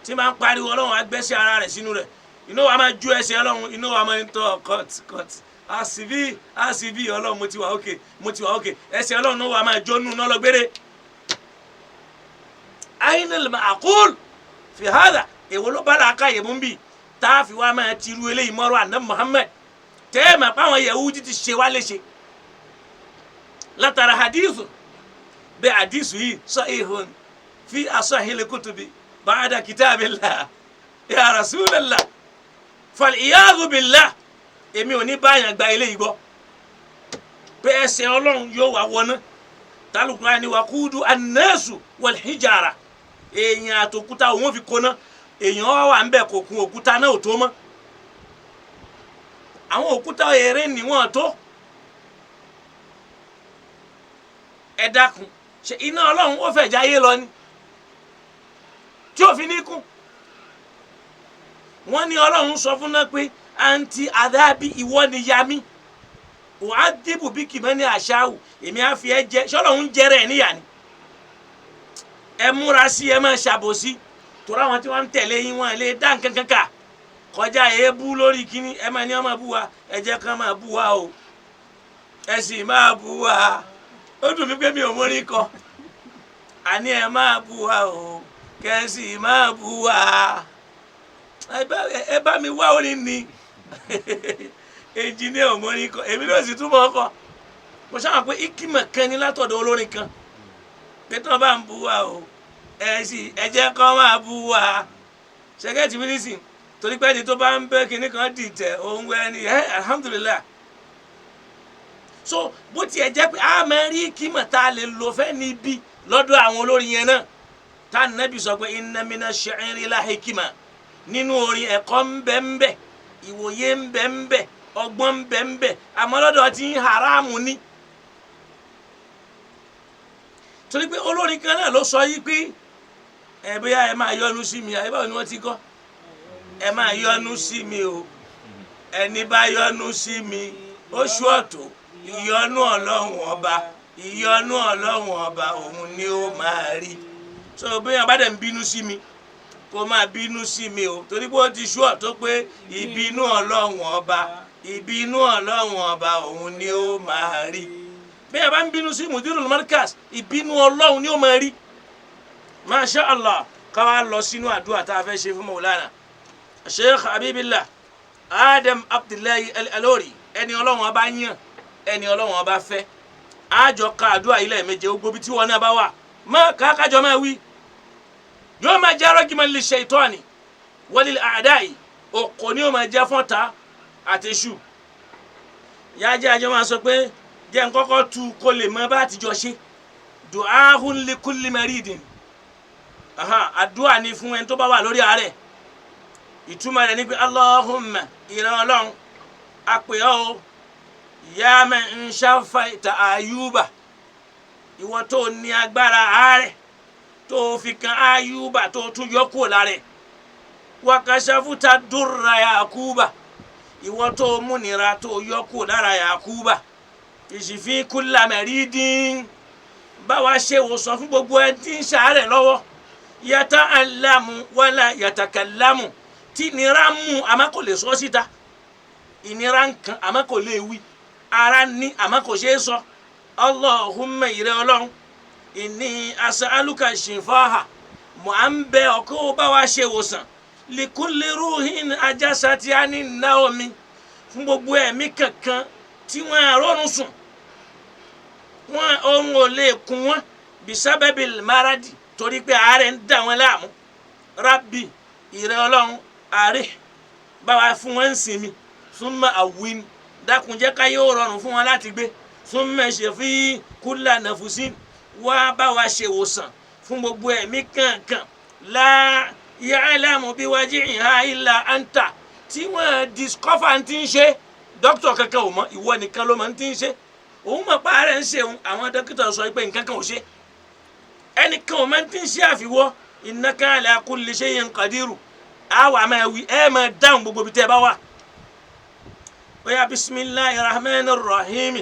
tí máa ń pariwo, Ọlọ́run á gbẹ́sẹ̀ ara rẹ̀ sínú rẹ̀, iná wa máa ju ẹsẹ̀ Ọlọ́run, iná wa máa ń tọ́ cut cut àsìbí àsìbí Ọlọ́run, mo ti wà ókè, mo ti wà ókè. Ẹsẹ̀ Ọlọ́run náà wà máa jónú náà lọ gbére. Ainul ma'qul fi hada, èwo ló bá la ká yẹ̀mú bì tá a fi wá máa tiru eléyìí mọ́rọ́ àná Muhammad tẹ́ẹ̀mà páwọn Yahudi ti ṣe wá léṣe látara hadithu bẹ́ẹ̀. Hadithu yìí sahihun fi asahil kutubi ba'da kitabillah ya rasulallah fal iyadhu billah. Èmi ò ní báyàn gba eléyìí gbọ́ pé ẹsẹ̀ Ọlọ́run yóò wá wọná. Tálùkùrá ni wàkúùdù annasu wal hijara, èèyàn àtòkúta òun fi kóná, èèyàn wà ń bẹ̀ kò kun òkúta náà ò tó mọ́. Àwọn òkúta eré níwọ̀n tó. Ẹ dákun, ṣe iná Ọlọ́run ó fẹ̀ jáyé lọ ni tí ò fi ní kún? Wọ́n ní Ọlọ́run sọ fún náà pé àǹtí àdábì ìwọ ni yami wàá dìbò bí kìmọ́ ní àṣàwù, èmi á fi ẹ jẹ. Ṣọlọ́run jẹrẹ ẹ níyà ni? Ẹ múra sí, ẹ máa ṣàbòsí, torí àwọn tí wọ́n ń tẹ̀lé yín wọ́n lè dá nǹkan kan kà kọjá èébú lórí kínní. Ẹ máa ní ọmọ bú wa, ẹ jẹ́ kán máa bú wa o, ẹ sì máa bú wa. Ó dùn mí pé mi ò mórí kọ. Àní ẹ máa bú wa o, kẹ sì máa bú wa. Ẹ bá mi wá orin ni ẹnjìníà ò mórí kọ, èmi náà sì túmọ̀ ọkọ. Mo sábà pé ikima kan ní látọ̀dọ̀ olórin kan pé tí wọ́n bá ń bú wa o, ẹ sì ẹ jẹ́ kán máa bú wa. Ṣẹ́gẹ́tì mínísì torí pé ẹni tó bá ń bẹ́ kinní kan dìtẹ̀ òun wẹ́ ni ẹ alhamdulillah. So bó tiẹ̀ jẹ́ pé a máa rí kímọ̀ tá a lè lò fẹ́ níbí lọ́dọ̀ àwọn olórin yẹn náà, tá a nàbì sọ pé inna mina shi'ri la hikima, nínú orin ẹ̀kọ́ ń bẹ ń bẹ, ìwòye ń bẹ ń bẹ, ọgbọ́n ń bẹ ń bẹ, àmọ́ lọ́dọ̀ tí ń haramu ni. Torí pé olórin kan náà ló sọ yí pé ẹ bóyá ẹ máa yọnu sí mi, àyè báwo ni wọ́n ti kọ́, ẹ máa yọnu sí mi o, ẹni bá yọnu sí mi ó ṣú ọ̀tọ̀ ìyọnu Ọlọ́run ọba, ìyọnu Ọlọ́run ọba òun ni ó máa rí. So bóyá bá dẹ̀ ń bínú sí mi, kó máa bínú sí mi o, torí pé ó ti ṣú ọ̀tọ̀ pé ìbínú Ọlọ́run ọba, ìbínú Ọlọ́run ọba òun ni ó máa rí. Bí ẹ bá ń bínú sí Mudirul Markaz, ìbínú Ọlọ́run ni ó máa rí. Masha Allah, ká wá lọ sínú àdúrà tá a fẹ́ ṣe fún Maulana Sheikh Habibillah Adam Abdullahi Al-Alori, ẹni Ọlọ́run ọba yàn, ẹni Ọlọ́run ọba fẹ́. Àjọ ka àdúrà ilẹ̀ méje, gbogbo bí tí wọn náà bá wà má kákájọ máa wí. Yóò máa jẹ́ rọ́gìmọ̀ lè ṣe ìtọ́ni walil a'da'i, òkò ni yóò máa jẹ́ fọ́ta àtẹ̀sù. Yájẹ́ àjọ máa sọ pé jẹ́ n kọ́kọ́ tu kó lè mọ bá àtijọ́ ṣe. Du'ahun li kulli maridin, àdúrà ni fún ẹni tó bá wà lórí àárẹ̀. Ìtumọ̀ rẹ̀ ni pé Allahumma, ìran Ọlọ́run àpè ọ́ o, ya man shafaita Ayuba, ìwọ tó ní agbára àárẹ̀ tó fi kan Ayuba tó tún yọ kúrò lára ẹ̀, wa kashafuta durra Yakuba, ìwọ tó múnira tó yọ kúrò lára Yakuba, ìṣìfín kulla maridin, báwa ṣe wòsàn fún gbogbo ẹ tí ń ṣàárẹ̀ lọ́wọ́, yàtà alámù wàlà yàtàkàlámù, tí ìnira mú àmọ́ kò lè sọ síta, ìnira nǹkan àmọ́ kò lè wí, ara ní àmọ́ kò ṣeé sọ. Allahumma, ìrẹ́ Ọlọ́run, inni as'aluka shifaha, mọ̀ à ń bẹ ọkọ bá wa ṣe wòsàn, likulli ruhin ajásátì á ní naomi, fún gbogbo ẹ̀mí kankan Tí wọ́n àrọ́rùn sùn, wọ́n oorun ò lè kún wọn bisababil maradi, torí pé àárẹ̀ ń dà wọ́n láàmú. Rabbi, ìrẹ́ Ọlọ́run, àárẹ̀ báwa fún wọn ń sinmi. Súnmọ́ àwìn, dákunjẹ́ ká yóò rọrùn fún wọn láti gbé. Súnmọ́ ṣèfì kúlà nàfùsí, wá báwa ṣèwòsàn fún gbogbo ẹ̀mí kankan. La ya'lamu biwaj'iha illa anta, tí wọ́n discover ti ń ṣe, dókítà kankan ò mọ̀, ìwọ nìkan ló mọ̀ ti ń ṣe. Òun mọ̀ pa àárẹ̀ ń ṣe òun, àwọn dókítà sọ pé nǹkan kan ò ṣe, ẹnìkan ò mọ̀ ti ń ṣe àfiwọ́. Innaka ala kulli shay'in qadiru. Àwa máa wí, ẹ máa dáhùn gbogbo ibi tẹ́ ẹ bá wà. Oya, bisimilahi rahman rahim,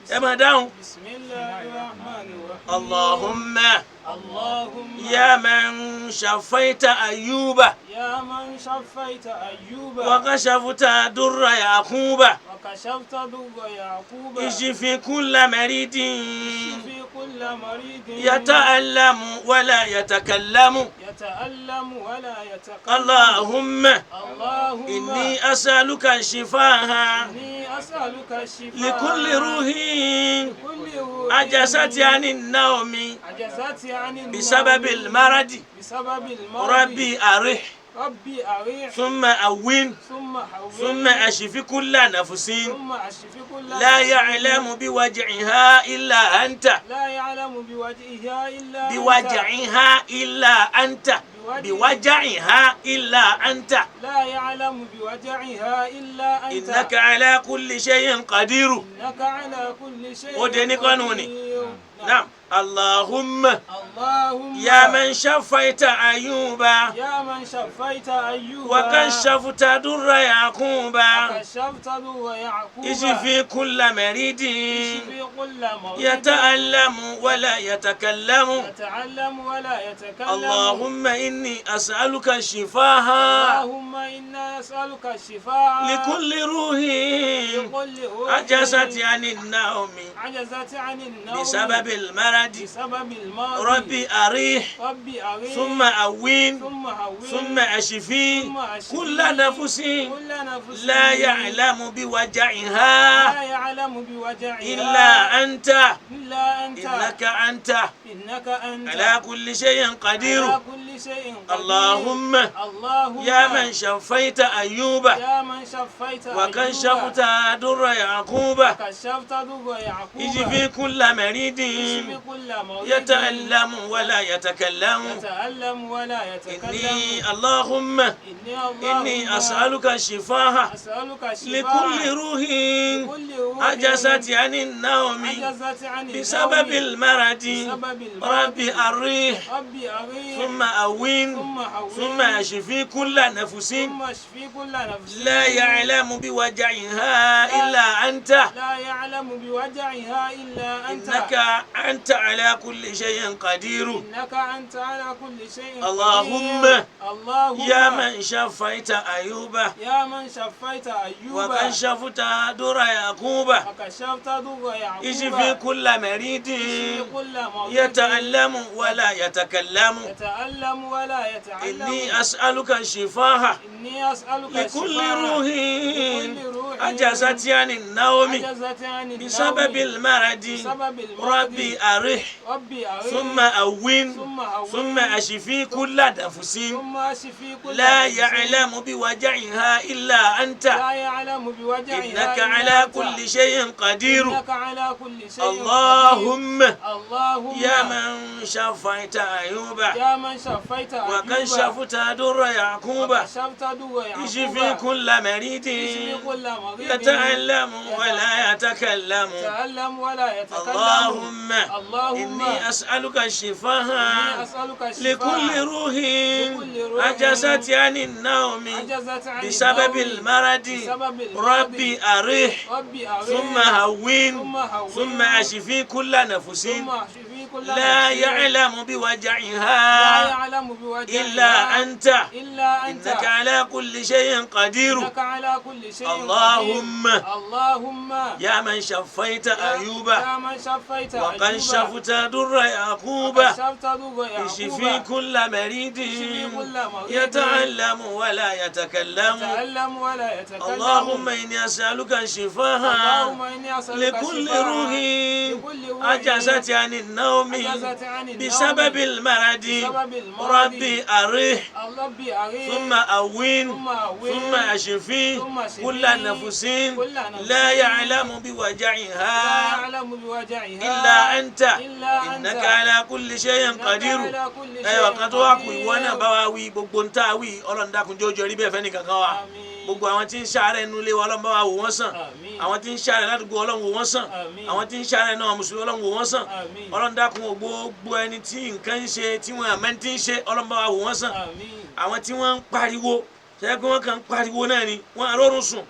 ẹ máa dáhùn. Bismillahir rahmanir rahim. Allahumma Allahumma ya man shafaita Ayyuba ya man shafaita Ayyuba wa kashafta durra Yaquba wa kashafta durra Yaquba ishfi kulla maridin ishfi kulla maridin yata'allamu wala yatakallamu. Yata'allamu wala yatakallamu. Allahumma Allahumma inni as'aluka shifaha inni as'aluka shifa'a likulli ruhin likulli ruhin ajasati ani naomi ajazati ani bisababil maradi. bisababil maradi. Rabbi arih rabbi arih thumma awin thumma hawwin thumma ashfi kulla nafsin thumma ashfi kulla la nafsin ya'lamu biwaj'iha illa anta la ya'lamu biwajhiha illa anta biwaj'iha illa anta biwaj'iha illa anta la ya'lamu biwajhiha illa anta innaka ala kulli shay'in qadiru. Innaka ala kulli shay'in Ó dé ní kọ́nù ni. qadir. Naam. Allahumma Allahumma ya man shafaita Ayyuba ya man shafaita Ayyuba wa kashafta durra Yaquba wa kashafta durra Yaquba ishfi kulla maridin ishfi kulla maridin yata'allamu wala yatakallamu. yata'allamu wala yatakallamu. Allahumma inni as'aluka shifaha Allahumma inna nas'aluka shifaa likulli ruhin likulli ruhin ajasati ani naomi ajazat 'ani an-nawm bisababil maradi. bisababil maradi. Rabbi arih rabbi arih thumma awin thumma hawwin thumma ashfi thumma ashfi kulla nafsin kulla nafsin la ya'lamu biwaj'iha la ya'lamu biwaj'iha illa anta illa anta innaka anta innaka anta ala kulli shay'in qadir. ala kulli shay'in qadir. Allahumma Allahumma ya man shafaita Ayyuba ya man shafaita wa kashafta durra Yaquba kashafta durra Yaquba ishfi kulla maridin ishfi kulla maridin yata'allamu wala yatakallamu. yata'allamu wala yatakallamu. Inni Allahumma inni Allahumma inni as'aluka shifaha as'aluka shifaa likulli ruhin likulli ruhin ajasati ani naomi ajazat 'ani bisababil maradi. bisababil Rabbi arih rabbi arih thumma awin thumma hawwin thumma ashfi kulla nafsin thumma ashfi kulla nafsin la ya'lamu biwaj'iha illa anta la ya'lamu biwaj'iha illa anta innaka anta ala kulli shay'in qadir. innaka anta ala kulli shay'in Allahumma qadir. Allahumma ya man shafaita Ayyuba ya man shafaita Ayyuba wa kashafta durra Yaquba wa kashafta durra Yaquba ishfi kulla maridin ishfi kulla maridin yata'allamu wala yatakallamu. yata'allamu wala yata'allamu. Inni as'aluka shifaha inni as'aluka likulli shifaa ruhin likulli ruhin ajazati ani naomi ajazat 'ani bisababil maradi. bisababil maradi. Rabbi arih rabbi arih thumma awin thumma hawwin thumma ashfi kulla nafsin thumma ashfi kulla la nafsin ya'lamu biwaj'iha illa anta la ya'lamu biwaj'iha innaka illa ala anta. kulli shay'in qadir. innaka ala kulli shay'in Allahumma qadir. Allahumma ya man shafaita Ayyuba ya man shafaita wa Ayyuba kashafta durra wa Yaquba kashafta durra Yaquba ishfi kulla ishfi maridin kulla maridin yata'allamu wala yatakallamu. yata'allamu wala yatakallamu. Allahumma Allahumma inni as'aluka inni shifaha as'aluka shifaa likulli ruhin likulli ruhin ajazati ani naomi ajazat 'ani bisababil an-nawmi maradi. bisababil maradi. Rabbi arih rabbi arih thumma hawwin thumma hawwin thumma ashfi kulla nafsin thumma ashfi كل لا نفس يعلم لا بوجعها يعلم بوجعها إلا أنت إلا أنت إنك على كل شيء قدير إنك على كل شيء اللهم قدير. اللهم يا من شفيت أيوب يا من شفيت وقد أيوب شفت در يعقوب وكشفت ضر يعقوب اشفي كل مريض اشفي كل مريض يتعلم ولا يتكلم يتألم ولا يتكلم اللهم إني أسألك شفاها اللهم إني أسألك لكل شفاء روح لكل روح عجزت عن النوم عجزت عن النوم بسبب المرض بسبب المرض. ربي أريح ربي أريح ثم أوين ثم أوين ثم أشفي ثم أشفي كل نفس كل نفس لا يعلم لا بوجعها يعلم بوجعها إلا أنت إلا أنت إنك على كل شيء إنك قدير على كل شيء ẹyọ kan tó wá kù ìwọ náà قدير. bá wa wí gbogbo ń tá a wí Ọlọ́run dákun jẹ́ ó jọ rí bẹ́ẹ̀ fẹ́ nìkankan wa Àmín. gbogbo àwọn tí ń ṣàárẹ̀ nínú ilé wa Ọlọ́run bá wa wò wọ́n sàn Àmín. àwọn tí ń ṣàárẹ̀ ládùúgbò Ọlọ́run wò wọ́n sàn Àmín. àwọn tí ń ṣàárẹ̀ náà mùsùlùmí Ọlọ́run wò wọ́n sàn Àmín. Ọlọ́run dákun o, gbogbo ẹni tí nǹkan ń ṣe tí wọ́n àmẹ́ tí ń ṣe Ọlọ́run bá wa wò wọ́n sàn Àmín. àwọn tí wọ́n ń pariwo ṣe pé wọ́n kàn ń pariwo náà ni wọ́n arórun sùn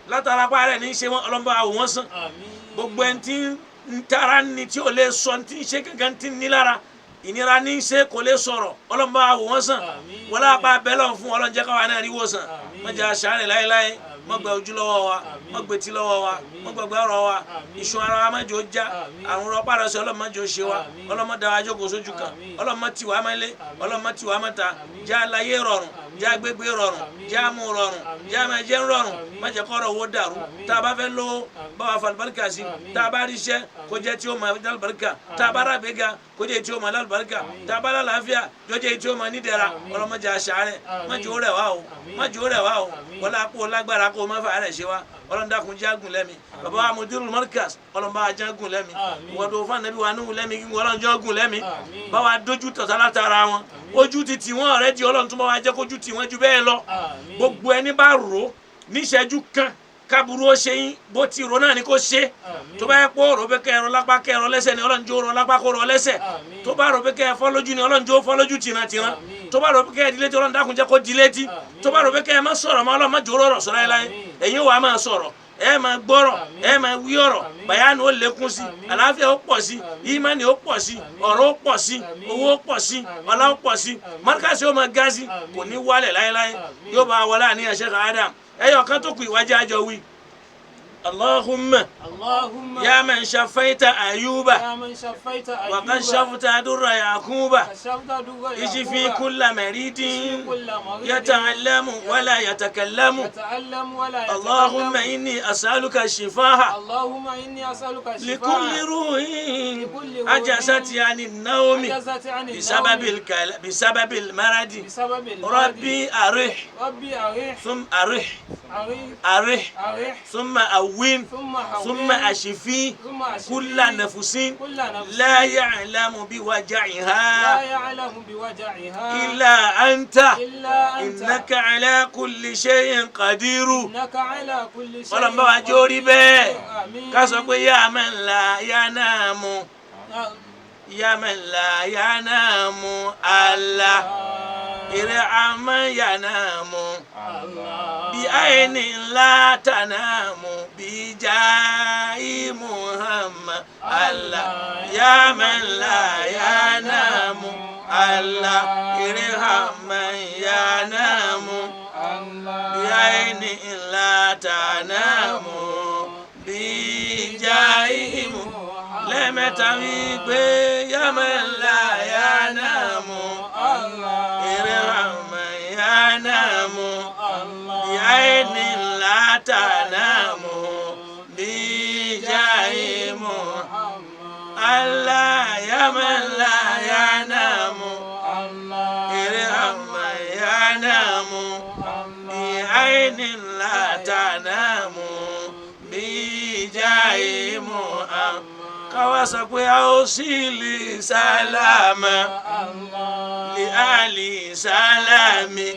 látara pa rẹ̀ ní í ṣe wọ́n Ọlọ́run bá wa wò wọ́n sàn Àmín. gbogbo ẹni tí ń tara ni tí ò lè sọ tí ń ṣe kankan tí ń ní lára ìnira ní í ṣe kò lè sọ̀rọ̀ Ọlọ́run bá wa wò wọ́n sàn Àmín. wọlé apá bẹ́lọ̀ fún Ọlọ́run jẹ́ káwa náà rí wòsàn Àmín. má jẹ́ aṣáárẹ̀ láéláé Àmín. má gba ojú lọ́wọ́ wa Àmín. má gbetí lọ́wọ́ wa Àmín. má gbàgbé ọ̀rọ̀ wa Àmín. ìṣun ara wa má jẹ́ ó já Àmín. àrùn rọpárọsẹ̀ Ọlọ́run má jẹ́ ó ṣe wa Àmín. Ọlọ́run má dá wa jókòó sójú kan Àmín. Ọlọ́run má tì wá mọ́lé Àmín. Ọlọ́run má tì wá mọ́ta Àmín. jẹ́ aláyé rọrùn Àmín. jẹ́ agbègbè rọrùn Àmín. jẹ́ amú rọrùn Àmín. jẹ́ amẹ́jẹ́ rọrùn Àmín. má jẹ́ kọ́rọ̀ owó dàrú Àmín. tá a bá fẹ́ lówó Àmín. bá wa falùbáríkà sí Àmín. tá a bá rí iṣẹ́ kó jẹ́ tí ó máa lálùbáríkà tá a bá rà gbéga kó jẹ́ tí ó máa lálùbáríkà Àmín. tá a bá lálàáfíà jọ jẹ́ tí ó máa nídẹ̀ra Àmín. ọlọ́mọdé aṣáárẹ̀ Àmín. má jẹ́ ó rẹ̀ wá o Àmín. má jẹ́ ó rẹ̀ wá o Àmín. wọlé apò lágbára kó o má fà rẹ̀ ṣe wá ọlọ́run dákun jágùn lẹ́mi bàbá wa mudirul markaz ọlọ́run bá wa jágùn lẹ́mi Àmín. wọ́n tó fún anabi wa nuhu lẹ́mi gígùn ọlọ́run jágùn lẹ́mi Àmín. bá wa dójú tọ̀tà látara wọn ojú ti tì wọ́n ọ̀rẹ́ di ọlọ́run tó bá wa jẹ́ kójú tì wọ́n ju bẹ́ẹ̀ lọ Àmín. gbogbo ẹni bá rò ó níṣẹ́jú kan kábúrú ó ṣe yín bó ti rò náà ni kò ṣe Àmín. tó bá yẹ kó rò pé kẹ́ ẹ̀rọ lápá kẹ́ ẹ̀rọ lẹ́sẹ̀ ni ọlọ́run jó rọ lápá kó rọ lẹ́sẹ̀ Àmín. tó bá rò pé kẹ́ ẹ fọ́ lójú ni ọlọ́run jó fọ́ lójú tìrantìran Àmín. tó bá rò pé kẹ́ ẹ di létí ọlọ́run dákun jẹ́ kó di létí Àmín. tó bá rò pé kẹ́ ẹ má sọ̀rọ̀ mọ́ ọlọ́run má jó rọ̀rọ̀ sọ̀rọ̀ láéláé Àmín. ẹ̀yin wàá máa sọ̀rọ̀ ẹ máa gbọ́rọ̀ Àmín. ẹ máa wí ọ̀rọ̀ Àmín. bàyánu ó lékún sí Àmín. àlàáfíà ó pọ̀ sí Àmín. ìmánì ó pọ̀ sí Àmín. ọ̀rọ̀ ó pọ̀ sí Àmín. owó ó pọ̀ sí Àmín. ọlá ó pọ̀ sí Àmín. mọ́ríkàsí ó máa gá sí Àmín. kò ní wálẹ̀ láéláé Àmín. yóò bá wọlé àníyàn Sheikh Adam ẹyọ kan tó kù ìwájú àjọ wí. Allahumma اللهم ya man shafaita Ayuba يا من شفيت أيوب wa qad shafta durra Yaquba كشفت ضر ishfi يعقوب kulla maridin اشفي كل مريض yata'allamu wala yatakallamu يتألم ولا يتكلم Allahumma inni as'aluka shifaha اللهم إني أسألك الشفاء لكل روح لكل روح عجزت عن النوم عجزت عن النوم بسبب المرض بسبب المرض ربي أرح ربي أريح ثم أرح أريح أرح أريح ثم أوين ثم حوين ثم أشفي ثم أشفي كل نفس كل نفس لا يعلم لا بوجعها يعلم بوجعها إلا أنت إلا أنت إنك على كل شيء قدير إنك على كل شيء Ọlọ́run bá wa jó rí bẹ́ẹ̀ آمين. ká sọ pé yá man la yanamu yá man la yanamu Allah irham yanamu الله bí àìní ńlá tànàmù bí jáì Muhammad Allah yá man la yanamu Allah irham yanamu bí àìní ńlá tànàmù bí jáì Muhammad lẹ́ẹ̀mẹ́ta wípé yá man la yanamu irham yanamu. بعين لا تنام بجاه الله يا من لا ينام ارحم من ينام بعين لا تنام بجاه محمد káwá sọ pé a ó sì lè sálámà lè àlè sálámì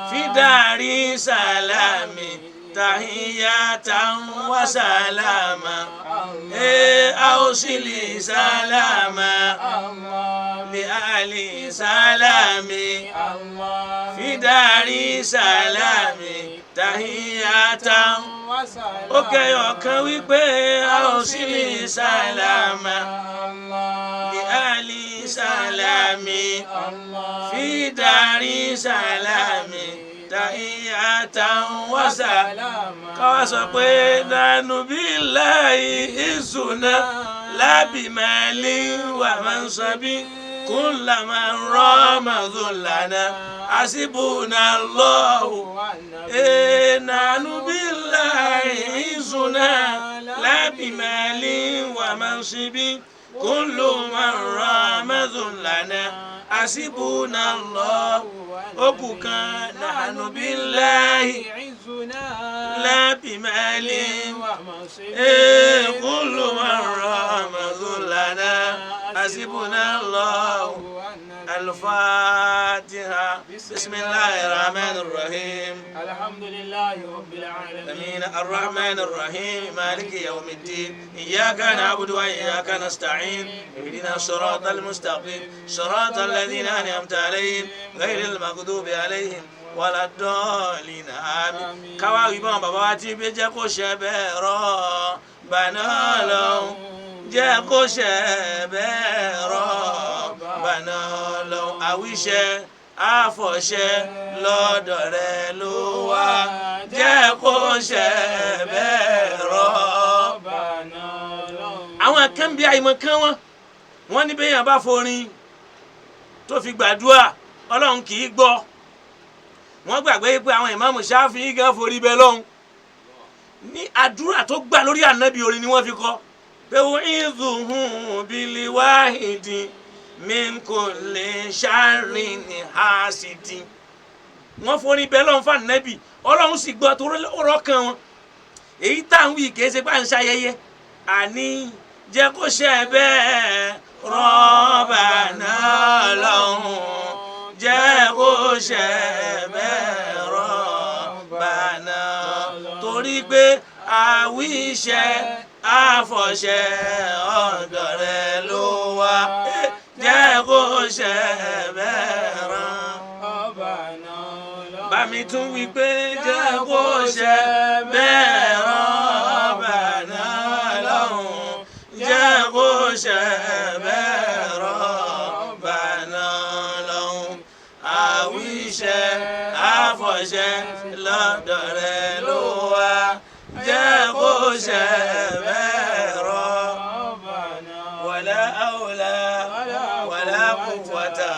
fídàrí sálámì tahiyatan wa sálámà ẹ a ó sì lè sálámà lè àlè sálámì fídàrí sálámì tahiyatan ó kẹyọ̀ kan wípé a Awsili salama li ali salami fi dari salami tahiyatan wa salama. Káwá sọ pé nánú billahi ìzùnà lábìmálì wà máa ń sọ bí kúnlá máa ń rọ́ọ̀mà dùlànà àṣìbùnà lọ́wọ́ nánú billahi ìzùnà lábìmálì wà máa ń sọ bí kúnlá máa ń rọ́ọ̀mà dùlànà àṣìbùnà lọ́wọ́ okù kan nánú billahi lábìmálì kúlù máa ń rọ́ọ̀mà dùlànà àṣìbùnà lọ́wọ́. الفاتحة بسم الله الرحمن الرحيم الحمد لله رب العالمين آمين الرحمن الرحيم مالك يوم الدين إياك نعبد وإياك نستعين اهدنا الصراط المستقيم صراط الذين أنعمت عليهم غير المغضوب عليهم ولا الضالين آمين. Káwá wí bọ́n bàbá wa ti bí jẹ́ kó ṣe bẹ́ẹ̀ rọ̀ bàná lọ́hùn jẹ́ kó ṣe bẹ́ẹ̀ rọ̀ bàná lọ́hùn àwíṣẹ àfọ̀ṣẹ lọ́dọ̀ rẹ ló wà jẹ́ kó ṣe bẹ́ẹ̀ rọ̀. Àwọn kan bí àìmọ̀ kan wọn ní bẹ́yàn bá forin tó fi gbàdúrà Ọlọ́run kì í gbọ́. Wọ́n gbàgbé pé àwọn ìmáàmù Ṣáfi'í gan forí bẹ lọ́hùn ní àdúrà tó gbà lórí ànábì orin ni wọ́n fi kọ́ pé u'idhuhum bil wahidi min kulli sharrin hasidin. Wọ́n forí bẹ lọ́hùn fún ànábì Ọlọ́run sì gbọ́ tó rọ́ kan wọn. Èyí tá à ń wí kìí ṣe pé à ń ṣayẹyẹ àní jẹ́ kó ṣe bẹ́ẹ̀ rọ́bà náà lọ́hùn jẹ́ kó ṣe bẹ́ẹ̀ rọ́bà náà torí pé àwíṣẹ àfọ̀ṣẹ ọ̀dọ̀ rẹ ló wà jẹ́ kó ṣe bẹ́ẹ̀ rọ́bà náà. Bá mi tún wí pé jẹ́ kó ṣe bẹ́ẹ̀ rọ́bà náà lọ́hùn jẹ́ kó ṣe bẹ́ẹ̀ rọ́bà náà lọ́hùn àwíṣẹ àfọ̀ṣẹ lọ́dọ̀ rẹ ló wà jẹ́ kó ṣe bẹ́ẹ̀ rọ́bà náà. Wala hawla wala quwwata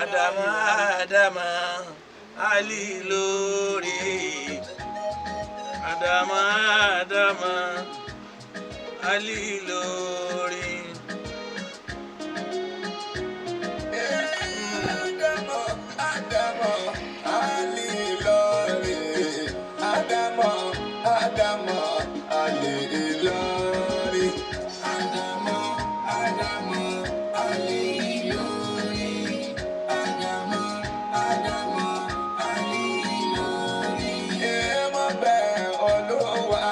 Adama Adama Ali lórí Adama Adama Ali lórí. Adamo, Adamo, Ali lórí. Adamo, Adamo, Ali lórí. Adamo, Adamo, Ali lórí. Adamo, Adamo, Ali lórí. Èèmọ̀ bẹ̀ Olúwa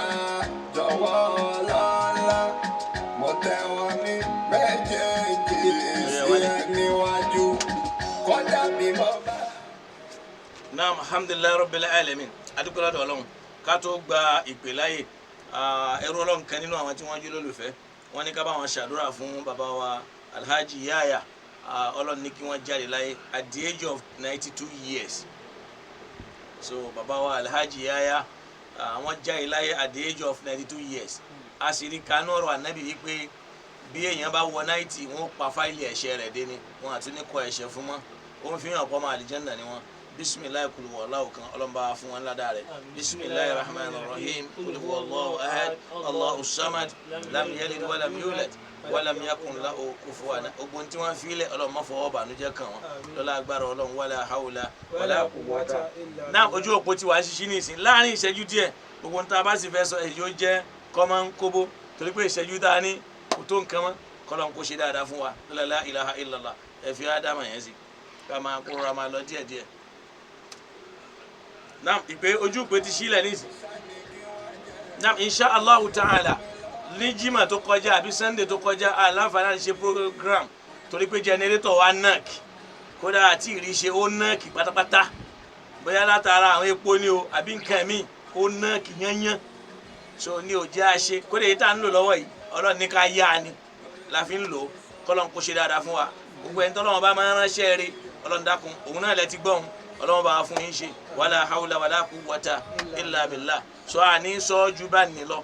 jọ̀wọ́ lọ́lá. Mo tẹ́wọ́ ní méjèèjì sí ẹ níwájú. Kọjá bí mo bá. Naam, alhamdulilayi rabbil alamin adúpẹ́ lọ́dọ̀ Ọlọ́run ká tó gba ìpè láàyè ẹrú Ọlọ́run kan nínú àwọn tí wọ́n jí lólùfẹ́ wọ́n ní ká bá wọn ṣàdúrà fún bàbá wa Alhaji Yaya. Ọlọ́run ní kí wọ́n jáde láyé at the age of 92 years. So bàbá wa Alhaji Yaya wọ́n jáde láyé at the age of 92 years. A sì rí kanú ọ̀rọ̀ ànábì yìí pé bí èèyàn bá wọ 90 wọ́n pa fáìlì ẹ̀ṣẹ̀ rẹ̀ dé ni wọ́n àtún ní kọ ẹ̀ṣẹ̀ fún mọ́. Ó ń fi hàn pọ́ máa àlìjẹ́nà ni wọ́n. Bisimilayi kulu wàlláhu kan ọlọ́mọba fún wọn ládàá rẹ̀. Bisimilayi rahman rahim kulu wàlláhu ahad allahu samad lam yalid walam yulad walam yakun lahu kufuwan. Ogun tí wọ́n filẹ̀ ọlọ́mọ fọwọ́ bànújẹ́ kàn wọ́n lọ́la agbára Ọlọ́run wala hawla wala quwwata. Náà ojú òpó tí wàá ṣiṣí nìsín láàrin ìṣẹ́jú díẹ̀ gbogbo níta bá sì fẹ́ sọ èyí ó jẹ́ kọ́mọ́ ń kóbó torí pé ìṣẹ́jú tá a ní kò tó nǹkan mọ́ kọ́lọ́n kó ṣe dáadáa fún wa lọ́la la ilaha illallah. Ẹ fi ádámà yẹn sí ká máa kó ra máa lọ díẹ̀díẹ̀. Naam, ìpè ojú ìpè ti sílẹ̀ nísìn. Naam, insha Allahu ta'ala ní jimá tó kọjá àbí Sunday tó kọjá aláǹfààní àti ṣe program torí pé jẹnẹrétọ̀ wa nọ́ọ̀kì kódà àti ìrìṣe ó nọ́ọ̀kì pátápátá bóyá látara àwọn epo ni o àbí nǹkan míì ó nọ́ọ̀kì yányán. So ní òjẹ́ àṣe kódé yìí tá à ń lò lọ́wọ́ yìí, Ọlọ́run ní ká yá ni la fi ń lò ó. Kọ́lọ́n kó ṣe dáadáa fún wa. Gbogbo ẹni tọ́lọ́run bá máa ń ránṣẹ́ rí, Ọlọ́run dákun, òun náà lẹ ti gbọ́n, Ọlọ́run bá fún yín ṣe. Wala hawla wala quwwata illa billah. Sọ àní sọ ju bá ní lọ.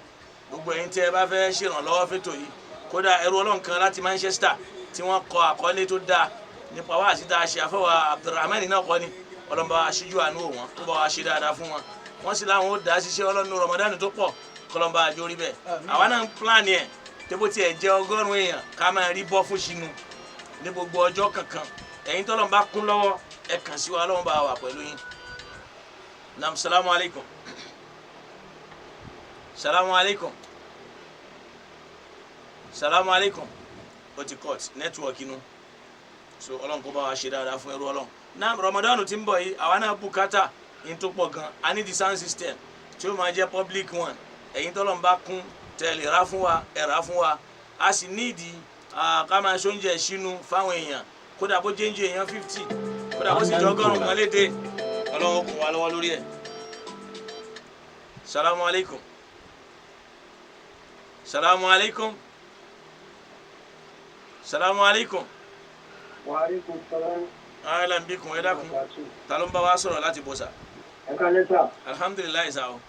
Gbogbo ẹ̀yin tẹ́ ẹ bá fẹ́ ṣèrànlọ́wọ́ fẹ́tò yìí, kódà ẹrú Ọlọ́run kan láti Manchester tí wọ́n kọ àkọlé tó dáa nípa wá àti tá a ṣe, àfọwà Abdulrahman náà kọ́ ni, Ọlọ́run bá wa ṣíjú àánú wọn, tó bá wa ṣe dáadáa fún wọn. Wọ́n sì láwọn ó dá ṣiṣẹ́ Ọlọ́run Ramadan tó pọ̀, kọlọ́n bá a jó rí bẹ́ẹ̀. Àwa náà ń plan ẹ̀ tẹ́bó tiẹ̀ jẹ́ 100 èèyàn ká máa rí bọ́ fún sínú ní gbogbo ọjọ́ kankan. Ẹ̀yin tọ́lọ́run bá kún lọ́wọ́, ẹ kàn sí wa, Ọlọ́run bá wà pẹ̀lú yín. Naam, salamu alaykum. Salamu alaykum. Salamu alaykum. O ti cut network inú. So Ọlọ́run kó bá wa ṣe dáadáa fún ẹrú Ọlọ́run. Naam, Ramadan tí ń bọ̀ yìí, àwa náà bùkátà yín tó pọ̀ gan. A ní the sound system tí ó máa jẹ́ public one. Ẹ̀yin tọ́lọ́run bá kún tẹ̀lé rà fún wa, ẹ̀ rà fún wa. A sì nídìí ká máa ṣoúnjẹ sínú fáwọn èèyàn, kódà bó jẹ́ńjẹ èèyàn 50, kódà bó sì jẹ́ 100 kan léde. Ọlọ́run kún wa lọ́wọ́ lórí ẹ̀. Salamu alaykum. Salamu alaykum. Salamu alaykum. Wa alaikum salam. Ahlan bikum. Ẹ dákun, ta ló ń bá wa sọ̀rọ̀ láti bọ̀ sà? Ẹ káalẹ́ sà. Alhamdulilayi sa o.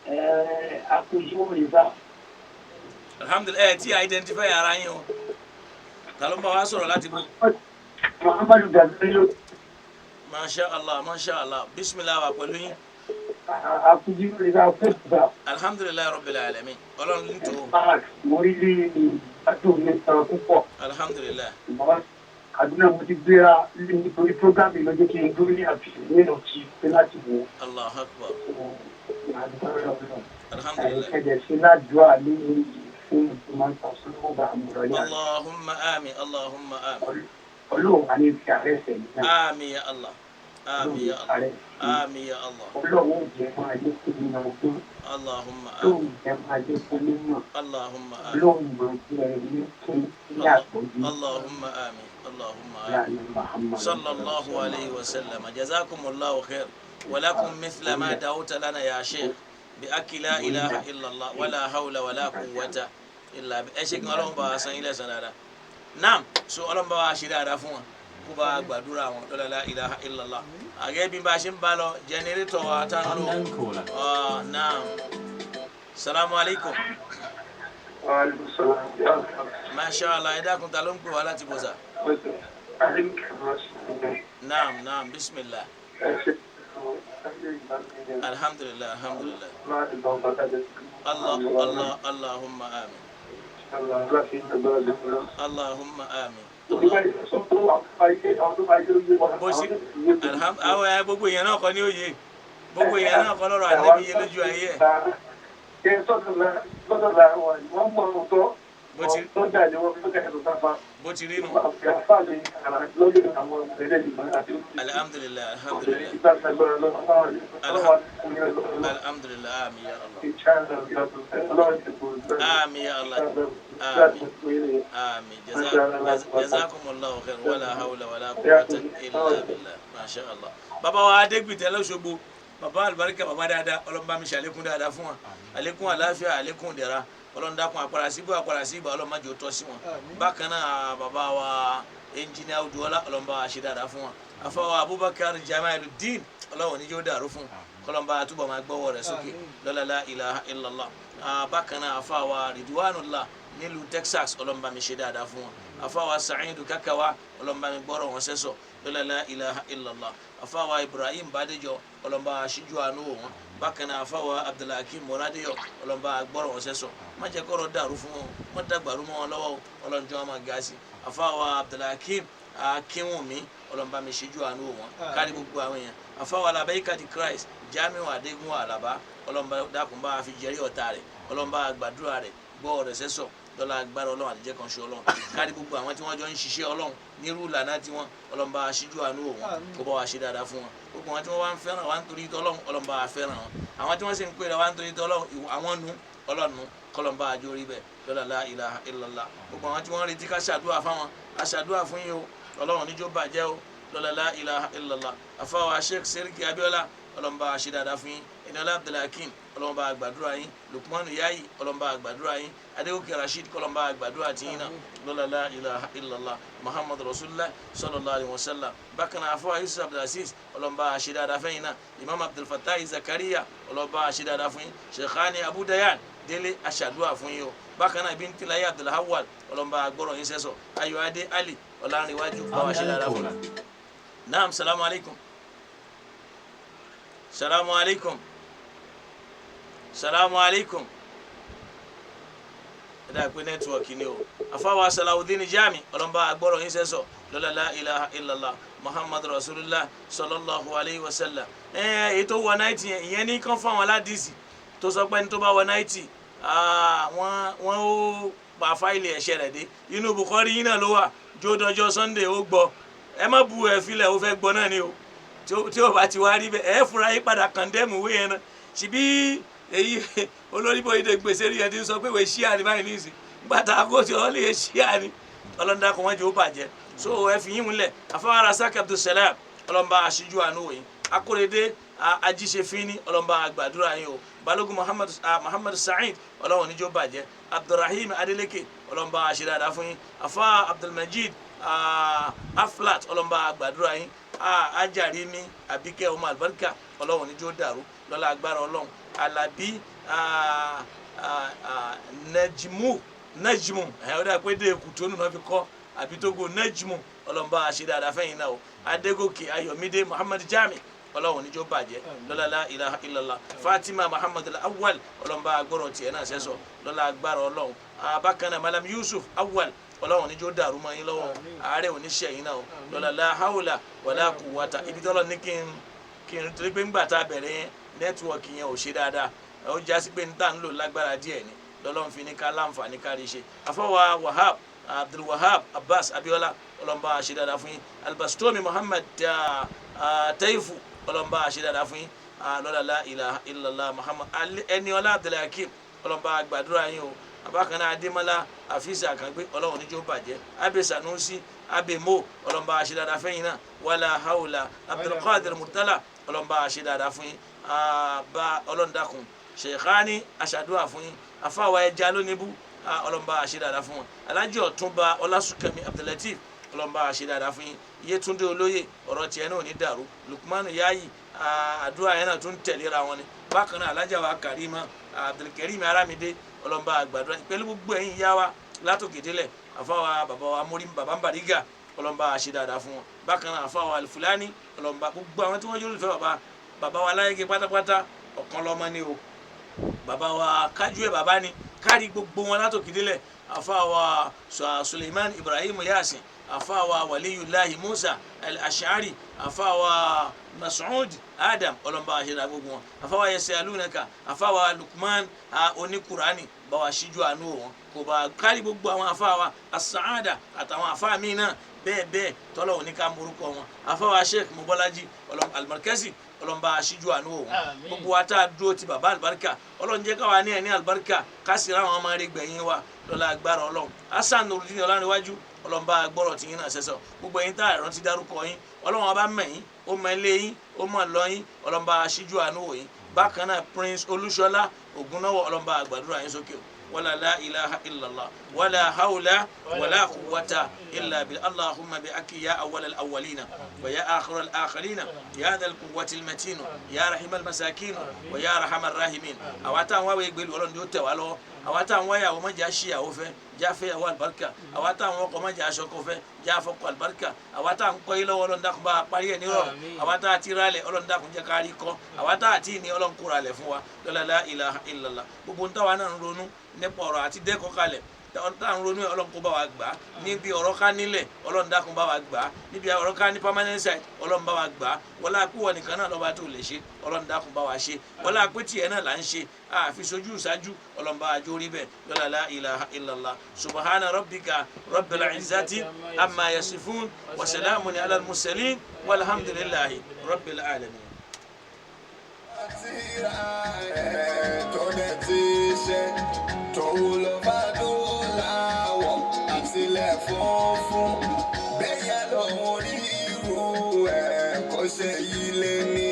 Ẹ akójú òrìṣà. Alhamdulilayi. Ẹ tí identify ara yín o, ta ló ń bá wa sọ̀rọ̀ láti bọ̀? Muhammadu Gazalo. Masha Allah, masha Allah, bisimilah wa pẹ̀lú yín. Akójú òrìṣà fẹ́sà. Alhamdulilayi rabbil alamin, Ọlọ́run ní tó. Mark mo rí lé ìgbádùn mi sàn púpọ̀. Alhamdulilayi. Kaduna mo ti gbéra nítorí program yìí ló jẹ́ kí n dúró ní àfihàn ní ọ̀tí pé láti wò. Allahu akbar. Ó. Alhamdulilayi. Ẹ̀jẹ̀ ṣe ládùúgbò ní fún ìgbìmọ̀ ìtàsọ́nà ọba àmúrọ̀lẹ́. Allahumma amin, Allahumma amin. Ọlọ́run wà ní fi ààrẹ sẹ̀yìn náà. Amin ya Allah, amin ya Allah, amin ya Allah. Ọlọ́run jẹ́ máa jẹ́ kó nínú ọgbọ́n. Allahumma amin. Ọlọ́run jẹ́ máa jẹ́ kó mímọ̀. Allahumma amin. Ọlọ́run máa jẹ́ ẹni tó ní àgbọ̀yé. Allahumma amin, Allahumma amin. Láàrin Muhammad. Sallallahu alayhi wa sallam. Jazakumullahu khair wa lakum mithla ma da'awta lana ya sheikh bi akila la ilaha illallah wala hawla wala quwwata illa bi. Ẹ ṣe kí Ọlọ́run bá wa san ilé san dáadáa. Naam, so Ọlọ́run bá wa ṣe dáadáa fún wọn, kó bá wa gbàdúrà wọn lọ́la la ilaha illallah. Àgẹ́ bí bá a ṣe ń bá lọ, jẹnẹrétọ̀ wa tá ń lò. Unknown caller. Naam, salamu alaykum. Wa alaikum salam. Masha Allah. Ẹ dákun, ta ló ń pè wá láti bọ̀sà? Naam, naam, bismillah. Alhamdulillah, alhamdulillah. Allah Allah, allahumma amin, allahumma amin. Bó ṣe àwọn ẹ gbogbo èèyàn náà kọ́ ní òye, gbogbo èèyàn náà kọ́ lọ́rọ̀ ànábì yé lójú ayé ẹ̀. Bó ti rí nù. Alhamdulillah, alhamdulillah, alhamdulillah. Amin ya Allah, amin ya Allah, amin, amin. Jazakumullahu khair. Wala hawla wala quwwata illa billah. Masha Allah. Bàbá wa Adégbìtẹ́ lọ́sọ̀gbọ̀, bàbá àlùbáríkà, bàbá dáadáa, Ọlọ́run bá mi ṣàlékún dáadáa fún wa, àlékún àlàáfíà, àlékún ìdẹ̀ra. Ọlọ́run dákun, àpàrà síbò, àpàrà síbò, Ọlọ́run má jẹ́ ó tọ́ sí wọn. Bákan náà, bàbá wa ẹnjìnìá Odùọlá, Ọlọ́run bá wa ṣe dáadáa fún wa. Afọwọ́ Abubakar Jamaluddin, Ọlọ́run níjó dàrú fún kọlọ́n bá túbọ̀ máa gbọ́wọ́ rẹ̀ sókè lọ́la la ilaha illallah. Bákan náà, afọwọ́ Ridwanullah nílùú Texas, Ọlọ́run bá mi ṣe dáadáa fún wọn. Afọwọ́ Sa'idu Kakawa, Ọlọ́run bá mi gbọ́rọ̀ wọn sẹ́sọ̀ lọ́la la ilaha illallah. Afọwọ́ Ibrahim Badejo, Ọlọ́run bá ṣíjú àánú wò wọn. Bákan náà, afọwọ́ Abdulhakeem Moradeyo, Ọlọ́run bá gbọ́rọ̀ wọn sẹ́sọ̀, má jẹ́ kọ́rọ̀ dàrú fún wọn, má dàgbàrú mọ́ wọn lọ́wọ́, Ọlọ́run jọ́ wọn máa ga sí. Afọwọ́ Abdulhakeem Akínwùmí, Ọlọ́run bá mi ṣíjú àánú wò wọn, kárí gbogbo àwọn èèyàn. Afọwọ́ Alabayika di Christ Jamiu Adegun Alaba, Ọlọ́run bá dákun bá fi jẹ́rí ọ̀tá rẹ̀, Ọlọ́run bá gbàdúrà rẹ̀, gbọ́ rẹ̀ sẹ́sọ̀ lọ́la agbára Ọlọ́run àtijọ́ kan ṣe. Ọlọ́run kárí gbogbo àwọn tí wọ́n jọ ń ṣiṣẹ́ Ọlọ́run nírú ìlànà tí wọ́n, Ọlọ́run bá ṣíjú àánú wò wọ́n, kó bá wa ṣe dáadáa fún wọn. Gbogbo àwọn tí wọ́n wá ń fẹ́ràn wa nítorí tọ́lọ́run, Ọlọ́run bá wa fẹ́ràn wọn. Àwọn tí wọ́n sì ń pè wá nítorí tọ́lọ́run, àwọn nu Ọlọ́run kọlọ́n bá àjọ rí bẹ́ẹ̀ lọ́la la ilaha illallah. Gbogbo àwọn tí wọ́n retí ká ṣàdúrà fáwọn, a ṣàdúrà fún yín o, Ọlọ́run níjó bàjẹ́ o lọ́la la ilaha illallah. Afáwa Sheikh Seriki Abiola, Ọlọ́run bá wa ṣe dáadáa fún yín. Ẹniọlá Abdulhakeem, ọlọ́mọba àgbàdúrà yín. Lukmanu Yayi, ọlọ́mọba àgbàdúrà yín. Adégòkè Rasheed, kọlọ́mọba àgbàdúrà tiyín náà. Lọ́la la ilaha illallah Muhammadu Rasulullah sallallahu alayhi wa sallam. Bákan náà, afọwọ́ Yusuf Abdulaziz, ọlọ́mọba àṣedáadáa fẹ́yìn náà. Imam Abdulfatai Zakaria, ọlọ́mọba àṣedáadáa fún yín. Sheikhani Abu Dayan Délé, aṣàdúrà fún yín o. Bákan náà, Bintilayi Abdulhawal, ọlọ́mọba àgbọ̀rọ̀ yín sẹ́sọ̀. Ayọ̀adé Ali Ọlánrewájú, báwa ṣe dáadáa fún yín. Naam, salamu alaykum, salamu alaykum, salamu alaykum. Ẹ dáa pé network ni o. Afáwa Salawudeen Jami, ọlọ́mọba àgbọ̀rọ̀ yín sẹ́sọ̀. Lọ́la la ilaha illallah Muhammadu Rasulullah sallallahu alayhi wa sallam. Ẹ èyí tó wọ 90 yẹn, ìyẹn ní kán fún àwọn aládìsí tó sọ pé ní tó bá wọ 90, wọ́n ó pa fáìlì ẹ̀ṣẹ̀ rẹ̀ dé. Inú Bukhari yín náà ló wà. Jódọjọ́ Sunday ó gbọ́. Ẹ má bu ẹ filẹ̀, ó fẹ́ gbọ́ náà ni o. Tí ó bá ti wá rí bẹ́ẹ̀, ẹ fúnra yín padà kàndẹ́mù wé yẹn náà. Síbí èyí olórí bóyá ìdè gbèsè rí yẹn ti ń sọ pé ìwé ṣíà ni báyìí nísìn gbàtà kó tí ọ lè ṣíà ni. Ọlọ́dà kò wọ́n jẹ́ ó bàjẹ́. So ẹ fi yín múlẹ̀. Afáwárà Saki Abdulsalam, ọlọ́mọba aṣíjú àánú wòye. Akóredé ajíṣefínní, ọlọ́mọba àgbàdúrà yín o. Balógun Muhammad, Muhammad Sa'id, ọlọ́wọ́n níjó bàjẹ́. Abdulrahim Adeleke, ọlọ́mọba aṣídáadáa fún yín. Afa Abdulmajid Aflat, ọlọ́mọba àgbàdúrà yín. Ajarimi Abike ọmọ alibarika, ọlọ́wọ́n níjó dàrú lọ́la agbára ọlọ́run. Alabi Najmu, Najmu, ẹ̀ ọ́ dà pé dé èkútó nínú fi kọ́ àbí Togo. Najmu, ọlọ́mọba aṣídáadáa fẹ́yìn náà o. Adégòkè Ayọ̀mídé Muhammad Jami, ọlọ́run níjó bàjẹ́. Lọ́la la ilaha illallah. Fatima Muhammad Awwal, ọlọ́mọba agbọ́rọ̀ tiẹ̀ náà sẹ́sọ̀ lọ́la agbára ọlọ́run. Bákan náà, Malam Yusuf Awwal, ọlọ́run níjó dàrú mọ́ yín lọ́wọ́. Ààrẹ oníṣẹ́ yín náà o. Lọ́la la hawla wala quwwata. Ibi tọ́lọ́ ní kí n torí pé ńgbà tá a bẹ̀rẹ̀ yẹn, network yẹn ò ṣe dáadáa. Ó já sí pé ní tá à ń lò lágbára díẹ̀ ni lọ́lọ́run fi ní ká láǹfààní kárí ṣe. Afọwà Wahab Abdulwahab Abbas Abiola, ọlọ́mọba ṣe dáadáa fún yín. Albastomi Muhammad Taifu, ọlọ́mọba ṣe dáadáa fún yín. Lọ́la la ilaha illallah Muhammad. Ẹniọlá Abdulhakeem, ọlọ́mọba gbàdúrà yín o. Abákaná Adémọlá Àfíìsì Àkàngbé, ọlọ́run níjó bàjẹ́. Abe Sanusi Abe Mo, ọlọ́mọba ṣe dáadáa fẹ́yìn náà. Wàlá haula. Abdulkadir Murtala, ọlọ́mọba ṣe dáadáa fún yín. Bá ọlọ́ndàkùn Sheikhani, aṣàdúrà fún yín. Afáwa ẹja lónìbù, ọlọ́mọba ṣe dáadáa fún wọn. Alájì Ọ̀túnba Ọlásùnkànmí Abdulateef, ọlọ́mọba ṣe dáadáa fún yín. Yétúndé Olóyè, ọ̀rọ̀ tiẹ̀ náà ò ní dàrú. Lukmanu Yayi, àdúrà yẹn náà tún tẹ̀léra wọn ni. Bákan náà, alájà wa Karima Abdulkarim Aramide, ọlọ́mọba àgbàdúrà pẹ̀lú gbogbo ẹ̀yin ìyá wa látòkè délẹ̀. Àfáwa bàbá wa mórí bàbá ń bàrígà, ọlọ́mọba ṣe dáadáa fún wọn. Bákan náà, àfáwa Alfulani, ọlọ́mọba gbogbo àwọn tí wọ́n yóò fẹ́ bàbá bàbá wa láyége pátápátá. Ọ̀kan lọ́mọ ni o. Bàbá wa kájú ẹ̀ bàbá ni kárí gbogbo wọn látòkè délẹ̀. Àfáwa Suleiman Ibrahim Yasin, àfáwa Waliyulahi Musa Al-Ash'ari, àfáwa Mas'ud Adam, ọlọ́mọba àṣẹdá gbogbo wọn. Àfáwa yẹsẹ alúnaka, àfáwa Lukman oníkurani, báwa ṣíjú àánú wọn kò bá kárí gbogbo àwọn àfáwa asaada àtàwọn àfáà míì náà bẹ́ẹ̀ bẹ́ẹ̀ tọ́lọ̀ òní ká morúkọ wọn. Àfáwa Sheikh Mobolaji Almarkazi, ọlọ́mọba aṣíjú àánú wọn. Gbogbo wa tá a dúró ti bàbá àlùbáríkà, ọlọ́run jẹ́ káwa ní ẹni àlùbáríkà, ká sì ráwọn ọmọ rẹ̀ gbẹ̀yìn wa lọ́la agbára ọlọ́run. Hasan Nurudin Ọlárẹ̀wájú, ọlọ́mọba gbọ́rọ̀ tí yín náà ṣẹ̀ṣọ̀. Gbogbo ẹ̀yin tá a rántí dárúkọ yín, ọlọ́run ọba mọ̀ yín, ó mọ ilé yín, ó mọ lọ yín. Ọlọ́mọba aṣíjú àánú wò yín. Bákan náà, Prince Olúṣọlá Ògúnnáwọ̀, ọlọ́mọba àgbàdúrà yín sókè o. Wala la ilaha illallah wala hawla wala quwwata illa bil. Allahumma bi aki ya awwal al awwalina wa ya akhir al akhirina ya dhal quwwati al matin ya rahim al masakin wa ya raham ar rahimin. Àwa tá àwọn wáwé gbèlú, ọlọ́run ni ó tẹ̀ wá lọ́wọ́. Àwa tá àwọn wáyàwó, má jẹ́ àṣìyàwó fẹ́, jáfẹ́ yàwó àlùbáríkà. Àwa tá àwọn ọkọ̀, má jẹ́ aṣọkọ fẹ́, jáfọ́kọ àlùbáríkà. Àwa tá à ń kọ́ yín lọ́wọ́, ọlọ́run dákun bá a parí ẹ̀ nírọ̀rùn. Àwa tá a ti rálẹ̀, ọlọ́run dákun jẹ́ ká rí kọ́. Àwa tá a ti ní, ọlọ́run kóra lẹ̀ fún wa. Lọ́la la ilaha illallah. Gbogbo ń táwa náà ń ronú nípa ọ̀rọ̀ àti dẹ́kọ̀ kalẹ̀ tá à ń ronú ẹ̀, ọlọ́run kó bá wa gbà á. Níbi ọ̀rọ̀ ká nílẹ̀, ọlọ́run dákun bá wa gbà á. Níbi ọ̀rọ̀ ká ní permanent site, ọlọ́run bá wa gbà á. Wọlá pé nìkan náà lọ́ba tó lè ṣe, ọlọ́run dákun bá wa ṣe. Wọlá pé tiẹ̀ náà là ń ṣe àfi sojú ìṣáájú, ọlọ́run bá wa jó rí bẹ́ẹ̀. Lọ́la la ilaha illallah. Subhana rabbika rabbil izzati amma yasifun wa salamun ala al-mursalin walhamdulillahi rabbil alamin. Tírà ẹ̀ tó dẹ̀ ti ṣe tó wúlò fàdúràwọ̀ àtìlẹ̀ funfun bẹ́yẹn lòun rí irú ẹ̀ kó ṣe yí lé ní.